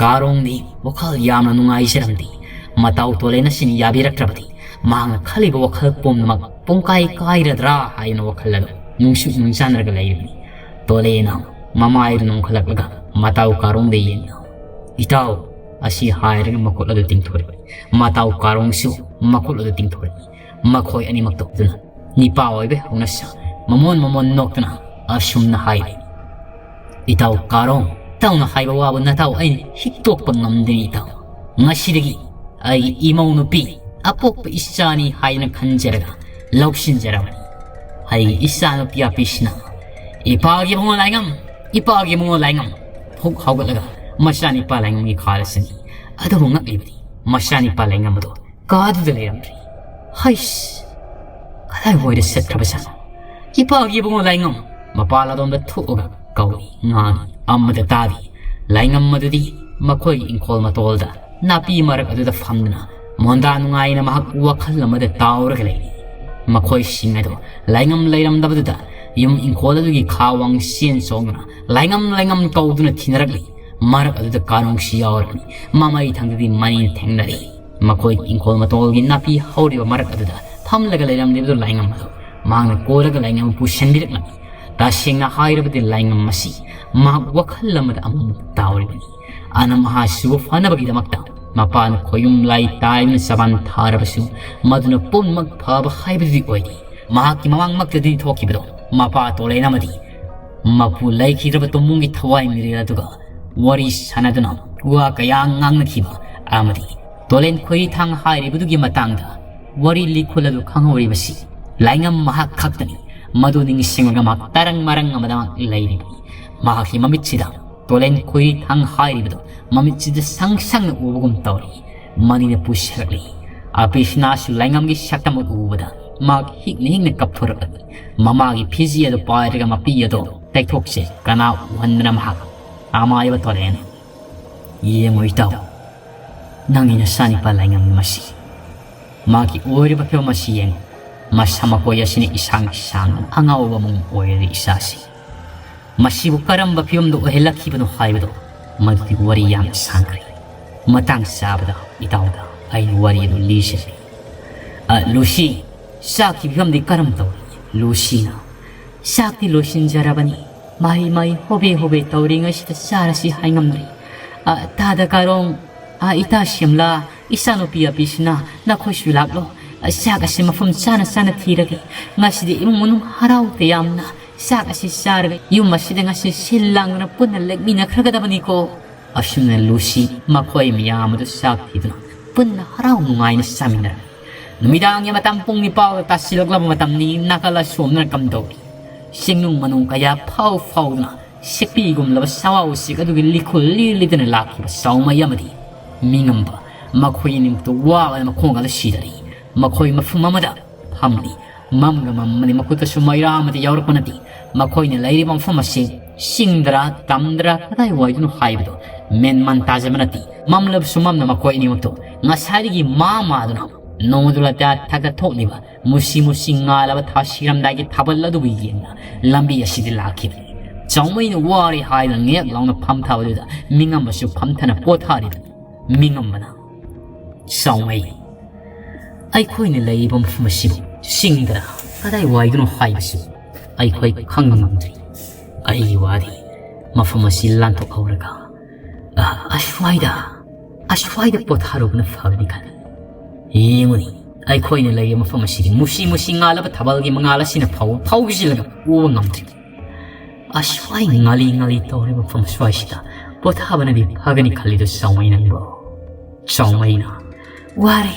ꯀꯥꯔꯣꯡꯗꯤ ꯋꯥꯈꯜ ꯌꯥꯝꯅ ꯅꯨꯡꯉꯥꯏꯖꯔꯝꯗꯦ꯫ ꯃꯇꯥꯎ ꯇꯣꯂꯦꯟ ꯑꯁꯤꯅ ꯌꯥꯕꯤꯔꯛꯇ꯭ꯔꯕꯗꯤ ꯃꯍꯥꯛꯅ ꯈꯜꯂꯤꯕ ꯋꯥꯈꯜ ꯄꯨꯝꯅꯃꯛ ꯄꯨꯡꯀꯥꯏ ꯀꯥꯏꯔꯗ꯭ꯔꯥ ꯍꯥꯏꯅ ꯋꯥꯈꯜ ꯑꯗꯨ ꯅꯨꯡꯁꯨꯛ ꯅꯨꯡꯆꯥꯟꯅꯔꯒ ꯂꯩꯔꯤꯕꯅꯤ꯫ ꯇꯣꯂꯦꯟꯅ ꯃꯃꯥꯏꯗꯨ ꯅꯣꯡꯈꯠꯂꯛꯂꯒ ꯃꯇꯥꯎ ꯀꯥꯔꯣꯡꯗ ꯌꯦꯡꯅ, "ꯏꯇꯥꯎ," ꯑꯁꯤ ꯍꯥꯏꯔꯒ ꯃꯈꯨꯠ ꯑꯗꯨ ꯇꯤꯡꯊꯣꯔꯛꯏ꯫ ꯃꯇꯥꯎ ꯀꯥꯔꯣꯡꯁꯨ ꯃꯈꯨꯠ ꯑꯗꯨ ꯇꯤꯡꯊꯣꯔꯛꯏ꯫ ꯃꯈꯣꯏ ꯑꯅꯤꯃꯛ ꯇꯣꯛꯇꯨꯅ ꯅꯤꯄꯥ ꯑꯣꯏꯕ ꯍꯧꯅꯁꯥ ꯃꯃꯣꯟ ꯃꯃꯣꯟ ꯅꯣꯛꯇꯨꯅ ꯑꯁꯨꯝꯅ ꯍꯥꯏꯔꯤ, "ꯏꯇꯥꯎ ꯀꯥꯔꯣꯡ, ꯏꯇꯥꯎꯅ ꯍꯥꯏꯕ ꯋꯥꯕꯨ ꯅꯇꯥꯎ ꯑꯩꯅ ꯍꯤꯛꯇꯣꯛꯄ ꯉꯝꯗꯦ ꯏꯇꯥꯎ꯫ ꯉꯁꯤꯗꯒꯤ ꯑꯩꯒꯤ ꯏꯃꯧ ꯅꯨꯄꯤ ꯑꯄꯣꯛꯄ ꯏꯆꯥꯅꯤ ꯍꯥꯏꯅ ꯈꯟꯖꯔꯒ ꯂꯧꯁꯤꯟꯖꯔꯕꯅꯤ꯫ ꯑꯩꯒꯤ ꯏꯆꯥ ꯅꯨꯄꯤ ꯑꯄꯤꯁꯤꯅ ꯏꯄꯥꯒꯤ ꯏꯕꯨꯡꯉꯣ ꯂꯥꯏꯉꯝ, ꯏꯄꯥꯒꯤ ꯏꯕꯨꯡꯉꯣ ꯂꯥꯏꯉꯝ ꯐꯨꯛ ꯍꯧꯒꯠꯂꯒ ꯃꯆꯥꯅꯤꯄꯥ ꯂꯥꯏꯉꯝꯒꯤ ꯈꯥꯗ ꯆꯪꯉꯤ꯫ ꯑꯗꯨꯕꯨ ꯉꯛꯂꯤꯕꯅꯤ, ꯃꯆꯥꯅꯤꯄꯥ ꯂꯥꯏꯉꯝ ꯑꯗꯨ ꯀꯥꯗꯨꯗ ꯂꯩꯔꯝꯗ꯭ꯔꯤ꯫ ꯍꯩꯁ! ꯀꯗꯥꯏꯋꯥꯏꯗ ꯆꯠꯈ꯭ꯔꯕꯖꯥꯠꯅꯣ? ꯏꯄꯥꯒꯤ ꯏꯕꯨꯡꯉꯣ ꯂꯥꯏꯉꯝ!" ꯃꯄꯥꯜ ꯑꯗꯣꯝꯗ ꯊꯣꯛꯑꯒ ꯀꯧꯏ, ꯉꯥꯡꯏ, ꯑꯃꯗ ꯇꯥꯗꯦ꯫ ꯂꯥꯏꯉꯝ ꯑꯗꯨꯗꯤ ꯃꯈꯣꯏꯒꯤ ꯏꯪꯈꯣꯜ ꯃꯇꯣꯜꯗ ꯅꯥꯄꯤ ꯃꯔꯛ ꯑꯗꯨꯗ ꯐꯝꯗꯨꯅ ꯃꯣꯟꯗꯥ ꯅꯨꯡꯉꯥꯏꯅ ꯃꯍꯥꯛ ꯋꯥꯈꯜ ꯑꯃꯗ ꯇꯥꯎꯔꯒ ꯂꯩꯔꯤ꯫ ꯃꯈꯣꯏꯁꯤꯡ ꯑꯗꯨ ꯂꯥꯏꯉꯝ ꯂꯩꯔꯝꯗꯕꯗꯨꯗ ꯌꯨꯝ ꯏꯪꯈꯣꯜ ꯑꯗꯨꯒꯤ ꯈꯥ ꯋꯥꯡ ꯆꯦꯟ ꯆꯣꯡꯗꯨꯅ ꯂꯥꯏꯉꯝ ꯂꯥꯏꯉꯝ ꯀꯧꯗꯨꯅ ꯊꯤꯅꯔꯛꯂꯤ꯫ ꯃꯔꯛ ꯑꯗꯨꯗ ꯀꯥꯔꯣꯡꯁꯨ ꯌꯥꯎꯔꯕꯅꯤ꯫ ꯃꯃꯩ ꯊꯪꯗꯗꯤ ꯃꯅꯤꯅ ꯊꯦꯡꯅꯔꯤ꯫ ꯃꯈꯣꯏꯒꯤ ꯏꯪꯈꯣꯜ ꯃꯇꯣꯜꯒꯤ ꯅꯥꯄꯤ ꯍꯧꯔꯤꯕ ꯃꯔꯛ ꯑꯗꯨꯗ ꯐꯝꯂꯒ ꯂꯩꯔꯝꯂꯤꯕꯗꯨ ꯂꯥꯏꯉꯝ ꯑꯗꯨ ꯃꯍꯥꯛꯅ ꯀꯣꯜꯂꯒ ꯂꯥꯏꯉꯝ ꯄꯨꯁꯤꯟꯕꯤꯔꯛꯂꯝꯃꯤ꯫ ꯇꯁꯦꯡꯅ ꯍꯥꯏꯔꯕꯗꯤ ꯂꯥꯏꯉꯝ ꯑꯁꯤ ꯃꯍꯥꯛ ꯋꯥꯈꯜ ꯑꯃꯗ ꯑꯃꯨꯛ ꯇꯥꯎꯔꯤꯕꯅꯤ꯫ ꯑꯅꯝ ꯑꯍꯥ ꯁꯨꯕ ꯐꯅꯕꯒꯤꯗꯃꯛꯇ ꯃꯄꯥꯅ ꯈꯣꯌꯨꯝ ꯂꯥꯏ ꯇꯥꯏꯗꯨꯅ ꯆꯕꯥꯟ ꯊꯥꯔꯕꯁꯨ ꯃꯗꯨꯅ ꯄꯨꯝꯅꯃꯛ ꯐꯕ ꯍꯥꯏꯕꯗꯨꯗꯤ ꯑꯣꯏꯗꯦ꯫ ꯃꯍꯥꯛꯀꯤ ꯃꯃꯥꯡꯃꯛꯇꯗꯤ ꯊꯣꯛꯈꯤꯕꯗꯣ ꯃꯄꯥ ꯇꯣꯂꯦꯟ ꯑꯃꯗꯤ ꯃꯄꯨ ꯂꯩꯈꯤꯗ꯭ꯔꯕ ꯇꯣꯃꯨꯡꯒꯤ ꯊꯋꯥꯏ ꯃꯤꯔꯦꯜ ꯑꯗꯨꯒ ꯋꯥꯔꯤ ꯁꯥꯟꯅꯗꯨꯅ ꯋꯥ ꯀꯌꯥ ꯉꯥꯡꯅꯈꯤꯕ ꯑꯃꯗꯤ ꯇꯣꯂꯦꯟ ꯈꯣꯏꯔꯤ ꯊꯥꯡ ꯍꯥꯏꯔꯤꯕꯗꯨꯒꯤ ꯃꯇꯥꯡꯗ ꯋꯥꯔꯤ ꯂꯤꯈꯨꯜ ꯑꯗꯨ ꯈꯪꯍꯧꯔꯤꯕꯁꯤ ꯂꯥꯏꯉꯝ ꯃꯍꯥꯛ ꯈꯛꯇꯅꯤ꯫ ꯃꯗꯨ ꯅꯤꯡꯁꯤꯡꯂꯒ ꯃꯍꯥꯛ ꯇꯔꯪ ꯃꯔꯪ ꯑꯃꯗ ꯂꯩꯔꯤꯕꯅꯤ꯫ ꯃꯍꯥꯛꯀꯤ ꯃꯃꯤꯠꯁꯤꯗ ꯇꯣꯂꯦꯟ ꯈꯣꯏꯔꯤ ꯊꯥꯡ ꯍꯥꯏꯔꯤꯕꯗꯨ ꯃꯃꯤꯠꯁꯤꯗ ꯁꯪ ꯁꯪꯅ ꯎꯕꯒꯨꯝ ꯇꯧꯔꯤ꯫ ꯃꯅꯤꯅ ꯄꯨꯁꯤꯜꯂꯛꯂꯤ꯫ ꯑꯄꯤꯁꯅꯥꯁꯨ ꯂꯥꯏꯉꯝꯒꯤ ꯁꯛꯇꯝ ꯑꯗꯨ ꯎꯕꯗ ꯃꯍꯥꯛ ꯍꯤꯛꯅ ꯍꯤꯛꯅ ꯀꯞꯊꯣꯔꯛꯂꯤ꯫ ꯃꯃꯥꯒꯤ ꯐꯤꯖꯤ ꯑꯗꯨ ꯄꯥꯏꯔꯒ ꯃꯄꯤ ꯑꯗꯨ ꯇꯩꯊꯣꯛꯆꯩ꯫ ꯀꯅꯥ ꯎꯍꯟꯗꯅ ꯃꯍꯥꯛ ꯑꯃꯥꯏꯕ ꯇꯣꯂꯦꯟ, "ꯌꯦꯡꯉꯨ ꯏꯇꯥꯎ, ꯅꯪꯒꯤ ꯅꯆꯥꯅꯤꯄꯥ ꯂꯥꯏꯉꯝꯒꯤ ꯃꯁꯤ, ꯃꯥꯒꯤ ꯑꯣꯏꯔꯤꯕ ꯐꯤꯕꯝ ꯑꯁꯤ ꯌꯦꯡꯉꯨ꯫ ꯃꯁꯝ ꯃꯀꯣꯏ ꯑꯁꯤꯅ ꯏꯁꯥꯡ ꯁꯥꯡꯅ ꯑꯉꯥꯎꯕ ꯑꯃ ꯑꯣꯏꯔꯦ ꯏꯆꯥꯁꯤ꯫ ꯃꯁꯤꯕꯨ ꯀꯔꯝꯕ ꯐꯤꯕꯝꯗ ꯑꯣꯏꯍꯜꯂꯛꯈꯤꯕꯅꯣ ꯍꯥꯏꯕꯗꯣ ꯃꯗꯨꯗꯤ ꯋꯥꯔꯤ ꯌꯥꯝꯅ ꯁꯥꯡꯈ꯭ꯔꯦ꯫ ꯃꯇꯥꯡ ꯆꯥꯕꯗ ꯏꯇꯥꯎꯗ ꯑꯩꯅ ꯋꯥꯔꯤ ꯑꯗꯨ ꯂꯤꯖꯒꯦ꯫ ꯑ, ꯂꯨꯁꯤ, ꯆꯥꯛꯀꯤ ꯐꯤꯕꯝꯗꯤ ꯀꯔꯝ ꯇꯧꯔꯤ?" ꯂꯨꯁꯤꯅ, "ꯆꯥꯛꯇꯤ ꯂꯣꯏꯁꯤꯟꯖꯔꯕꯅꯤ꯫ ꯃꯍꯩ ꯃꯍꯩ ꯍꯣꯕꯦ ꯍꯣꯕꯦ ꯇꯧꯔꯤꯉꯩꯁꯤꯗ ꯆꯥꯔꯁꯤ ꯍꯥꯏꯉꯝꯗ꯭ꯔꯤ꯫ ꯑ, ꯇꯥꯗ ꯀꯥꯔꯣꯡ, ꯑ, ꯏꯇꯥ ꯁꯦꯝꯂꯥ, ꯏꯆꯥꯅꯨꯄꯤ ꯑꯄꯤꯁꯤꯅ ꯅꯈꯣꯏꯁꯨ ꯂꯥꯛꯂꯣ꯫ ꯆꯥꯛ ꯑꯁꯤ ꯃꯐꯝ ꯆꯥꯅ ꯆꯥꯅ ꯊꯤꯔꯒꯦ꯫ ꯉꯁꯤꯗꯤ ꯏꯃꯨꯡ ꯃꯅꯨꯡ ꯍꯔꯥꯎ ꯇꯌꯥꯝꯅ ꯆꯥꯛ ꯑꯁꯤ ꯆꯥꯔꯒ ꯌꯨꯝ ꯑꯁꯤꯗ ꯉꯁꯤ ꯁꯤꯜ ꯂꯥꯡꯗꯅ ꯄꯨꯟꯅ ꯂꯦꯛꯃꯤꯟꯅꯈ꯭ꯔꯒꯗꯕꯅꯤꯀꯣ꯫ ꯑꯁꯨꯝꯅ ꯂꯨꯁꯤ ꯃꯈꯣꯏ ꯃꯌꯥꯝ ꯑꯗꯨ ꯆꯥꯛ ꯊꯤꯗꯨꯅ ꯄꯨꯟꯅ ꯍꯔꯥꯎ ꯅꯨꯡꯉꯥꯏꯅ ꯆꯥꯃꯤꯟꯅꯔꯝꯃꯤ꯫ ꯅꯨꯃꯤꯗꯥꯡꯒꯤ ꯃꯇꯝ ꯄꯨꯡ ꯅꯤꯄꯥꯜ ꯇꯥꯁꯤꯜꯂꯛꯂꯕ ꯃꯇꯝꯅꯤ꯫ ꯅꯥꯀꯜ ꯑꯁꯣꯝꯗꯅ ꯀꯝꯗꯧꯔꯤ? ꯆꯤꯡꯅꯨꯡ ꯃꯅꯨꯡ ꯀꯌꯥ ꯐꯥꯎ ꯐꯥꯎꯗꯨꯅ ꯁꯦꯛꯄꯤꯒꯨꯝꯂꯕ ꯁꯋꯥ ꯎꯆꯦꯛ ꯑꯗꯨꯒꯤ ꯂꯤꯈꯨꯜ ꯂꯤ ꯂꯤꯗꯨꯅ ꯂꯥꯛꯈꯤꯕ ꯆꯥꯎꯃꯩ ꯑꯃꯗꯤ ꯃꯤꯉꯝꯕ, ꯃꯈꯣꯏ ꯑꯅꯤꯃꯛꯇꯨ ꯋꯥꯕꯅ ꯃꯈꯣꯡꯒꯗ ꯁꯤꯗꯔꯤ꯫ ꯃꯈꯣꯏ ꯃꯐꯝ ꯑꯃꯗ ꯐꯝꯂꯤ꯫ ꯃꯝꯒ ꯃꯝꯕꯅꯤ, ꯃꯈꯨꯠꯇꯁꯨ ꯃꯩꯔꯥ ꯑꯃꯗꯤ ꯌꯥꯎꯔꯛꯄ ꯅꯠꯇꯦ꯫ ꯃꯈꯣꯏꯅ ꯂꯩꯔꯤꯕ ꯃꯐꯝ ꯑꯁꯤ ꯆꯤꯡꯗꯔꯥ, ꯇꯝꯗꯔꯥ, ꯀꯗꯥꯏ ꯋꯥꯏꯗꯅꯣ ꯍꯥꯏꯕꯗꯨ ꯃꯦꯟ ꯃꯥꯟ ꯇꯥꯖꯕ ꯅꯠꯇꯦ꯫ ꯃꯝꯂꯕꯁꯨ ꯃꯝꯅ ꯃꯈꯣꯏ ꯑꯅꯤꯃꯛꯇꯨ ꯉꯁꯥꯏꯗꯒꯤ ꯃꯥ ꯃꯥꯗꯨꯅ ꯅꯣꯡꯃꯗꯨ ꯂꯇꯥ ꯊꯛꯇ ꯊꯣꯛꯂꯤꯕ ꯃꯨꯁꯤ ꯃꯨꯁꯤ ꯉꯥꯜꯂꯕ ꯊꯥ ꯁꯤꯔꯝꯗꯥꯏꯒꯤ ꯊꯥꯕꯜ ꯑꯗꯨꯕꯨ ꯌꯦꯡꯅ ꯂꯝꯕꯤ ꯑꯁꯤꯗ ꯂꯥꯛꯈꯤꯕꯅꯤ꯫ ꯆꯥꯎꯃꯩꯅ ꯋꯥꯔꯦ ꯍꯥꯏꯗꯨꯅ ꯉꯦꯛ ꯂꯥꯎꯅ ꯐꯝꯊꯕꯗꯨꯗ ꯃꯤꯉꯝꯕꯁꯨ ꯐꯝꯊꯅ ꯄꯣꯊꯥꯔꯤꯕꯅꯤ꯫ ꯃꯤꯉꯝꯕꯅ, "ꯆꯥꯎꯃꯩ, ꯑꯩꯈꯣꯏꯅ ꯂꯩꯔꯤꯕ ꯃꯐꯝ ꯑꯁꯤꯕꯨ ꯆꯤꯡꯗꯔ ꯀꯗꯥꯏ ꯋꯥꯏꯗꯅꯣ ꯍꯥꯏꯕꯁꯤ ꯑꯩꯈꯣꯏ ꯈꯪꯕ ꯉꯝꯗ꯭ꯔꯤ꯫ ꯑꯩꯒꯤ ꯋꯥꯗꯤ ꯃꯐꯝ ꯑꯁꯤ ꯂꯥꯟꯊꯣꯛꯍꯧꯔꯒ, ꯑ, ꯑꯁ꯭ꯋꯥꯏꯗ, ꯑꯁ꯭ꯋꯥꯏꯗ ꯄꯣꯊꯥꯔꯨꯕꯅ ꯐꯒꯅꯤ ꯈꯜꯂꯤ꯫ ꯌꯦꯡꯉꯨꯅꯤ, ꯑꯩꯈꯣꯏꯅ ꯂꯩꯔꯤꯕ ꯃꯐꯝ ꯑꯁꯤꯗꯤ ꯃꯨꯁꯤ ꯃꯨꯁꯤ ꯉꯥꯜꯂꯕ ꯊꯥꯕꯜꯒꯤ ꯃꯉꯥꯜ ꯑꯁꯤꯅ ꯐꯥꯎ ꯐꯥꯎꯖꯤꯜꯂꯒ ꯎꯕ ꯉꯝꯗ꯭ꯔꯤ꯫ ꯑꯁ꯭ꯋꯥꯏ ꯉꯥꯂꯤ ꯉꯥꯂꯤ ꯇꯧꯔꯤꯕ ꯃꯐꯝ ꯑꯁ꯭ꯋꯥꯏꯁꯤꯗ ꯄꯣꯊꯥꯕꯅꯗꯤ ꯐꯒꯅꯤ ꯈꯜꯂꯤꯗꯣ ꯆꯥꯎꯃꯩ ꯅꯪꯕꯣ?" ꯆꯥꯎꯃꯩꯅ, "ꯋꯥꯔꯦ,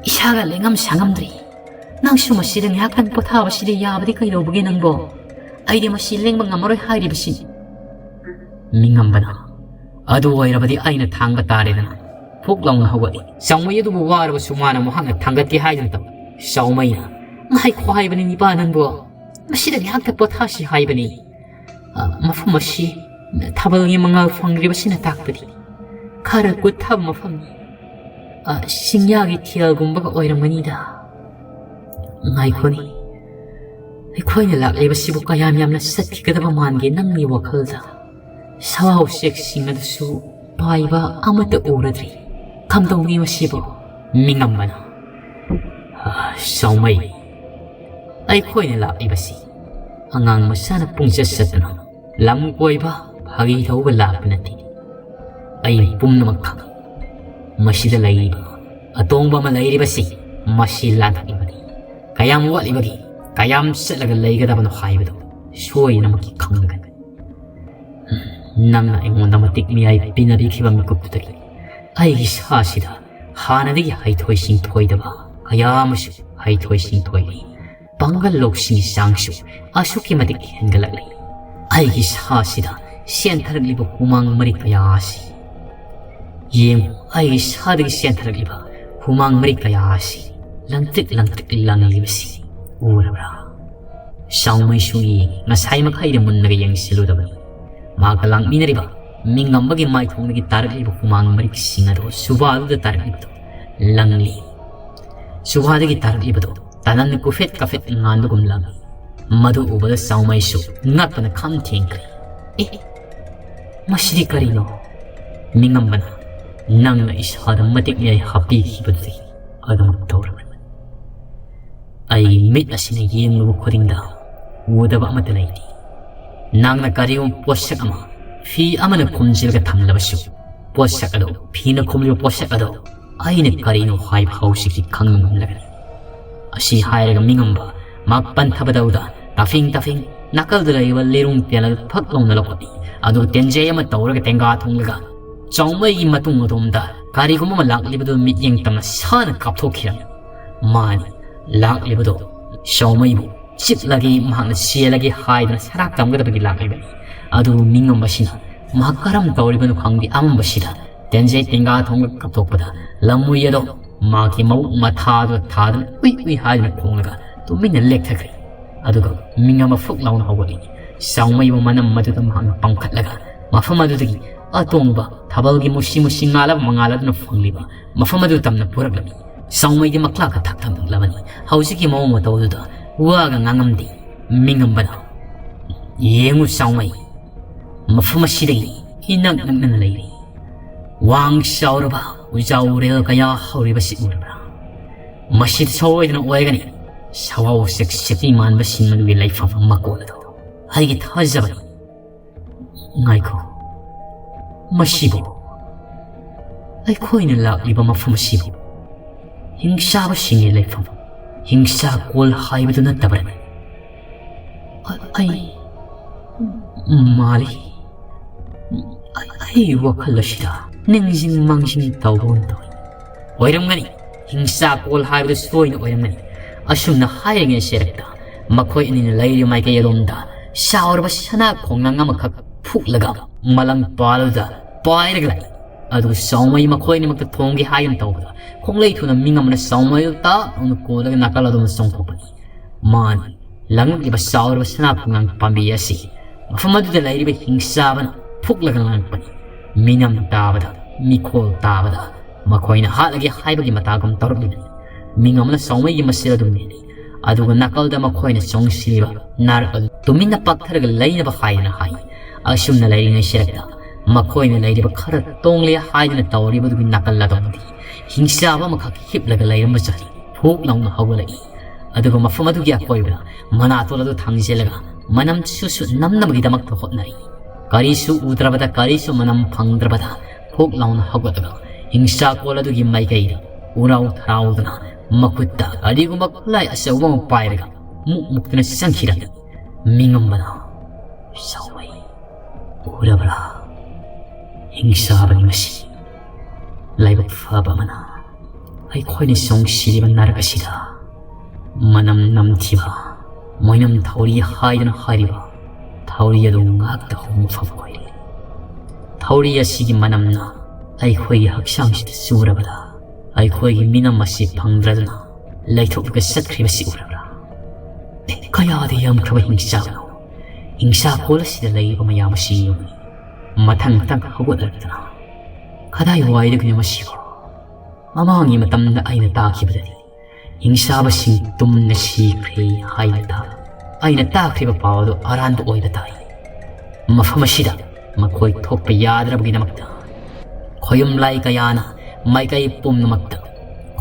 ꯏꯁꯥꯒ ꯂꯦꯡꯉꯝ ꯁꯥꯉꯝꯗ꯭ꯔꯤ꯫ ꯅꯪꯁꯨ ꯃꯁꯤꯗ ꯉꯥꯏꯍꯥꯛꯇꯪ ꯄꯣꯊꯥꯕꯁꯤꯗ ꯌꯥꯕꯗꯤ ꯀꯩꯗꯧꯕꯒꯦ ꯅꯪꯕꯣ? ꯑꯩꯗꯤ ꯃꯁꯤ ꯂꯦꯡꯕ ꯉꯝꯃꯔꯣꯏ ꯍꯥꯏꯔꯤꯕꯁꯤꯅꯤ꯫" ꯃꯤꯉꯝꯕꯅ, "ꯑꯗꯨ ꯑꯣꯏꯔꯕꯗꯤ ꯑꯩꯅ ꯊꯥꯡꯕ ꯇꯥꯔꯦꯗꯅ꯫" ꯐꯨꯛ ꯂꯥꯎꯅ ꯍꯧꯒꯠꯂꯤ꯫ ꯆꯥꯎꯃꯩ ꯑꯗꯨꯕꯨ ꯋꯥꯔꯕꯁꯨ ꯃꯥꯅ ꯃꯍꯥꯛꯅ ꯊꯥꯡꯒꯠꯀꯦ ꯍꯥꯏꯗꯨꯅ ꯇꯧ꯫ ꯆꯥꯎꯃꯩꯅ, "ꯉꯥꯏꯈꯣ ꯍꯥꯏꯕꯅꯤ ꯅꯤꯄꯥ ꯅꯪꯕꯨ, ꯃꯁꯤꯗ ꯉꯥꯏꯍꯥꯛꯇ ꯄꯣꯊꯥꯁꯤ ꯍꯥꯏꯕꯅꯤ꯫ ꯑ, ꯃꯐꯝ ꯑꯁꯤ ꯊꯥꯕꯜꯒꯤ ꯃꯉꯥꯜ ꯐꯪꯗ꯭ꯔꯤꯕꯁꯤꯅ ꯇꯥꯛꯄꯗꯤ ꯈꯔ ꯀꯨꯠꯊꯕ ꯃꯐꯝꯅꯤ꯫ ꯑ, ꯆꯤꯡꯌꯥꯒꯤ ꯊꯦꯜꯒꯨꯝꯕꯒ ꯑꯣꯏꯔꯝꯒꯅꯤꯗ꯫ ꯉꯥꯏꯈꯣꯅꯤ, ꯑꯩꯈꯣꯏꯅ ꯂꯥꯛꯂꯤꯕꯁꯤꯕꯨ ꯀꯌꯥꯝ ꯌꯥꯝꯅ ꯆꯠꯈꯤꯒꯗꯕ ꯃꯥꯟꯒꯦ ꯅꯪꯒꯤ ꯋꯥꯈꯜꯗ? ꯁꯥ ꯎꯆꯦꯛꯁꯤꯡ ꯑꯗꯨꯁꯨ ꯄꯥꯏꯕ ꯑꯃꯠꯇ ꯎꯔꯗ꯭ꯔꯤ꯫ ꯀꯝꯗꯧꯅꯤ ꯃꯁꯤꯕꯨ?" ꯃꯤꯉꯝꯕꯅ, "ꯑ, ꯆꯥꯎꯃꯩ, ꯑꯩꯈꯣꯏꯅ ꯂꯥꯛꯂꯤꯕꯁꯤ ꯑꯉꯥꯡ ꯃꯆꯥꯅ ꯄꯨꯡꯆꯠ ꯆꯠꯇꯨꯅ ꯂꯝ ꯀꯣꯏꯕ, ꯐꯥꯒꯤ ꯇꯧꯕ ꯂꯥꯛꯄ ꯅꯠꯇꯦ꯫ ꯑꯩ ꯄꯨꯝꯅꯃꯛ ꯈꯪꯏ꯫ ꯃꯁꯤꯗ ꯂꯩꯔꯤꯕ ꯑꯇꯣꯡꯕ ꯑꯃ ꯂꯩꯔꯤꯕꯁꯤ ꯃꯁꯤ ꯂꯥꯟꯊꯣꯛꯂꯕꯅꯤ꯫ ꯀꯌꯥꯝ ꯋꯥꯠꯂꯤꯕꯒꯦ? ꯀꯌꯥꯝ ꯆꯠꯂꯒ ꯂꯩꯒꯗꯕꯅꯣ ꯍꯥꯏꯕꯗꯨ ꯁꯣꯏꯗꯅꯃꯛꯀꯤ ꯈꯪꯂꯒꯅꯤ꯫ ꯅꯪꯅ ꯑꯩꯉꯣꯟꯗ ꯃꯇꯤꯛ ꯃꯤꯌꯥꯏ ꯄꯤꯅꯕꯤꯈꯤꯕ ꯃꯤꯀꯨꯞꯇꯨꯗꯒꯤ ꯑꯩꯒꯤ ꯁꯥꯁꯤꯗ ꯍꯥꯟꯅꯗꯒꯤ ꯍꯩꯊꯣꯏ ꯁꯤꯡꯊꯣꯏꯗꯕ ꯀꯌꯥ ꯑꯃꯁꯨ ꯍꯩꯊꯣꯏ ꯁꯤꯡꯊꯣꯏꯔꯦ꯫ ꯄꯥꯡꯒꯜ ꯂꯧꯁꯤꯡꯒꯤ ꯆꯥꯡꯁꯨ ꯑꯁꯨꯛꯀꯤ ꯃꯇꯤꯛ ꯍꯦꯟꯒꯠꯂꯛꯂꯤ꯫ ꯑꯩꯒꯤ ꯁꯥꯁꯤꯗ ꯆꯦꯟꯊꯔꯛꯂꯤꯕ ꯍꯨꯃꯥꯡ ꯃꯔꯤ ꯀꯌꯥ ꯑꯁꯤ ꯌꯦꯡꯉꯨ, ꯑꯩꯒꯤ ꯁꯥꯗꯒꯤ ꯆꯦꯟꯊꯔꯛꯂꯤꯕ ꯍꯨꯃꯥꯡ ꯃꯔꯤ ꯀꯌꯥ ꯑꯁꯤ ꯂꯪꯇ꯭ꯔꯤꯛ ꯂꯪꯇ꯭ꯔꯤꯛ ꯂꯪꯂꯤꯕꯁꯤ ꯎꯔꯕ꯭ꯔꯥ? ꯆꯥꯎꯃꯩꯁꯨ ꯌꯦꯡꯉꯤ꯫ ꯉꯁꯥꯏ ꯃꯈꯩꯗ ꯃꯨꯟꯅꯒ ꯌꯦꯡꯁꯤꯜꯂꯨꯗꯕꯅꯤ꯫ ꯃꯍꯥꯛꯀ ꯂꯥꯛꯃꯤꯟꯅꯔꯤꯕ ꯃꯤꯉꯝꯕꯒꯤ ꯃꯥꯏꯊꯣꯡꯗꯒꯤ ꯇꯥꯔꯛꯂꯤꯕ ꯍꯨꯃꯥꯡ ꯃꯔꯤꯛꯁꯤꯡ ꯑꯗꯨ ꯁꯨꯕꯥꯗꯨꯗ ꯇꯥꯔꯛꯂꯤꯕꯗꯨ ꯂꯪꯂꯤ꯫ ꯁꯨꯕꯥꯗꯒꯤ ꯇꯥꯔꯛꯂꯤꯕꯗꯨ ꯇꯅꯟ ꯀꯨꯐꯦꯠ ꯀꯥꯐꯦꯠ ꯉꯥꯟꯕꯒꯨꯝ ꯂꯪꯏ꯫ ꯃꯗꯨ ꯎꯕꯗ ꯆꯥꯎꯃꯩꯁꯨ ꯉꯛꯄꯅ ꯈꯝ ꯊꯦꯡꯈ꯭ꯔꯦ꯫ "ꯑꯦ, ꯃꯁꯤꯗꯤ ꯀꯔꯤꯅꯣ?" ꯃꯤꯉꯝꯕꯅ, "ꯅꯪꯅ ꯏꯁꯥꯗ ꯃꯇꯤꯛ ꯃꯌꯥꯏ ꯍꯥꯞꯄꯤꯈꯤꯕꯗꯨꯗꯒꯤ ꯑꯗꯨꯃꯛ ꯇꯧꯔꯕꯅꯤ꯫ ꯑꯩꯒꯤ ꯃꯤꯠ ꯑꯁꯤꯅ ꯌꯦꯡꯂꯨꯕ ꯈꯨꯗꯤꯡꯗ ꯎꯗꯕ ꯑꯃꯠꯇ ꯂꯩꯇꯦ꯫ ꯅꯪꯅ ꯀꯔꯤꯒꯨꯝꯕ ꯄꯣꯠꯁꯛ ꯑꯃ ꯐꯤ ꯑꯃꯅ ꯈꯨꯝꯖꯤꯜꯂꯒ ꯊꯝꯂꯕꯁꯨ, ꯄꯣꯠꯁꯛ ꯑꯗꯨ, ꯐꯤꯅ ꯈꯨꯝꯂꯤꯕ ꯄꯣꯠꯁꯛ ꯑꯗꯨ ꯑꯩꯅ ꯀꯔꯤꯅꯣ ꯍꯥꯏꯕ ꯍꯧꯖꯤꯛꯇꯤ ꯈꯪꯕ ꯉꯝꯂꯒꯅꯤ꯫" ꯑꯁꯤ ꯍꯥꯏꯔꯒ ꯃꯤꯉꯝꯕ ꯃꯥꯛ ꯄꯟꯊꯕꯗꯧꯗ ꯇꯥꯐꯤꯡ ꯇꯥꯐꯤꯡ ꯅꯥꯀꯜꯗ ꯂꯩꯔꯤꯕ ꯂꯤꯔꯨꯡ ꯇꯦꯜ ꯑꯗꯨ ꯐꯛ ꯂꯥꯎꯅ ꯂꯧꯈꯠꯂꯤ꯫ ꯑꯗꯨꯒ ꯇꯦꯟꯖꯩ ꯑꯃ ꯇꯧꯔꯒ ꯇꯦꯡꯒꯥ ꯊꯣꯡꯂꯒ ꯆꯥꯎꯃꯩꯒꯤ ꯃꯇꯨꯡ ꯑꯗꯣꯝꯗ ꯀꯔꯤꯒꯨꯝꯕ ꯑꯃ ꯂꯥꯛꯂꯤꯕꯗꯨ ꯃꯤꯠꯌꯦꯡ ꯇꯝꯅ ꯁꯥꯅ ꯀꯥꯞꯊꯣꯛꯈꯤꯔꯝꯃꯤ꯫ ꯃꯥꯅꯤ, ꯂꯥꯛꯂꯤꯕꯗꯨ ꯆꯥꯎꯃꯩꯕꯨ ꯆꯤꯠꯂꯒꯦ, ꯃꯍꯥꯛꯅ ꯆꯦꯜꯂꯒꯦ ꯍꯥꯏꯗꯨꯅ ꯁꯔꯥꯛ ꯇꯝꯒꯗꯕꯒꯤ ꯂꯥꯛꯂꯤꯕꯅꯤ꯫ ꯑꯗꯨꯕꯨ ꯃꯤꯉꯝꯕꯁꯤꯅ ꯃꯍꯥꯛ ꯀꯔꯝ ꯇꯧꯔꯤꯕꯅꯣ ꯈꯪꯗꯦ, ꯑꯃꯝꯕꯁꯤꯗ ꯇꯦꯟꯖꯩ ꯇꯦꯡꯒꯥ ꯊꯣꯡꯒ ꯀꯥꯞꯊꯣꯛꯄꯗ ꯂꯝꯃꯨꯏ ꯑꯗꯣ ꯃꯍꯥꯛꯀꯤ ꯃꯕꯨꯛ ꯃꯊꯥꯗꯨꯗ ꯊꯥꯗꯨꯅ ꯎꯏ ꯎꯏ ꯍꯥꯏꯗꯨꯅ ꯈꯣꯡꯂꯒ ꯇꯨꯃꯤꯟꯅ ꯂꯦꯛꯊꯈ꯭ꯔꯦ꯫ ꯑꯗꯨꯒ ꯃꯤꯉꯝꯕ ꯐꯨꯛ ꯂꯥꯎꯅ ꯍꯧꯒꯠꯂꯤ꯫ ꯆꯥꯎꯃꯩꯕꯨ ꯃꯅꯝ ꯃꯗꯨꯗ ꯃꯍꯥꯛꯅ ꯄꯥꯡꯈꯠꯂꯒ ꯃꯐꯝ ꯑꯗꯨꯗꯒꯤ ꯑꯇꯣꯡꯕ ꯊꯥꯕꯜꯒꯤ ꯃꯨꯁꯤ ꯃꯨꯁꯤ ꯉꯥꯜꯂꯕ ꯃꯉꯥꯜ ꯑꯗꯨꯅ ꯐꯪꯂꯤꯕ ꯃꯐꯝ ꯑꯗꯨ ꯇꯝꯅ ꯄꯨꯔꯛꯂꯝꯃꯤ꯫ ꯆꯥꯎꯃꯩꯗꯤ ꯃꯈ꯭ꯂꯥꯛꯀ ꯊꯛ ꯊꯛ ꯅꯤꯛꯂꯕꯅꯤ꯫ ꯍꯧꯖꯤꯛꯀꯤ ꯃꯑꯣꯡ ꯃꯇꯧ ꯑꯗꯨꯗ ꯋꯥꯒ ꯉꯥꯡꯉꯝꯗꯦ꯫ ꯃꯤꯉꯝꯕꯅ, "ꯌꯦꯡꯉꯨ ꯆꯥꯎꯃꯩ, ꯃꯐꯝ ꯑꯁꯤꯗꯒꯤ ꯏꯅꯛ ꯅꯛꯅꯅ ꯂꯩꯔꯤ꯫ ꯋꯥꯡ ꯆꯥꯎꯔꯕ ꯎꯖꯥꯎ ꯎꯔꯦꯜ ꯀꯌꯥ ꯍꯧꯔꯤꯕꯁꯤ ꯎꯔꯕ꯭ꯔꯥ? ꯃꯁꯤꯗ ꯁꯣꯏꯗꯅ ꯑꯣꯏꯒꯅꯤ ꯁꯋꯥꯎ ꯎꯆꯦꯛ ꯁꯤꯄꯤ ꯃꯥꯟꯕꯁꯤꯡ ꯑꯗꯨꯒꯤ ꯂꯩꯐꯝ ꯃꯀꯣꯜ ꯑꯗꯨ꯫ ꯑꯩꯒꯤ ꯊꯥꯖꯕꯅꯤ꯫" ꯉꯥꯏꯈꯣ, ꯃꯁꯤꯕꯨ, ꯑꯩꯈꯣꯏꯅ ꯂꯥꯛꯂꯤꯕ ꯃꯐꯝ ꯑꯁꯤꯕꯨ ꯍꯤꯡꯆꯥꯕꯁꯤꯡꯒꯤ ꯂꯩꯐꯝ ꯍꯤꯡꯆꯥꯀꯣꯜ ꯍꯥꯏꯕꯗꯨ ꯅꯠꯇꯕ꯭ꯔꯅꯦ? ꯑ-, ꯑꯩ ꯃꯥꯜꯂꯤ꯫ ꯑꯩ, ꯑꯩ ꯋꯥꯈꯜ ꯑꯁꯤꯗ ꯅꯤꯡꯁꯤꯡ ꯃꯥꯡꯖꯤꯡ ꯇꯧꯕꯒꯨꯝ ꯇꯧꯏ꯫ ꯑꯣꯏꯔꯝꯒꯅꯤ, ꯍꯤꯡꯆꯥꯀꯣꯜ ꯍꯥꯏꯕꯗꯨ ꯁꯣꯏꯅ ꯑꯣꯏꯔꯝꯒꯅꯤ꯫ ꯑꯁꯨꯝꯅ ꯍꯥꯏꯔꯤꯉꯩ ꯁꯦꯔꯛꯇ ꯃꯈꯣꯏ ꯑꯅꯤꯅ ꯂꯩꯔꯤꯕ ꯃꯥꯏꯀꯩ ꯑꯗꯣꯝꯗ ꯆꯥꯎꯔꯕ ꯁꯅꯥ ꯈꯣꯡꯅꯥꯡ ꯑꯃꯈꯛ ꯐꯨꯛꯂꯒ ꯃꯂꯪ ꯄꯥꯜꯂꯗꯨꯗ ꯄꯥꯏꯔꯒ ꯂꯥꯛꯏ꯫ ꯑꯗꯨꯒ ꯆꯥꯎꯃꯩ ꯃꯈꯣꯏ ꯑꯅꯤꯃꯛꯇ ꯊꯣꯡꯒꯦ ꯍꯥꯏꯗꯨꯅ ꯇꯧꯕꯗ ꯈꯣꯡꯂꯩ ꯊꯨꯅ ꯃꯤꯡ ꯑꯃꯅ ꯆꯥꯎꯃꯩꯗꯨ ꯇꯥꯞ ꯂꯥꯎꯅ ꯀꯣꯜꯂꯒ ꯅꯥꯀꯜ ꯑꯗꯣꯝꯗ ꯆꯣꯡꯊꯣꯛꯄꯅꯤ꯫ ꯃꯥꯅꯤ, ꯂꯪꯂꯛꯂꯤꯕ ꯆꯥꯎꯔꯕ ꯁꯅꯥ ꯈꯣꯡꯅꯥꯡ ꯄꯥꯝꯕꯤ ꯑꯁꯤ ꯃꯐꯝ ꯑꯗꯨꯗ ꯂꯩꯔꯤꯕ ꯍꯤꯡꯆꯥꯕꯅ ꯐꯨꯛꯂꯒ ꯂꯪꯂꯛꯄꯅꯤ꯫ ꯃꯤꯅꯝ ꯇꯥꯕꯗ, ꯃꯤꯈꯣꯜ ꯇꯥꯕꯗ ꯃꯈꯣꯏꯅ ꯍꯥꯠꯂꯒꯦ ꯍꯥꯏꯕꯒꯤ ꯃꯇꯥꯒꯨꯝ ꯇꯧꯔꯛꯂꯤꯕꯅꯤ꯫ ꯃꯤꯡ ꯑꯃꯅ ꯆꯥꯎꯃꯩꯒꯤ ꯃꯁꯦꯜ ꯑꯗꯨ ꯃꯦꯜꯂꯤ, ꯑꯗꯨꯒ ꯅꯥꯀꯜꯗ ꯃꯈꯣꯏꯅ ꯆꯣꯡꯁꯤꯜꯂꯤꯕ ꯅꯥꯔꯛ ꯑꯗꯨ ꯇꯨꯃꯤꯟꯅ ꯄꯥꯛꯊꯔꯒ ꯂꯩꯅꯕ ꯍꯥꯏꯗꯅ ꯍꯥꯏ꯫ ꯑꯁꯨꯝꯅ ꯂꯩꯔꯤꯉꯩ ꯁꯤꯔꯛꯇ ꯃꯈꯣꯏꯅ ꯂꯩꯔꯤꯕ ꯈꯔ ꯇꯣꯡꯂꯦ ꯍꯥꯏꯗꯨꯅ ꯇꯧꯔꯤꯕꯗꯨꯒꯤ ꯅꯥꯀꯜ ꯑꯗꯣꯝꯗꯤ ꯍꯤꯡꯆꯥꯕ ꯑꯃꯈꯛ ꯍꯤꯞꯂꯒ ꯂꯩꯔꯝꯕ ꯆꯠꯂꯤ꯫ ꯐꯨꯛ ꯂꯥꯎꯅ ꯍꯧꯒꯠꯂꯛꯏ꯫ ꯑꯗꯨꯒ ꯃꯐꯝ ꯑꯗꯨꯒꯤ ꯑꯀꯣꯏꯕꯗ ꯃꯅꯥꯇꯣꯜ ꯑꯗꯨ ꯊꯥꯡꯖꯤꯜꯂꯒ ꯃꯅꯝ ꯁꯨꯁꯨ ꯅꯝꯅꯕꯒꯤꯗꯃꯛꯇ ꯍꯣꯠꯅꯔꯤ꯫ ꯀꯔꯤꯁꯨ ꯎꯗ꯭ꯔꯕꯗ, ꯀꯔꯤꯁꯨ ꯃꯅꯝ ꯐꯪꯗ꯭ꯔꯕꯗ ꯐꯨꯛ ꯂꯥꯎꯅ ꯍꯧꯒꯠꯂꯒ ꯍꯤꯡꯆꯥꯀꯣꯜ ꯑꯗꯨꯒꯤ ꯃꯥꯏꯀꯩꯗ ꯎꯔꯥꯎ ꯊꯔꯥꯎꯗꯅ ꯃꯈꯨꯠꯇ ꯀꯔꯤꯒꯨꯝꯕ ꯈꯨꯠꯂꯥꯏ ꯑꯆꯧꯕ ꯑꯃ ꯄꯥꯏꯔꯒ ꯃꯨꯛ ꯃꯨꯛꯇꯨꯅ ꯆꯪꯈꯤꯔꯝꯃꯤ꯫ ꯃꯤꯉꯝꯕꯅ, "ꯆꯥꯎꯃꯩ, ꯎꯔꯕ꯭ꯔꯥ? ꯍꯤꯡꯆꯥꯕꯅꯤ ꯃꯁꯤ꯫ ꯂꯥꯏꯕꯛ ꯐꯕ ꯑꯃꯅ ꯑꯩꯈꯣꯏꯅ ꯆꯣꯡꯁꯤꯜꯂꯤꯕ ꯅꯥꯔꯛ ꯑꯁꯤꯗ ꯃꯅꯝ ꯅꯝꯊꯤꯕ ꯃꯣꯏꯅꯝ ꯊꯧꯔꯤ ꯍꯥꯏꯗꯨꯅ ꯍꯥꯏꯔꯤꯕ ꯊꯧꯔꯤ ꯑꯗꯨ ꯉꯥꯛꯇ ꯍꯣꯡꯕ ꯐꯕ ꯑꯣꯏꯔꯦ꯫ ꯊꯧꯔꯤ ꯑꯁꯤꯒꯤ ꯃꯅꯝꯅ ꯑꯩꯈꯣꯏꯒꯤ ꯍꯛꯆꯥꯡꯁꯤꯗ ꯆꯨꯔꯕꯗ ꯑꯩꯈꯣꯏꯒꯤ ꯃꯤꯅꯝ ꯑꯁꯤ ꯐꯪꯗ꯭ꯔꯗꯨꯅ ꯂꯩꯊꯣꯛꯂꯒ ꯆꯠꯈ꯭ꯔꯤꯕꯁꯤ ꯎꯔꯕ꯭ꯔꯥ? ꯀꯌꯥꯗ ꯌꯥꯝꯈ꯭ꯔꯕ ꯍꯤꯡꯆꯥꯕꯅꯣ? ꯍꯤꯡꯆꯥꯀꯣꯜ ꯑꯁꯤꯗ ꯂꯩꯔꯤꯕ ꯃꯌꯥꯝ ꯑꯁꯤ ꯌꯦꯡꯉꯨꯅꯤ꯫ ꯃꯊꯪ ꯃꯊꯪ ꯍꯧꯒꯠꯂꯛꯇꯨꯅ ꯀꯗꯥꯏ ꯋꯥꯏꯗꯒꯤꯅꯣ ꯃꯁꯤꯕꯣ? ꯃꯃꯥꯡꯒꯤ ꯃꯇꯝꯗ ꯑꯩꯅ ꯇꯥꯈꯤꯕꯗꯗꯤ ꯍꯤꯡꯆꯥꯕꯁꯤꯡ ꯇꯨꯝꯅ ꯁꯤꯈ꯭ꯔꯦ ꯍꯥꯏꯅ ꯇꯥ꯫ ꯑꯩꯅ ꯇꯥꯈ꯭ꯔꯤꯕ ꯄꯥꯎ ꯑꯗꯨ ꯑꯔꯥꯟꯕ ꯑꯣꯏꯕ ꯇꯥꯏ꯫ ꯃꯐꯝ ꯑꯁꯤꯗ ꯃꯈꯣꯏ ꯊꯣꯛꯄ ꯌꯥꯗ꯭ꯔꯕꯒꯤꯗꯃꯛꯇ ꯈꯣꯌꯨꯝ ꯂꯥꯏ ꯀꯌꯥꯅ ꯃꯥꯏꯀꯩ ꯄꯨꯝꯅꯃꯛꯇ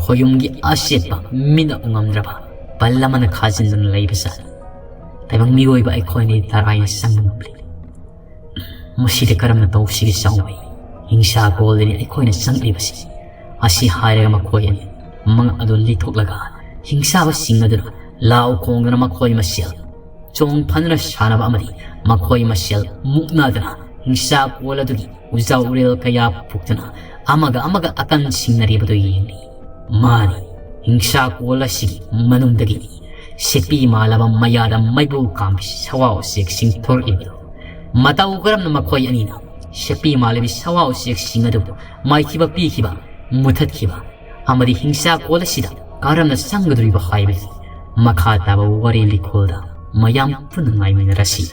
ꯈꯣꯌꯨꯝꯒꯤ ꯑꯆꯦꯠꯄ ꯃꯤꯠꯅ ꯎꯉꯝꯗ꯭ꯔꯕ ꯕꯜ ꯑꯃꯅ ꯈꯥꯖꯤꯟꯗꯨꯅ ꯂꯩꯕꯖꯥꯠꯅꯤ꯫ ꯇꯥꯏꯕꯪ ꯃꯤꯑꯣꯏꯕ ꯑꯩꯈꯣꯏꯅꯗꯤ ꯇꯔꯥꯏꯅ ꯆꯪꯕ ꯉꯝꯂꯤ꯫ ꯃꯁꯤꯗꯤ ꯀꯔꯝꯅ ꯇꯧꯁꯤꯒꯦ ꯆꯥꯎꯃꯩ? ꯍꯤꯡꯆꯥꯀꯣꯜꯗꯅꯤ ꯑꯩꯈꯣꯏꯅ ꯆꯪꯂꯤꯕꯁꯤ꯫ ꯑꯁꯤ ꯍꯥꯏꯔꯒ ꯃꯈꯣꯏ ꯑꯅꯤ ꯃꯉꯛ ꯑꯗꯨ ꯂꯤꯊꯣꯛꯂꯒ ꯍꯤꯡꯁꯥꯕꯁꯤꯡ ꯑꯗꯨꯅ ꯂꯥꯎ ꯈꯣꯡꯗꯨꯅ ꯃꯈꯣꯏ ꯃꯁꯦꯜ ꯆꯣꯡ ꯐꯟꯗꯨꯅ ꯁꯥꯟꯅꯕ ꯑꯃꯗꯤ ꯃꯈꯣꯏ ꯃꯁꯦꯜ ꯃꯨꯛꯅꯗꯨꯅ ꯍꯤꯡꯁꯥ ꯀꯣꯜ ꯑꯗꯨꯒꯤ ꯎꯖꯥꯎ ꯎꯔꯦꯜ ꯀꯌꯥ ꯄꯨꯛꯇꯨꯅ ꯑꯃꯒ ꯑꯃꯒ ꯑꯀꯟ ꯁꯤꯡꯅꯔꯤꯕꯗꯨ ꯌꯦꯡꯂꯤ꯫ ꯃꯥꯅꯤ, ꯍꯤꯡꯁꯥ ꯀꯣꯜ ꯑꯁꯤꯒꯤ ꯃꯅꯨꯡꯗꯒꯤꯅꯤ ꯁꯦꯄꯤ ꯃꯥꯜꯂꯕ ꯃꯌꯥꯗ ꯃꯩꯕꯨ ꯀꯥꯝꯕꯤ ꯁꯋꯥ ꯎꯆꯦꯛꯁꯤꯡ ꯊꯣꯔꯛꯂꯤꯕꯗꯨ꯫ ꯃꯇꯧ ꯀꯔꯝꯅ ꯃꯈꯣꯏ ꯑꯅꯤꯅ ꯁꯦꯄꯤ ꯃꯥꯜꯂꯕꯤ ꯁꯋꯥ ꯎꯆꯦꯛꯁꯤꯡ ꯑꯗꯨꯕꯨ ꯃꯥꯏꯊꯤꯕ ꯄꯤꯈꯤꯕ, ꯃꯨꯊꯠꯈꯤꯕ ꯑꯃꯗꯤ ꯍꯤꯡꯁꯥ ꯀꯣꯜ ꯑꯁꯤꯗ ꯀꯔꯝꯅ ꯆꯪꯒꯗꯧꯔꯤꯕ ꯍꯥꯏꯕꯁꯤ ꯃꯈꯥ ꯇꯥꯕ ꯋꯥꯔꯤ ꯂꯤꯈꯣꯜꯗ ꯃꯌꯥꯝ ꯄꯨꯟꯅ ꯉꯥꯏꯃꯤꯟꯅꯔꯁꯤ꯫